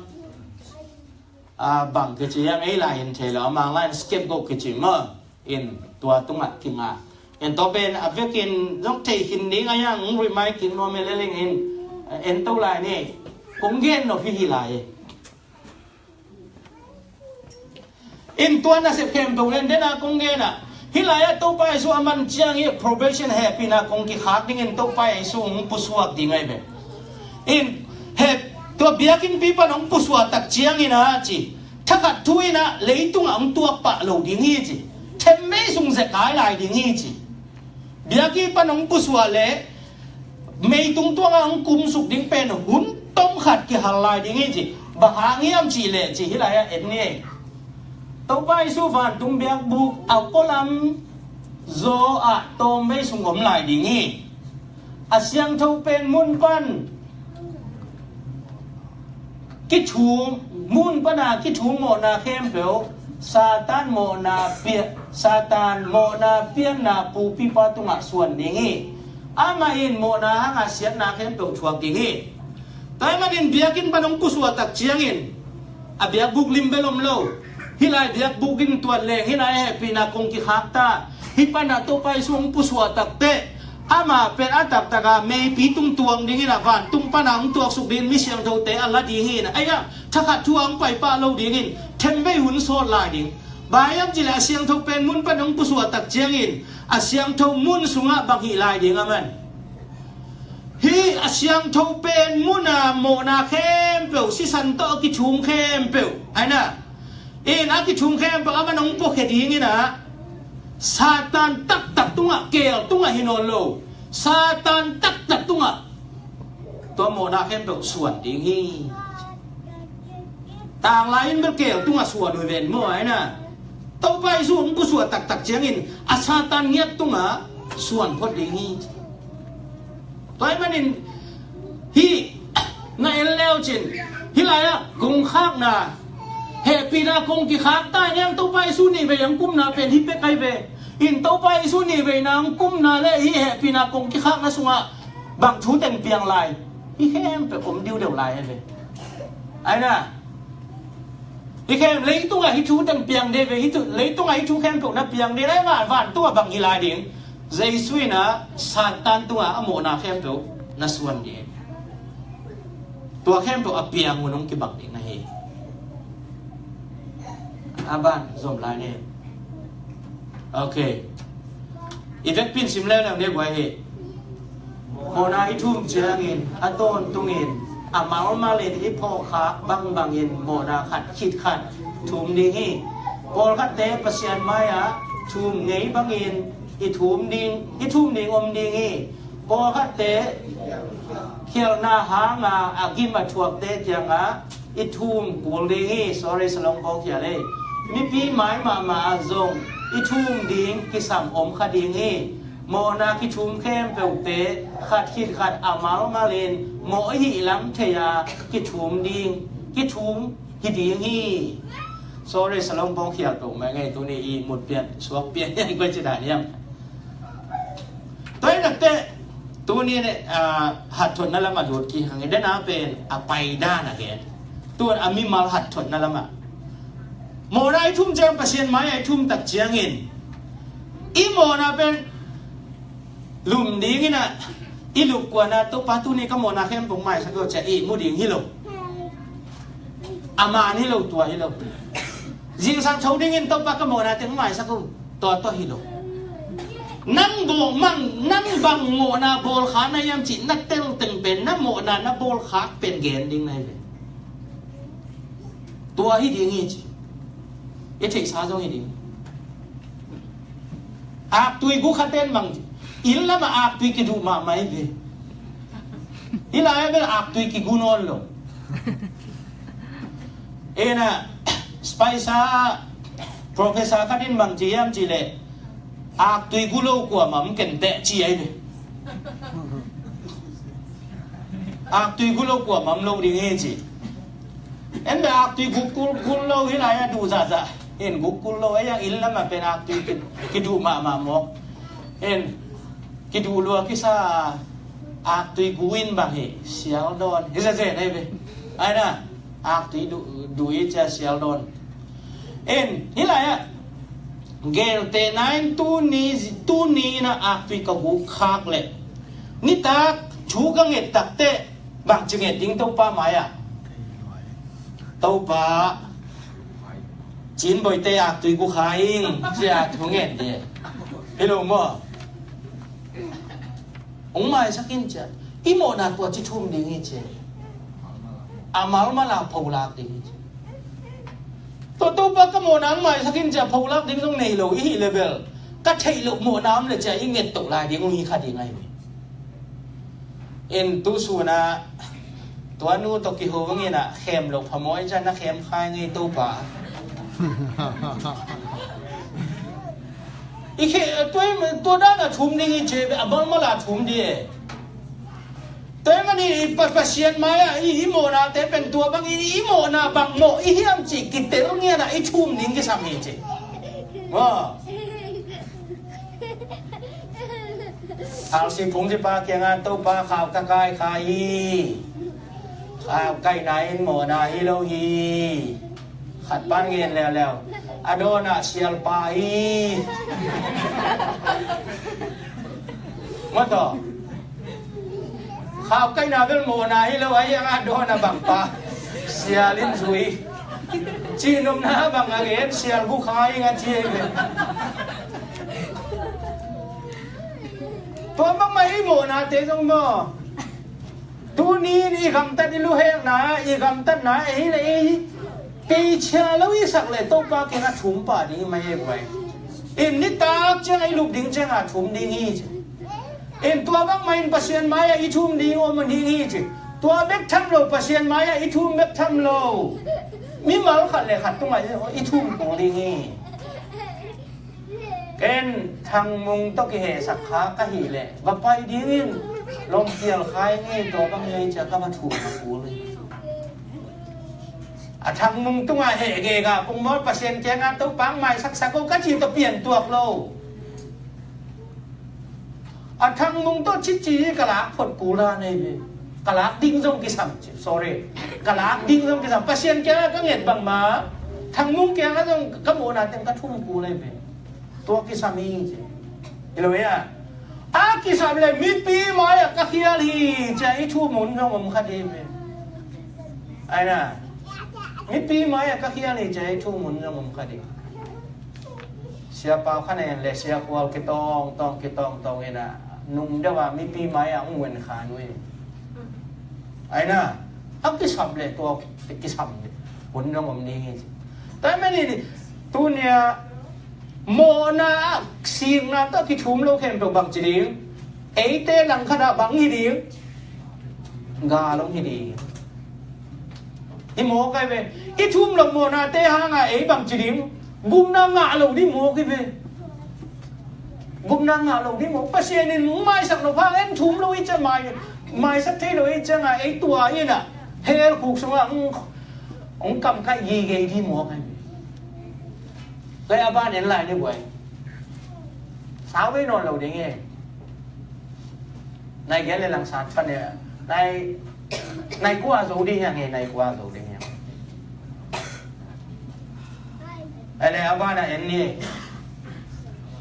A, bang kici hiam, ei lai in thei lo, a Mang lai in scapegoat kici maw? In tua tungah kinga. En, tua pen a vekin zong thei khin ding a, yang remind kik nuam e le ling in, en to lai ni. Kong gen nop hi hi lai. In tua nasep khempeuh len dena kong gen a, hih lai-ah Topa Jesu a man ciang hi, probation hehpihna kong kikhak dingin Topa Jesu hong pusuak ding ahi ve. In, heh, tua biakinnpi pan hong pusuah tak ciangin a ci, thakhat thu inah leitungah hong tuak pah lo ding hi ci. Themmei sung zekai lai ding hi ci. Biakinn pan hong pusuah leh meitung tuangah hong kumsuk ding pen hun tomkhat kihal lai ding hi ci. Bang hang hiam cih leh ci, hih lai-ah en ni. Topa Jesu vantung biakbuk a pualam zaw ah tawmvei sung om lai ding hi. A siangtho pen mun pan kithung, mun pana kithung mawhna khempeuh Satan mawhna pia, Satan mawhna pianna pupipa tungah suan ding hi. Amah in mawhna hanga siatna khempeuh thuak ding hi. Tua ahih manin biakinn pan hong pusuah tak ciangin a biakbuk lim bel om lo. Hih lai biakbuk in tuat leng, hih lai hehpihna kong kikhak ta. Hih panah Topa Jesu hong pusuah tak teh Amah pen a taktaka meipi tung tuang dingin a vantung pana hong tuaksuk dingin mi siangthote a la ding hi. Aia, thakhat thu a hong paipah lo dingin themvei hun sawt lai ding. Bang hiam cihleh a siangtho pen mun pan hong pusuah tak ciangin a siangtho mun sungah bang hih lai ding a man. Hih a siangtho pen muna mawhna khempeuh, sisan tawh a kithum khempeuh, aina, in a kithum khempeuh a man hong puakhia dingin a, Satan taktak tungah, keel tungah hi nawn lo. Satan taktak tungah tua mawhna khempeuh suan ding hi. Tanglai in bel keel tungah suan uh hi ven maw, aina. Topa Jesu hong pusuah taktak ciangin a Satan ngiat tungah suan phot ding hi. Tua ahih manin hih na en leu cin, hih lai-ah kongkhakna, hehpihna kong kikhak ta hi niang. Topa Jesu nih vei hong kumna pen hih pek ahi ve. In Topa Jesu nih veina hong kumna le hih hehpihna kong kikhakna sungah bang thu teng piang lai, hih khempeuh om diudeu lai ahi ve. Aina, hih khem, leitungah hih thu teng piang ding ve, hih thu, leitungah hih thu khempeuh na piang ding, aina, van, vantung ah bang hi lai ding. Jesu in a Satan tungah a mawhna khempeuh na suan ding. Tua khempeuh a piang hun hong kibang ding na hi. A ban zom lai ni. Ok. I vekpi in sim leuleu ni guai hi. Mawhna i thum ciangin a tawntungin a malmalin i phawkkhak bangbangin mawhna khat khit khat thum ding hi. Pawlkhatte Pasian mai-ah thum ngei bangin i thum ding, i thum ding om ding hi. Pawlkhatte khialhna hanga a gim a thuakte kiangah i thum kul ding hi. Sorry, Salong Pawlkhial ei. Mipi mai mahmah ah zong i thum ding kisam om kha ding hi. Mawhna kithum khempeuhte khat khit khat a malmalin mawh i hih lam thei-a kithum ding, kithum hi ding hi. Sorry, Salong Pawlkhial peuhmah ngei, tuni i mut pian suak pian hiam, koi ci dan hiam. Tua hi nakteh tuni in, ah, hatthotna lamah lut kik hang. I dena pen a paidan a gen. Tun a mimal hatthotna lamah mawhna i thum ciang, Pasian mai-ah i thum tak ciangin i mawhna pen lum dingin a, i lupkuana, Topa tuni ka mawhna khempeuh maisak o, ci-a i mu ding hi lo. A man hi lo, tua hi lo. Zingsang tho dingin Topa ka mawhna teng maisak o, tua tawh hi lo. Nang bawh mang, nang bang mawhna bawlkha na hiam cih na tel teng pen na mawhna na bawlkhak pen gen ding na hi ve. Tua hi ding hi ci. I theihsa zong hi ding. Aktui gu khaten bang ci, inn lamah aktui kiduh mahmah hi ve. Hih lai-ah bel aktui kigu nawn lo. Ena, Spicer, professor khat in bang ci hiam cih leh, aktui gu lo kuamah om kei inteh ci ahi ve. Aktui gu lo kuamah om lo ding hi ci. En beh aktui guk kul, kul lo hih lai-ah duh zahzah. En guk kul lo, ei a inn lamah pen aktui ki, kiduh mahmah maw. En kiduh lua kisa aktui gu in bang hi, sial dawn. Hi zezen ahi ve. Aina, aktui duh, duh i cia sial dawn. En, hih lai-ah geeltehna in tuni, tuni in a aktui ka guk khak leh nitak thu ka nget takteh bangci nget ding Topa mai-ah? Topa, Cin Boite aktui gu kha ing, ci-a thu nget ding hi lo maw? Hong maisak in ci-a i mawhna tua ci thum ding hi ci. A malmal a pholak ding hi ci. Tua Topa ka mawhna hong maisak in ci-a pholak ding zong nei lo i hih leh bel, ka theih loh mawhna om leh ci-a i nget toh lai ding hong hi kha ding ahi ve. En tu sun ah tua nu tawh kiho bangin a khem loh phamawh in ci-a na khem kha ing ei Topa. I khe, tua, tua dan a thum ding hi ci, a malmal a thum ding e. Tua ahih manin i Pa, Pasian mai-ah i, i mawhnate pen tua bangin i mawhna bang mawh i hiam cih kitel ngiat a i thum ding kisam hi ci. Maw? Alsi phungzipa kiangah Topa khau ka kai kha hi. Khau kaihna in mawhna hi lo hi. Khat pan ngen leuleu. A dawnah sialpa hi. Maw taw. Khaukaihna bel mawhna hi lo, a hiang a dawn a bang pa. Sial in zui. Cihnopna bang a gen, sial gu khai ing a ci ei ve. Tua bangmah i mawhnate zong maw. Tuni in i gamtat i luhekna, i gamtatna, ei le ei peichia lo i sak le Topa kiang a thum pah ding i mai ei guai. In nitak ciang a i lup ding ciang a thum ding hi ci. In tua bangmah in Pasian mai-ah i thum ding om ding hi ci. Tua bek tham lo, Pasian mai-ah i thum bek tham lo. Mimal khat le khat tungah i thum kul ding hi. Ken Thangmung tawh kihehsak kha ka hih leh va pai dingin lawmpial khai ngei, tua bang ngei cia ka va thum kul hi. A Thangmung tungah heh gega pungmawl Pasian kiangah Topa hong maisaksak o ka ci tawh pian tuak lo. A Thangmung tawh cici ka lak phot kul a nei ve. Ka lak ding zong kisam ci. Sorry. Ka lak ding zong kisam. Pasian kiangah ka nget bangmah Thangmung kiangah zong ka mawhna teng ka thum kul a nei ve. Tua kisam hi ci. Hi lo hia? A kisam le mipi mai-ah ka khial hi cia i thum hun zong om kha ding ve. Ai na. Mipi mai-ah ka khial hi cia i thum hun zong om kha ding. Sia Pau Khan En le Sia Khual kitawngtawng kitawngtawng in a nung deuh a mipi mai-ah hong wen kha nuai. Ai na. A kisam le tua kisam hun zong om ding hi ci. Tua manin tuni-ah mawhna ah sikna tawh kithum lo khempeuh bang ci ding? Eite langkhat ah bang hi ding? Gal hong hi ding. Hi mawk ai ve. I thum lo mawhnate hangah ei bang ci ding? Gupna ngah lo ding mawk hi ve. Gupna ngah lo ding mawk. Pasian in maisak lo hang en thum lo i ciang mai, maisak thei lo i ciangah ei tua in a hell khuk sungah hong, hong kamkaih gige ding mawk ai ve. Lai a ban en lai ni buai. Sau vei nawn lo ding e. Nai gen le langsat pan e. Nai, nai kua zo ding hiang e, nai kua zo ding hiang. Ai le a ban a en ni.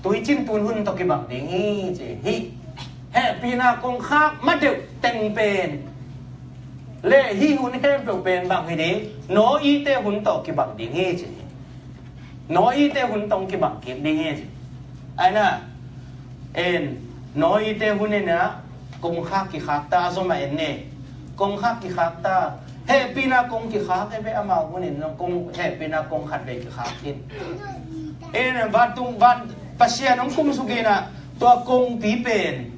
Tuicin tun hun tawh kibang ding hi ci hi. Hehpihna kongkhak ma deuh teng pen le hih hun khempeuh pen bang hi ding? Noah-te hun tawh kibang ding hi ci hi. Noah-te hun tawh kibang kik ding hi ci. Ai na. En, Noah-te hun in a kongkhak kikhak ta, a zom a en ne. Kongkhak kikhak ta. Hehpihna kong kikhak e ve, amau hun in zong kong, hehpihna kong khat ve kikhak in. En, vantung, van, Pasian hong kumsuk in a tua kongpi pen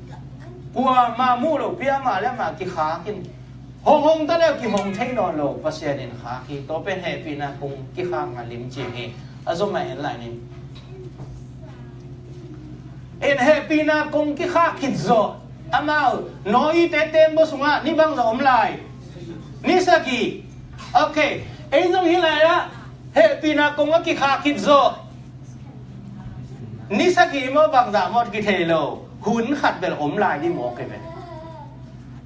kuamah muh lopi amah le amah kikhak in. Hong hong ta leu kihong thei nawn lo, Pasian in khak hi. Tua pen hehpihna kong kikhakna lim ci hi. A zom a en lai ni. En, hehpihna kong kikhak khit zawh amau Noah-te tembaw sungah ni bangzah om lai? Ni sagih. Ok. Ei zong hi lai ah hehpihna kong a kikhak khit zawh ni sagih maw bangzah maw kithei lo, hun khat bel om lai ding mawk hi ve.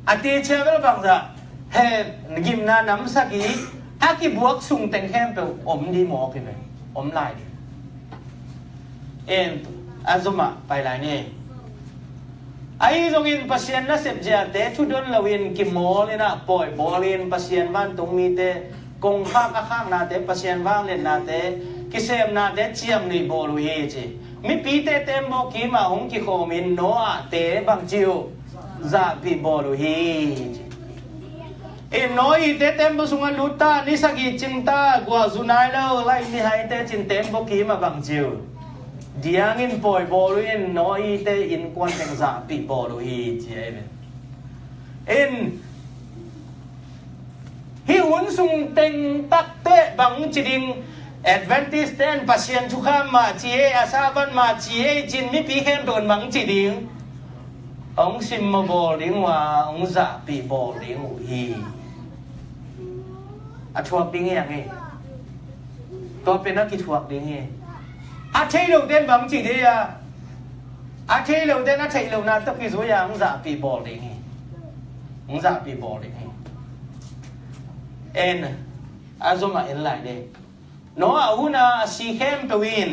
A teci bel bangzah, he, gimna nam sagih a kibuak sung teng khempeuh om ding mawk hi ve. Om lai ding. En, a zom ah pai lai ni. Ahi zongin Pasian nasep ziate thudon loin kimawl in a pawi bawl in Pasian vantung mite kongkhak a khaknate, Pasian vangliatnate, kisemnate ciamnuih bawl uh hi ci. Mipite tembaw kimah hong kikhawmin Noah-te bangci uh zahpih bawl uh hi ci. In Noah-te tembaw sungah lut ta, ni sagih cing ta, guah zu nai lo, lai mihaite cin tembaw kimah bangci uh diangin pawi bawl uh in Noah-te innkuan teng zahpih bawl uh hi ci ahi ve. In hih hun sung teng takte bang ci ding? Adventist ten Pasian thukham mah ci ei, a savan mah ci ei cin mipi khempeuh in bang ci ding? Hong simmaw bawl ding uh a, hong zahpih bawl ding uh hi. A thuak ding hi hang hi. Tua pen a kithuak ding hi. A thei lo ten bang ci ding a? A thei lo ten a theih lohna tawh kizui a hong zahpih bawl ding hi. Hong zahpih bawl ding hi. En, a zom a en lai ding. Noah hun a a si khempeuh in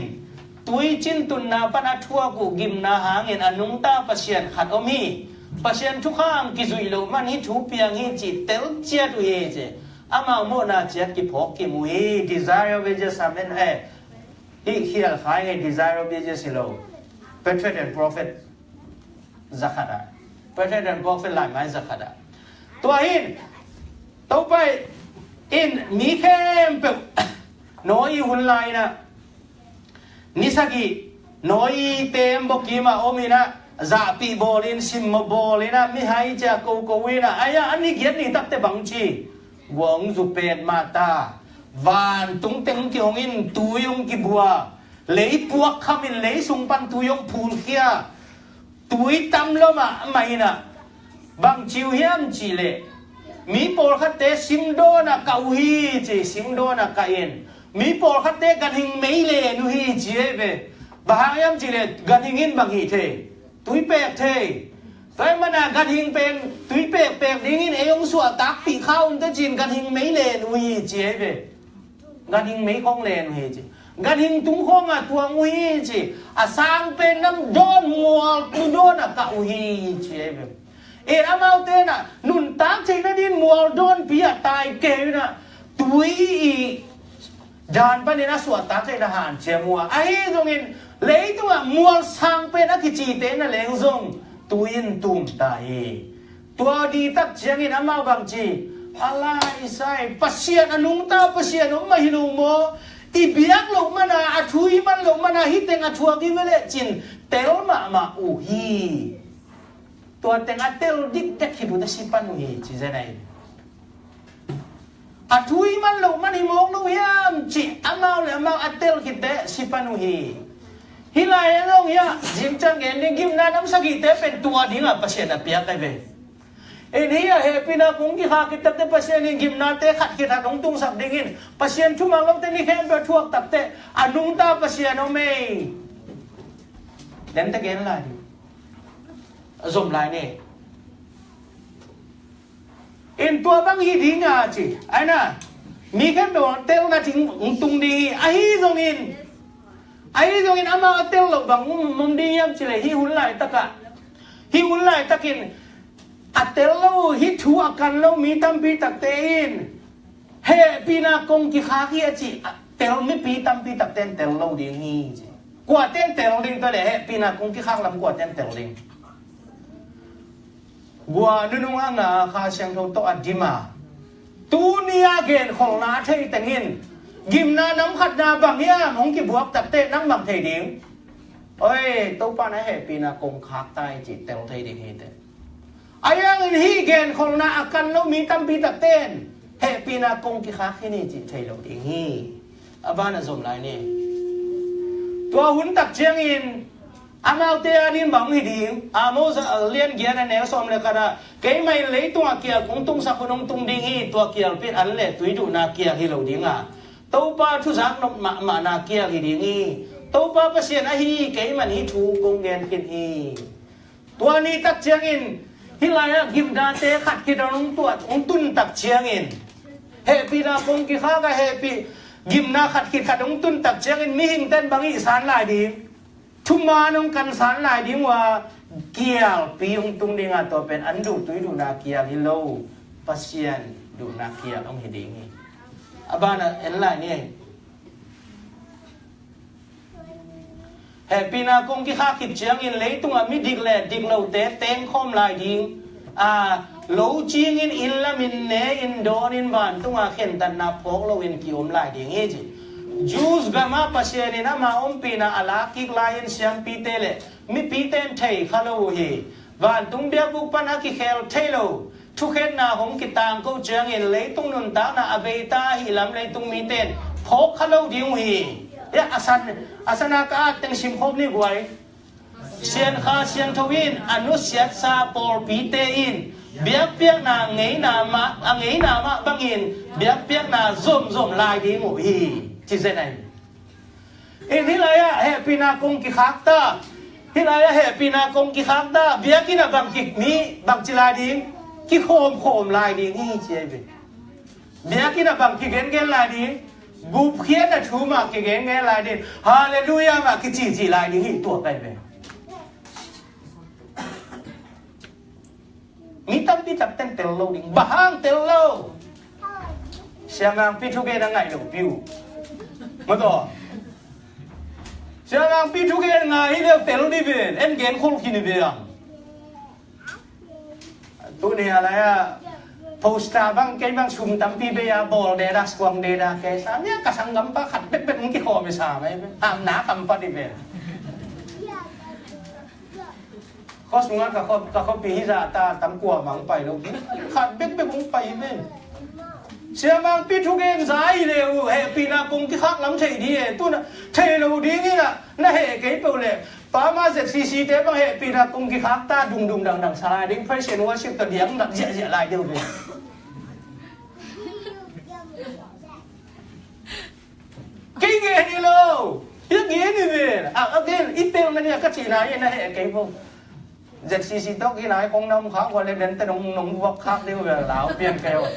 Tuicin tunna pan a thuak uh gimna hangin a nungta Pasian khat om hi. Pasian thukham kizuih loh man hih thu piang hi cih telciat uh hi ci. Amau mawhna ciat kiphawk kim uh hi. Desire of Ages, amen. Eh, hih khial khai hi, Desire of Ages hi lo. Patriarch and Prophet zakhat ah. Patriarch and Prophet laimai zakhat ah. Tua hi in, Topa in mi khempeuh Noah hun lai-in ah, ni sagih Noah tembaw kim ah om in ah, zahpih bawl in, simmaw bawl in ah, mihai ciat koko in ah, ai-ah a ni giat ni takte bang ci, gua hong zu petmah ta, vantung teng kihong in, tui hong kibua, lei puak kham in, lei sung pan tui hong phunkhia, tui tam lua mahmah in ah, bang ci uh hiam cih leh, mi pawlkhatte simdawn ah kah uh hi ci, simdawn ah kah in, mi pawlkhatte ganhing mei len uh hi ci ei ve. Bang hang hiam cih leh ganhing in bang hih thei? Tui pek thei. Tua ahih manin ah ganhing pen tui pekpek dingin ei hong suahtakpih kha un teh ci-in ganhing mei len uh hi ci ei ve. Ganhing mei khawng len uh hi ci. Ganhing tung khawng ah tuang uh hi ci. A sang pen nam dawn mual tu dawn ah kah uh hi ci ei ve. Eh, amaute in ah nuntak theihna dingin mual dawnpi ah tai kei in ah, tui i dan panin a suahtak theihna hanciam uh a, ahi zongin leitungah mual sang pen a kicite in ah leng zong tui in tum ta hi. Tua ding tak ciangin amau bang ci, a lai sai, Pasian a nungta Pasian om mah hi lo maw? I biak loh man a, a thu i man loh man a, hih teng a thuak i ve leh ci-in tel mahmah uh hi. Tua teng a tel dikdek khit uh teh si pan uh hi ci zen ahi. A thu i man loh man hi mawk lo hiam ci amau le amau a tel khit teh si pan uh hi. Hih lai-ah zong hiah zingciang gen ding, gimna nam sagihte pen tua dingah Pasian a piak ahi ve. In hih a hehpihna kong kikhak khit tak teh Pasian in gimnate khat khit khat hong tungsak dingin, Pasian thuman lote ni khempeuh thuak tak teh a nungta Pasian om ei. Dente gen lai ding. A zom lai ni. In tua bang hi ding a ci. Ai na, mi khempeuh telna ding hong tung ding hi. Ahi zongin, ahi zongin amau a tel loh bang um, um ding hiam cih leh hih hun laitak ah, hih hun laitakin a tel lo, hih thu a kan lo mi tampi takte in hehpihna kong kikhak hi a ci, a tel mipi tampi takte in tel lo ding hi ci. Kuate in tel ding, tua leh hehpihna kong kikhak lam kuate in tel ding? Gua nunung a nga Kha Siangtho tawh a dim a, tuni a genkholhna a thei teng in gimna nam khatna bang hiam hong kibuak tak teh nang bang thei ding? Oi, Topa na hehpihna kong khak ta hi ci tel thei ding hi teh. A hang in hih genkholhna a kan lo mi tampi takte in hehpihna kong kikhak hi ni cih thei lo ding hi. A ban a zom lai ni. Tua hun tak ciangin amaute adingin bang hi ding? Amos a lian giat a neu sawm le khat ah, keimah in leitungah kial kong tungsak hun hong tung ding hi. Tua kial pen an le tui duhna kial hi lo ding a, Topa thuzak nop mahmahna kial hi ding hi. Topa Pasian ahi keimah in hih thu kong gen khin hi. Tua ni tak ciangin hih lai-ah gimnate khat khit hong tuat, hong tun tak ciangin, hehpihna kong kikhak a hehpih gimna khat khit khat hong tun tak ciangin mihingte in bang hih san lai ding? Thuman hong kan san lai ding uh a, kialpi hong tung ding a, tua pen an duh tui duhna kial hi lo, Pasian duhna kial hong hi ding hi. A ban a en lai ni. Hehpihna kong kikhak khit ciangin leitungah midik le diklote tengkhawm lai ding a, lo cingin inn lamin ne-in dawnin vantunga khentatna phawk loin ki-om lai ding hi ci. Jews gamah Pasian in ama ompihna a lak kik lai-in siampite le mipite in thei kha lo uh hi. Vantung biakbuk pan a kikhel thei lo thukhenna hong kitangko ciangin leitung nuntakna a beita ahih lam leitung mite in phawk kha lo ding uh hi. Hiah a san, a sana ka at teng simkhop ni guai. Sian Kha Siangtho in a nusiatsa pawlpite in biakpiakna ngeina mah, a ngeina mah bangin biakpiakna zomzom lai ding uh hi, ci zen ahi. In hih lai-ah hehpihna kong kikhak ta. Hih lai-ah hehpihna kong kikhak ta. Biakinn ah bang ki, mi bang ci lai ding? Kikhawmkhawm lai ding hi ci ahi ve. Biakinn ah bang kigengen lai ding? Gupkhiatna thu mah kigen ngen lai ding, Halleluiah mah kicici lai ding hi, tua pen ve. Mi tampi tak ten tel lo ding, bang hang tel lo. Siangangpi thugen a ngaih lopi uh. Mataw. Siangangpi thugen ngai hi leh tel dih ven, en gen khol khin hi ve ang. Tuni a lai-ah poster bang kei bang sum tampi bei a bawl deda, suang deda kei sa nia, ka sanggampa khat bekbek hong kikhawm hi sa mai ve. Hamna kam pat hi ve. Khuasungah ka khuapi hi zah ta tam kua mang pai lo. Khat bekbek hong pai hi ve. Siangangpi thugen za hi leh uh hehpihna kong kikhak lam thei dih e. Tuna thei lo ding in ah, na heh kei peuh leh pa ma Z C C te bang hehpihna kong kikhak ta, dungdung dangdang sa lai ding, praise and worship tawh diang dak ziahziah lai deuh ve. Kei gen hi lo. Hi gen hi ve. A, a gen, i tel na nia ka cihna hi na heh kei peuh. Z C C tawh kei nai kong na om khak ua leh den te nong, nong vuak khak deuh ve, lau pian kei uh.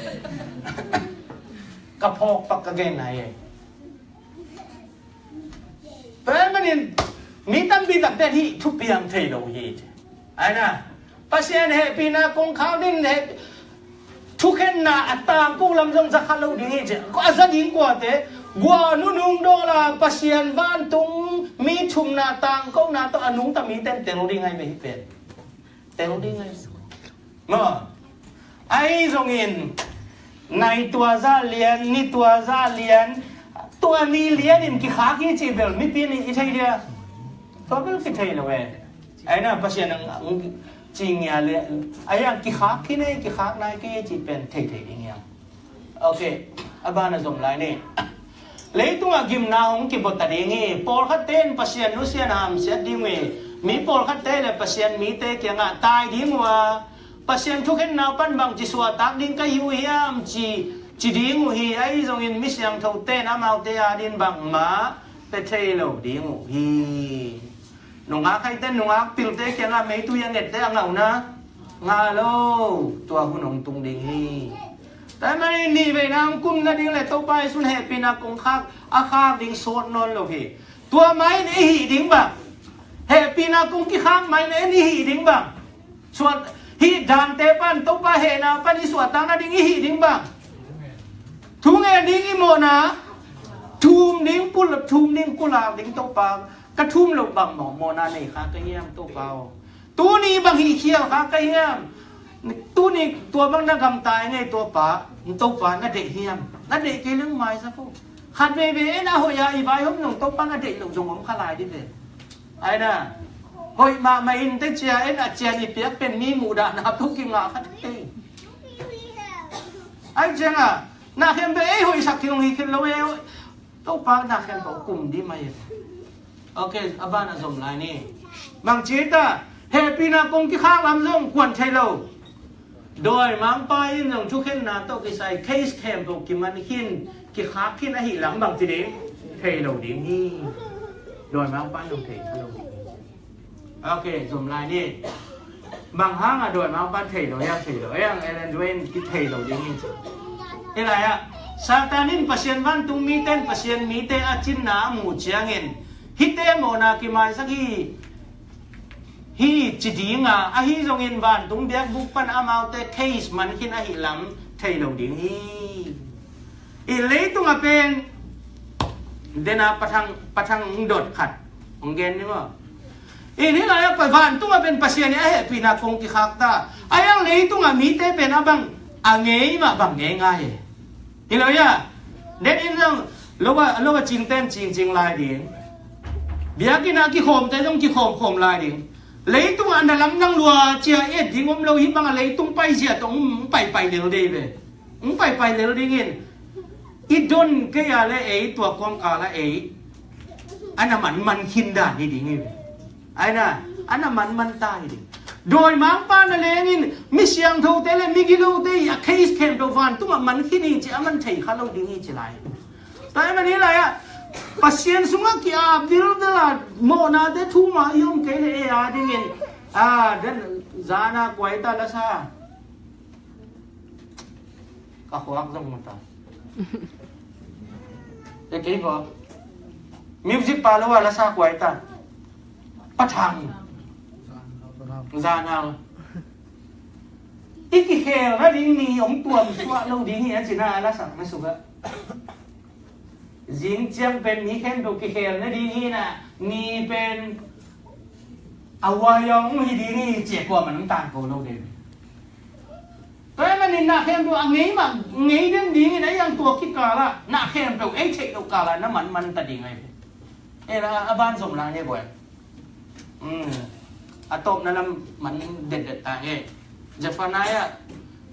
Ka phawk pak ka gen nai e. Tua ahih manin mi tampi tak ten hih thupiang thei lo hi. Ai na, Pasian hehpihna kong khak ding, heh, thukhenna a tangko lam zong za kha lo ding hi ci. A za ding kuate, gua nunung dawla Pasian vantung mi thumna tangkona tawh a nungta mi ten tel ding ai ve hi pen. Tel ding ai. Maw. Ahi zongin nai tua zah lian, ni tua zah lian, tua ni lianin kikhak hi cih bel mipi nih i thei dia? Tua bel kithei lo e. Ai na, Pasian ang, ang ci ngia le, ai ang kikhak khin e, kikhak nai kei cih pen thei thei ding hiam? Ok, a ban a zom lai ni. Leitungah gimna hong kibuak ta ding hi. Pawlkhatte in Pasian nusia na hamsiat ding uh hi. Mi pawlkhatte le Pasian mite kiangah tai ding uh a, Pasian thukhenna pan bangci suahtak ding ka hi uh hiam ci, ci ding uh hi. Ahi zongin mi siangthote in amaute adingin bangmah pia thei lo ding uh hi. Nungak haite, nungak pilte kiangah meitui a ngette a ngahna ngah lo, tua hun hong tung ding hi. Tua ahih manin nih veina hong kum nading le Topa Jesuh in hehpihna kong khak, a khak ding sawt nawn lo hi. Tua mah in i hih ding bang, hehpihna kong kikhak mah in en i hih ding bang, suah, hih dante pan Topa hehna pan i suahtak nading i hih ding bang, thu ngen ding i mawhna, thum ding pul, thum ding pulak ding Topa, ka thum loh bang maw, mawhna nei kha ka hiam Topa aw? Tuni bang hih khial kha ka hiam? Tuni tua bang na gamta i ngei Topa, Topa na deih hiam? Na deih kei leng maisak o. Khat veivei en a hoih a i vaihawm zong Topa na deih loh zong om kha lai dih ve. Ai na, hoih mahmah in teh cia en a cian i piak pen mi muhdahna peuh kingah kha thei. Ai ciangah na khempeuh ei hoihsak hi hong hi khin lo e. Topa na khempeuh kum dih mah hi. Ok, a ban a zom lai ni. Bangci ta, hehpihna kong kikhak lam zong kuan thei lo. Dawimangpa in zong thukhenna tawh kisai case khempeuh kiman khin, kikhak khin ahih lam bangci ding? Thei lo ding hi. Dawimangpa in zong thei kha lo ding hi. Ok, zom lai ni. Bang hang a dawimangpa in thei lo hiam, thei lo hiam, Ellen White in kithei lo ding hi ci. Hi lai ah, Satan in Pasian vantung mite in Pasian mite a cinna a muh ciangin, hihte mawhna kimaisak hi, hi ci ding a, ahi zongin vantung biakbuk pan amaute case man khin ahih lam thei lo ding hi. I leitung a pen dena pathang, pathang dot khat hong gen ni maw. I ni lai a pa vantung a pen Pasian i a hehpihna kong kikhak ta. Ai ang leitung a mite pen a bang a ngei mah bang ngei ngai e. Hi lo ia. Den in zong lo a, lo a cingten cingcing lai ding. Biakinn a kikhawmte zong kikhawmkhawm lai ding. Leitung a na lamdang lua cia et ding om lo hi bang a leitung paizia tawh hong paipai lel dei ve. Hong paipai lel dingin i don kei a le ei tua kawmkal a ei a na manman khin dan hi ding hi ve. Ai na, a na manman ta hi ding. Dawimangpa na lengin mi siangthote le migilote i a case khempeuh vantungah man khin hi ci a man thei kha lo ding hi ci lai. Tua ahih manin lai ah Pasian sungah ki-ap bilbel a mawhnate thuma i om kei le ei a dingin a den zana kuaita lasa ka khuak zong mata. E kei ko. Music pa lo a la sa kuai ta. Pathang. Zanal. I kikhel na ding ni ong tuam suah lo ding hi a cina a la sak na suka. Zing ciang pen mi khempeuh kikhel na ding hi na ni pen a wayong hi ding hi cia kua man tang ko lo ding. Tua manin na khempeuh a ngei mah ngei den dingin a yang tua kikala na khempeuh ei theih lo kala na man man ta ding ai. Ei la a ban zom la ne boy. A tawpna lam man detdet ta nge. Zephaniah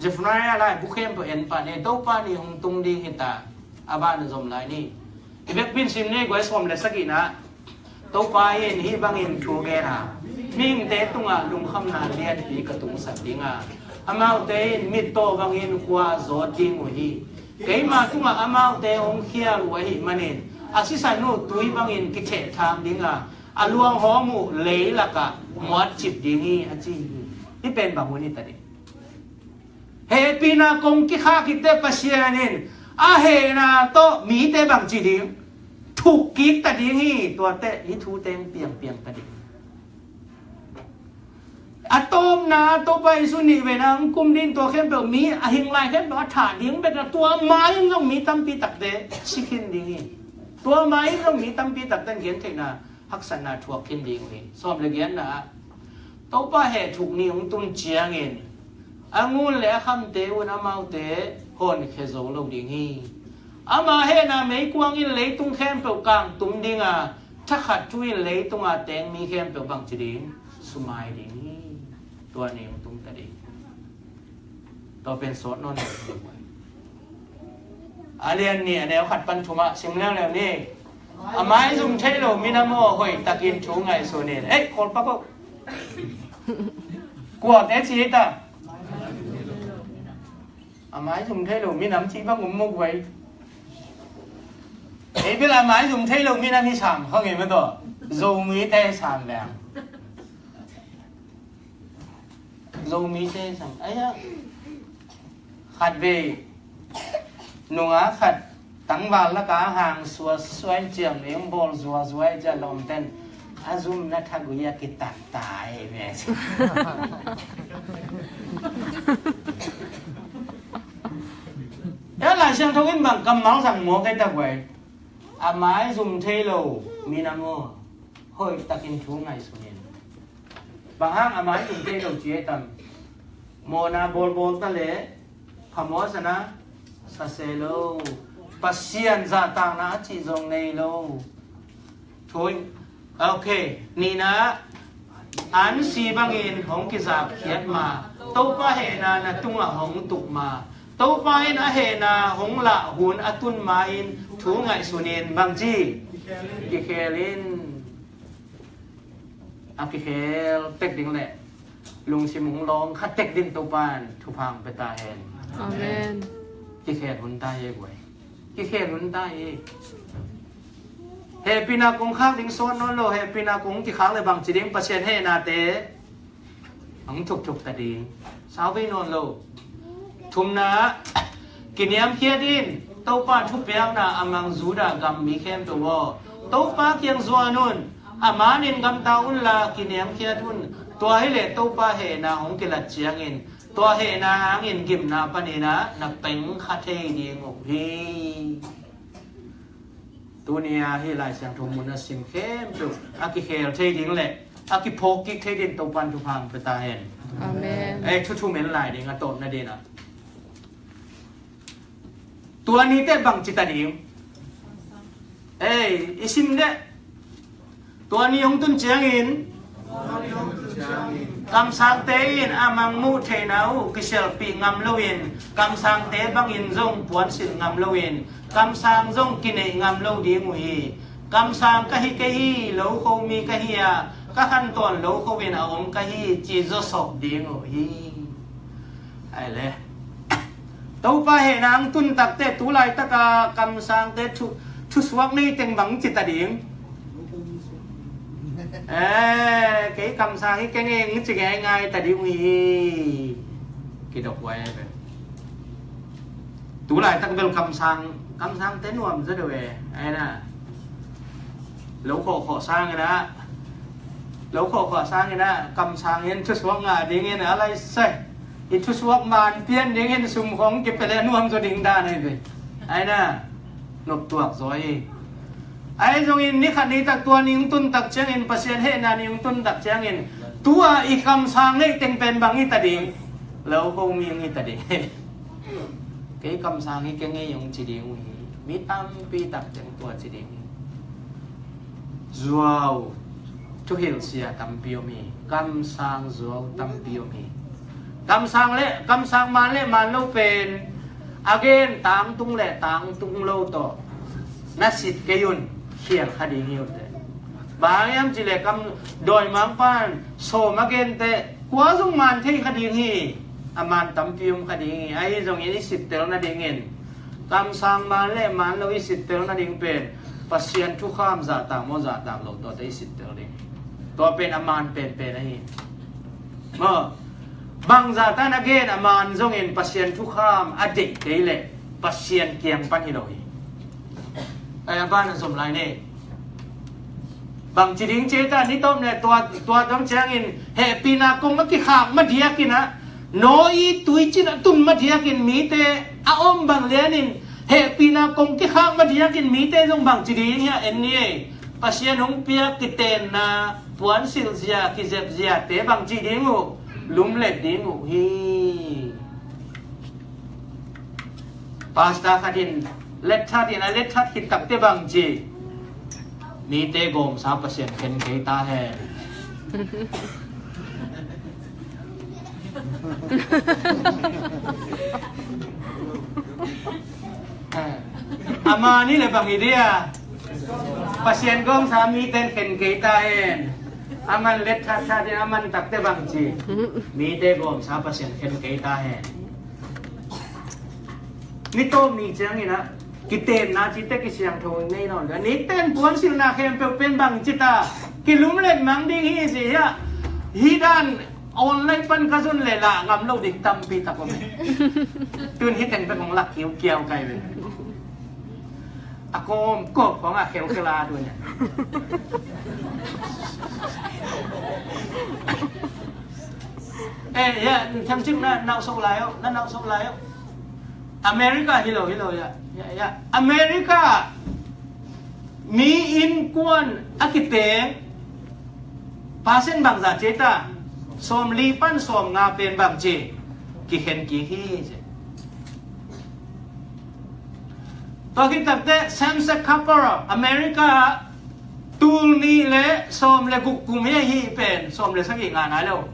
Zephaniah lai bu khempeuh en pa ne Topa ni hong tung ding hi ta. A ban zom lai ni. I bek pin sim ne guai sawm le sagihna. Topa in hih bangin thu gen a, mihingte tungah lungkhamna lianpi ka tungsak ding a, amaute in mittaw bangin khua zawt ding uh hi. Keima tungah amaute hong khial uh ahih manin a sisan uh tui bangin kithehthang ding a, a luanghawm uh leilakah muatcip ding hi a ci hi. Hih pen bang hun hi ta ding. Hehpihna kong kikhak hi teh Pasian in a hehna tawh mite bang ci ding, thuk kik ta ding hi. Tuate hih thu teng piangpiang ta ding. A tawpna Topa Jesu nih veina hong kum ding tua khempeuh mi a hing lai khempeuh a thah ding bek a tua mai in zong mi tampi takte si khin ding hi. Tua mai in zong mi tampi takte in gentheihna haksatna thuak khin ding uh hi. Sawm le giatna ah Topa heh thuk ni hong tun ciangin a ngun le a khamte un amaute hawnkhia zo lo ding hi. Ama hehna meikuang in leitung khempeuh kangtum ding a, thakhat thu in leitunga teng mi khempeuh bang ci ding, sumai ding hi. Tua ni hong tung ta ding. Tua pen sawt nawn lo. A lian nih a neu khat pan thum ah sim leuleu ni. A maizum thei lo minam aw, hoih takin thu ngaihsun in. Ei, khawl pak aw. Kuate ci hi ta. A maizum thei lo minam ci bang um muk vai. Ei bel a maizum thei lo minam hi sam kha ngei ma tawh. Zomite sam leng. Zomite sam. Aya. Khat vei nunga khat tangval laka hang suasuai ciang eng bawl zuazuai cia lawmten a zumna thagui a kitat ta ei ve. Ya Lai Siangtho in bang kammal zang maw kei ta guai. A maizum thei lo minam aw, hoih takin thu ngaihsun in. Bang hang a maizum thei lo ci ei tam. Mawhna bawlbawl ta le phamawh sana sa se lo. Pasian zahtakna a cih zong nei lo. Thu in, ok, nihna an si bangin hong kizapkhiat ma, Topa hehna na tungah hong tuk ma, Topa in a hehna hong lah hun a tun ma in thu ngaihsun in bangci kikhel in. A kikhel tek ding le lungsim hong lawng kha tek din Topa in thupha hong pia ta hen. Amen. Kikhel hun ta hi guai. Kikhel hun ta hi. Hehpihna kong khak ding sawt nawn lo, hehpihna kong kikhak le bangci ding Pasian hehnate hong thukthuk ta ding. Sau vei nawn lo. Thumna, kiniamkhiat in Topa thupiakna a mang Judah gam mi khempeuh aw, Topa kiang zuan un. A manin gamta unla kiniamkhiat un. Tua hileh Topa hehna hong kilat ciangin tua hehna hangin gimna panin ah na peng kha thei ding uh hi. Tuni a hih Lai Siangtho mun a sim khempeuh a kikhel thei ding le a kiphawk kik thei ding Topan thupha hong pia ta hen. Amen. Ei, thu thum en lai ding a tawpna ding ah. Tua nite bang ci ta ding. Ei, i sim deh. Tua ni hong tun ciangin kamsangte in a mangmuh theihna uh kisialhpih ngam loin, kamsangte bangin zong puansilh ngam loin, kamsang zong kineih ngam lo ding uh hi. Kamsang ka hi kei hi, lokho mi ka hi a, ka khantawn lokho in a om ka hi ci zawsop ding uh hi. Ai le. Topa hehna hong tun takte tu laitaka kamsangte thu, thusuak nei teng bang ci ta ding. Eh, kei kamsang hi keng eng ci ngeingai ta ding uh hi. Kidok huai ai ve. Tu laitak bel kamsang Kamsangte nuam zaw deuh e, ai na. Lo khawhkhawh sang in ah, lo khawhkhawh sang in ah, kamsang in thusuak ngah dingin a lai sai. I thusuak man pian dingin sum khong kipia le nuam zaw ding dan ahi ve. Ai na, noptuak zaw hi. Ahi zongin ni khat ni tak tua ni hong tun tak ciangin, Pasian hehna ni hong tun tak ciangin, tua i kamsang neih teng pen bang hi ta ding? Lo kho mi hong hi ta ding. Kei kamsang hi keng ei hong ci ding uh hi. Mi tampi tak teng tua ci ding hi. Zuau, thuhilh sia tampi om hi. Kamsang zuau tampi om hi. Kamsang le, kamsang man le man lo pen a gen tangtung le tangtung lo tawh na sit kei un, khial kha ding hi uh teh. Bang hang hiam cih leh kam dawimangpa'n sawm a gen teh kua zong man thei kha ding hi. A man tampi om kha ding hi. Ahi zongin i sittel nadingin kamsang man le man lo i sittel nading pen Pasian thukham zahtak maw zahtak lo tawh teh i sittel ding. Tua pen a man penpen ahi. Maw, bangzah tan a gen a man zongin Pasian thukham a deih kei leh Pasian kiang pan hi lo hi. Ai, a ban a zom lai nei. Bangci ding ci ta, ni tawp ne tua, tua dong ciangin hehpihna kong a kikhak madiakin ah, Noah i tuicin a tun madiakin mite a om bang lianin hehpihna kong kikhak madiakin mite zong bangci ding hiah en ni ei. Pasian hong piak kitenna puansilh zia, kizep ziate bangci ding uh, lumlet ding uh hi. Pastor khat in letthat in a letthat khit takte bangci, mite gawmsa Pasian khen kei ta hen. Ama ni le bang i dia Pasian gawmsa miten khen kei ta hen. Aman letthat that in aman takte bangci, mite gawmsa Pasian khen kei ta hen. Ni tawp ni ciangin ah kitenna cite kisiangtho nei nawn. Ni ten puansilhna khempeuh pen bangci ta kilumlet mang ding hi ci hiah. Hi dan online pan ka zon le lah ngam lo ding tampi tak om hi. Tun hi teng pen hong lak kiukiau kai ve. A kawm kawp khong a khelkhel a tu nia. Eh, ya, themcik na nauhsok lai oh, na nauhsok lai oh. America hi lo, hi lo, ya, ya, ya. America mi innkuan a kiteng percent bangzah ci ta, sawmli pan sawmnga pen bangci kikhen kik hi ci. Tua khit takte same-sex couple America ah tul nih le sawm le guk kum hi, hi pen sawm le sagih ngah nai lo.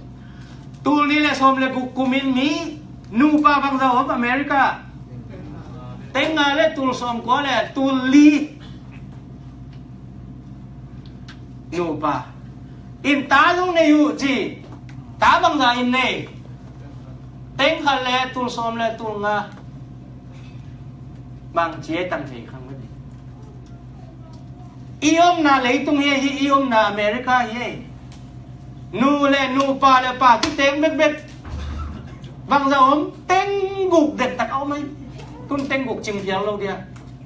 Tul nih le sawm le guk kum in mi nupa bangzah om America? Teng nga le tul sawm kua le tul li. Nupa in ta zong nei uh ci. Ta bangzah in nei? Teng khat le tul sawm le tul nga. Bangci e tang thei khang mah ni. I omna leitung hi, hi i omna America hi. Nu le nupa le pa kiteng bekbek bangzah om? Teng guk dektak a om ai. Tun teng guk cing phial lo dia.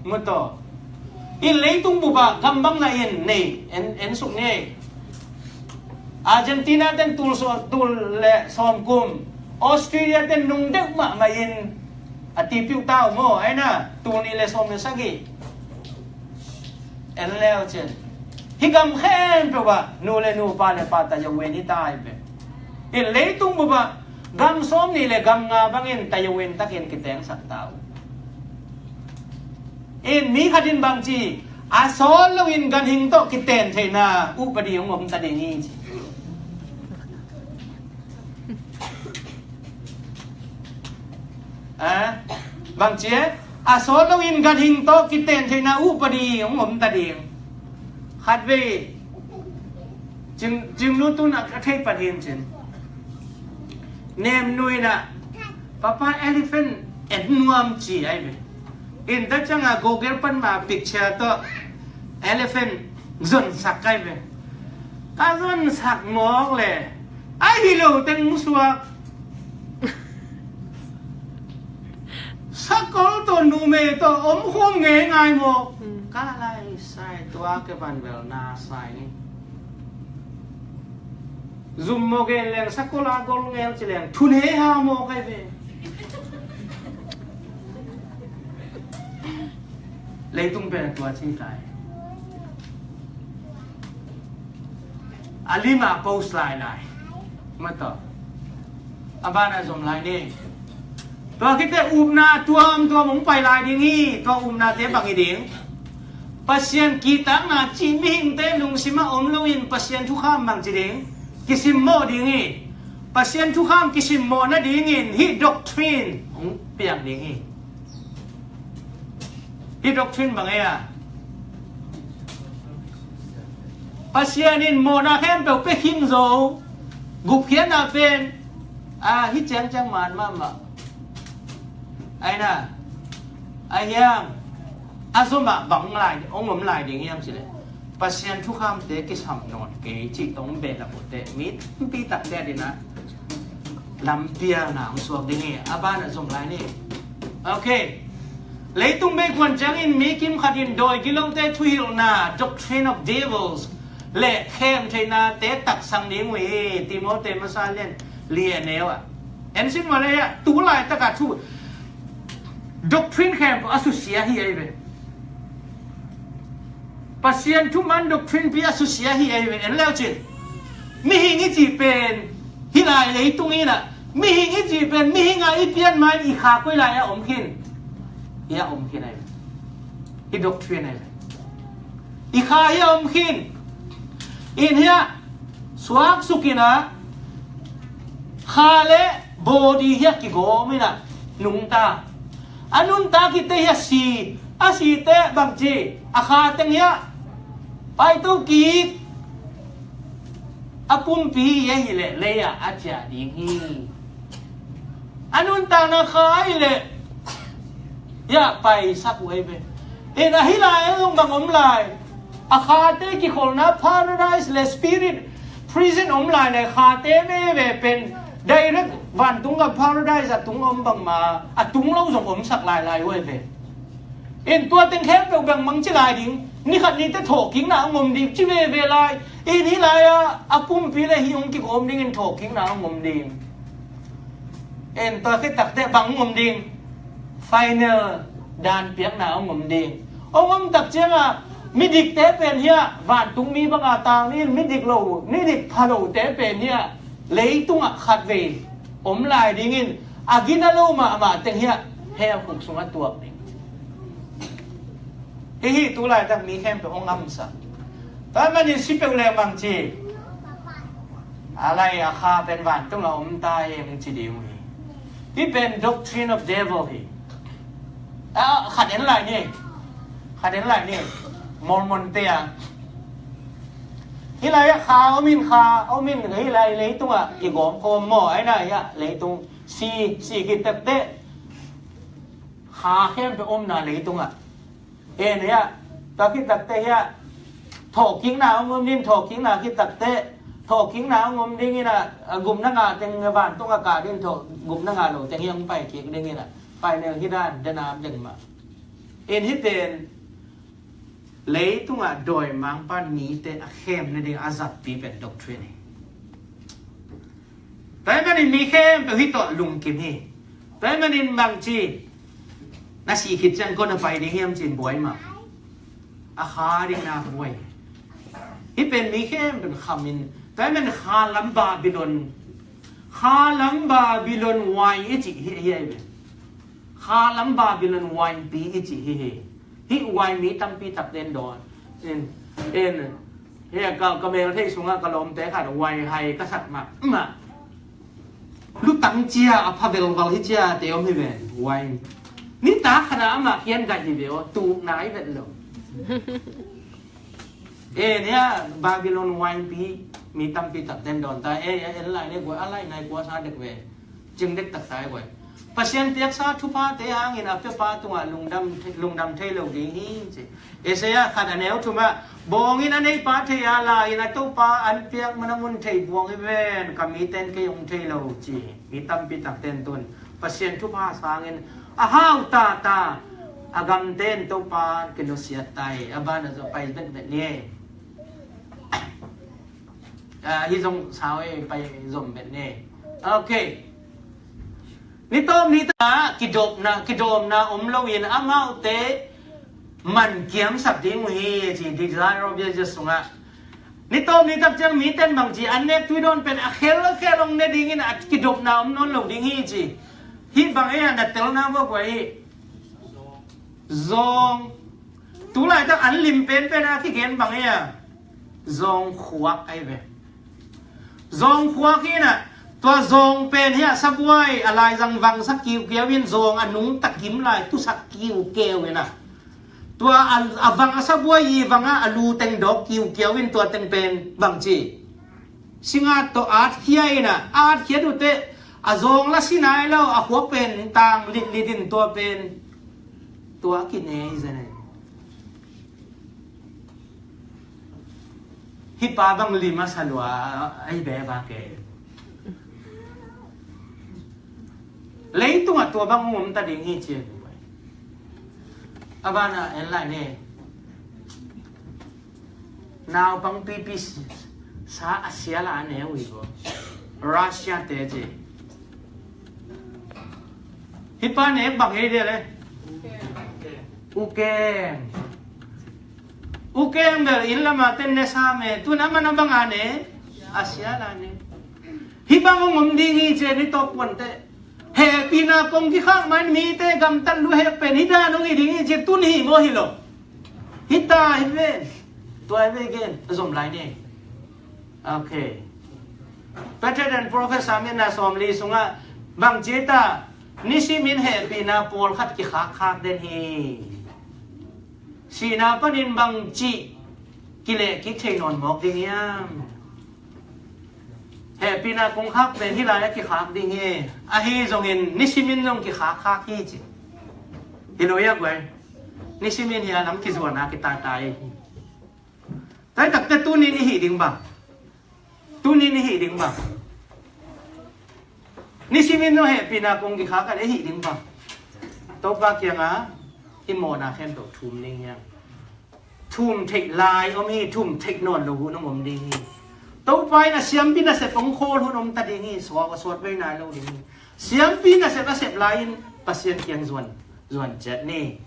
Mu taw. I leitung bup ah gam bangzah in nei, en, en suk ni. Argentina ten tul sawm, tul le sawm kum. Australia ten nung deuh mahmah in a tipiuh ta uh maw, ai na, tul nih le sawm le sagih. En leu cin. Hi gam khempeuh ah nu le nupa le pa tayawen hi ta hi pen. I leitung bup ah gam sawm nih le gam nga bangin tayawen takin kitengsak ta uh. In mi khat in bangci, a sawl loin ganhing tawh kiten theihna upadi hong om ta ding hi ci. A, bangci e, a sawl loin ganhing tawh kiten theihna upadi hong om ta ding. Khatvei Cin, Cin nu tun a thei pan hin cin. Nem nu in ah, Papa, elephant en nuam ci ai ve. In ta ciang a Google pan ma picture tawh elephant zonsak ai ve. Ka zonsak mawk le, a hi lo teng suak. Sakol tawh numei tawh om khawm ngeingai maw? Ka lai sai tua ke van bel na sai ni. Zum maw gen leng sakol a gol ngel ci leng thun he ha maw kai ve. Leitung pen a tua ci tai. A lima post lai lai. Mataw. A bana zom lai ni. Tua khite upna tuamtuam hong pai lai ding hi. Tua upnate bang hi ding? Pasian kitakna cih mihingte lungsima om loin Pasian thukham bang ci ding? Kisimmawh ding hi. Pasian thukham kisimmawh nadingin hih doctrine hong piang ding hi. Hih doctrine bang ei a? Pasian in mawhna khempeuh pia khin zo. Gupkhiatna pen a hih ciangciang man mahmah. Aina a hiam a zomah bang lai hong om lai ding hiam cileh? Pasian thukhamte kisam nawn kei cih tawh hong behlap uh teh mi tampi tak deh dina lampialna hong suak ding hi. A banah zom lai ni. Ok. Leitung bei kuan ciangin mi kim khat in dawi gilote thuhilhna, doctrine of devils, le khem theihnate taksang ding uh hi. Timote masa lian li a neu ah. En sin mawle ah, tu laitakah thu doctrine khempeuh a susia hi ei ve. Pasian thuman doctrine pi a susia hi ei ve. En leu cin mihing i cih pen hi lai leitung inah mihing i cih pen mihing a i pian main i kha koi lai a om khin. Hi a om khin ei ve. Hi doctrine ei ve. I kha hi a om khin. In hi a suak suk inah kha le body hi a kigawm inah nungta. A nuntak hi te hi a si, a si te bangci a kha teng hi a paito kik. A pumpi hi a hi leh lei ah a ciah ding hi. A nuntakna kha hi leh hi a paisak uh ei ve. In a hi lai a zong bang om lai? A khate kikholhna paradise le spirit prison om lai le khate veve pen direct vantung a paradise a tung om bangma a tung lo zong omsak lailai uh ei ve. In tua teng khempeuh bangmang ci lai ding, nikhat nite thawhkikna a ngom ding ci veve lai. In hi lai-ah a pumpi le hi hong kigawm dingin thawhkikna a ngom ding. En tua khit takte bang ngom ding? Final dan piakna a ngom ding. Hong om tak ciangah midikte pen hiah vantung mi banga tang in midik lo, midik phalote pen hiah leitungah khatvei om lai dingin a gina lo mahmah teng hiah hell khuk sungah tuak ding. Hihi tu laitak mi khempeuh hong ngamsak. Tua manin si peuh leng bang ci? A lai a kha pen vantung a om ta e hong ci ding uh hi. Hih pen doctrine of devil hi. A khat en lai ni. Khat en lai ni. Mormon te a hih lai a kha om in kha om in hih lai leitungah kigawm khawm maw? Aina hiah leitung si si khit takte kha khempeuh omna leitungah. En hiah tua khit takte hiah thawhkikna hong om ding, thawhkikna khit takte thawhkikna hong om ding inah gupna ngah teng vantung a kah ding, thawh gupna ngah lo teng hiah hong pai kik ding inah final hi dan dena deng mah. En hih pen leitungah dawimangpa mite a khem nading a zatpi pen doctrine hi. Tua ahih manin mi khempeuh hih tawh lungkim hi. Tua ahih manin bangci na sih khit ciang koi na pai ding hiam cin buai mah. A kha ding na buai. Hih pen mi khempeuh kham in tua ahih manin kha lam Babylon, kha lam Babylon wine i cih hi, hi ahi ve. Kha lam Babylon wine pi i cih hi hi. Hih wine mi tampi tak ten dawn. In, in, hih ka, ka mel theih sungah ka lawmte khat wine hai ka sak mah mah. Lutang cia a pha velval hi cia te om hi ven wine. Nitak khat ah amah kian gaih hi ve aw, tuk nai vet lo. E nia Babylon wine pi mi tampi tak ten dawn ta. E, e, en lai ne guai, a lai nai kua sa dek ve. Cing dek tak ta e guai. Pasian piaksa thupha te hangin a piapa tungah lungdam, lungdam thei lo ding hi ci. Isaiah khat a neu thum ah bawngin a neipa thei a la in a topa an piak man a mun thei buang hi ven, ka mi ten kei hong thei lo ci. Mi tampi tak ten tun Pasian thupha sangin A hau tata, a gamten Topa kinusiat ta hi. A bana zong pai betbet ni ei. Ah, hi zong sau ei, pai zom bet ni ei. Ok. Ni tawm ni ta kidopna, kidopna om loin amaute man kiamsak ding uh hi ci, Desire of Ages sungah. Ni tawm ni tak ciang miten bang ci, an nek tui dawn pen a khel a khel hong ne dingin a kidopna om nawn lo ding hi ci. Hih bang ei a na telna vua kua hi. Zawng. Tulaitak an lim penpen a kigen bang ei a. Zawng khuak ahi ve. Zawng khuak hi na, tua zawng pen hi a sabuai a laizang vangsak kiukiau in zawng a nungta kim lai tusak kiukeu hi na. Tua a, a vang a sabuai i vang a, a lu teng dawk kiukiau in tua teng pen bang ci. Singat tawh at khia in a, at khia dute a zawng la si nai lo, a khuak pen tang litlit in tua pen tua a kinei zen ei. Hih pa bang lim a sa lua, ahi be ba ke. Leitungah tua bang hong om ta ding hi ci a. A bana en lai ne. Naupang pipi sa a sia la a neu hi bo. Russia te ci. Hih pa ne bang ei dia le. Ukeng. Ukeng bel inn lama ten ne sa me. Tun a man a bang a ne. A sia la ne. Hih bang hong om ding hi ci ni tawp puan te. Hehpihna kong kikhak man mite gamtat lu hek pen hi dan hong hi ding hi ci tun hi maw hi lo. Hi ta hi ve. Tua hi ve gen. A zom lai ne. Ok. Patriarch and Prophet Samuel na sawmli sungah bang ci ta, nisimin hehpihna pawlkhat kikhakkhak den hi. Sihna panin bang ci kileh kik thei nawn mawk ding hiam? Hehpihna kong khak pen hih lai a kikhak ding hi. Ahi zongin nisimin zong kikhakkhak hi ci. Hi lo ia guai. Nisimin hi a lam kizuan a kitaitai hi. Taitakte tunin i hih ding bang. Tunin i hih ding bang. Nisimin no hehpihna kong kikhak a i hih ding bang. Topa kiangah i mawhna khempeuh thum ding hiam? Thum theih lai om hi, thum theih nawn lo hun hong om ding hi. Topa in a siampi nasep hong khawl hun om ta ding hi, suak a suat vei nai lo ding hi. Siampi nasep a sep lai-in Pasian kiang zuan, zuan ciat ni.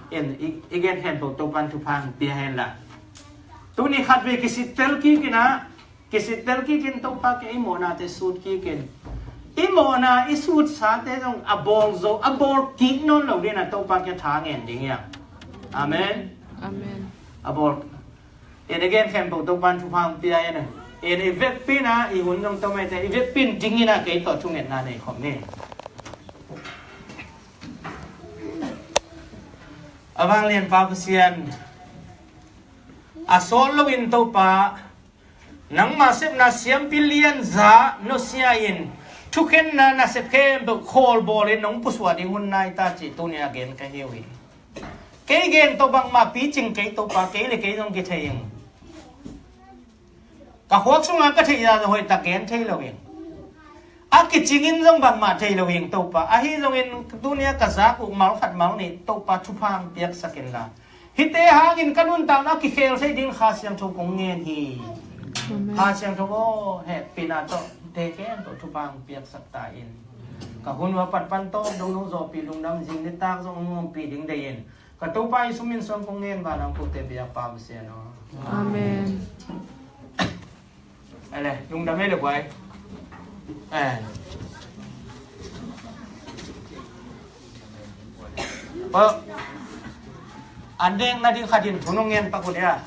In, i, i gen khempeuh Topan thupha hong pia hen la. Tuni khat vei kisittel kik in a, kisittel kik in Topa kiang i mawhnate sut kik in. I mawhna i sutsate zong a bawl zo, a bawl kik nawn lo ding a Topa kiang tha ngen ding hi a. Amen. Amen. A bawl En again khempeuh Topan thupha hong pia en. En i vekpi in a i hun zong tomaite i vekpi in ding in a kei tawh thungetna nei khawm ni. A vanglianpa Pasian, a sawt loin Topa nangma sepna siampi lianza nusia in thukhenna nasep khempeuh khawlbawl in nong pusuah ding hun nai ta cih tuni a gen ka hi uh hi. Kei gen tawh bangmah picing kei Topa, kei le kei zong kithei ing. Ka khuak sungah ka theih zah zong hoihtak gen thei lo ing. A kicing in zong bangmah thei lo ing Topa. Ahi zongin tuni a ka zak uh mal khat mal nih Topa thupha hong piaksak in la. Hihte hangin ka nuntakna a kikhel thei ding Kha Siangtho kong ngen hi. Amen. Kha Siangtho aw, hehpihna tawh te ken tawh thupha hong piaksak ta in. Ka hun uh a pat pan tawm dong nong zawhpih lungdam zing nitak zong hong ompih ding deih in. Ka Topa Jesu min suang kong ngen, vanah kote biakpa Pasian aw. Amen. Ale, lungdam ei le guai. Eh. Aw. An deng nading khat in thu nong ngen pak uh dia.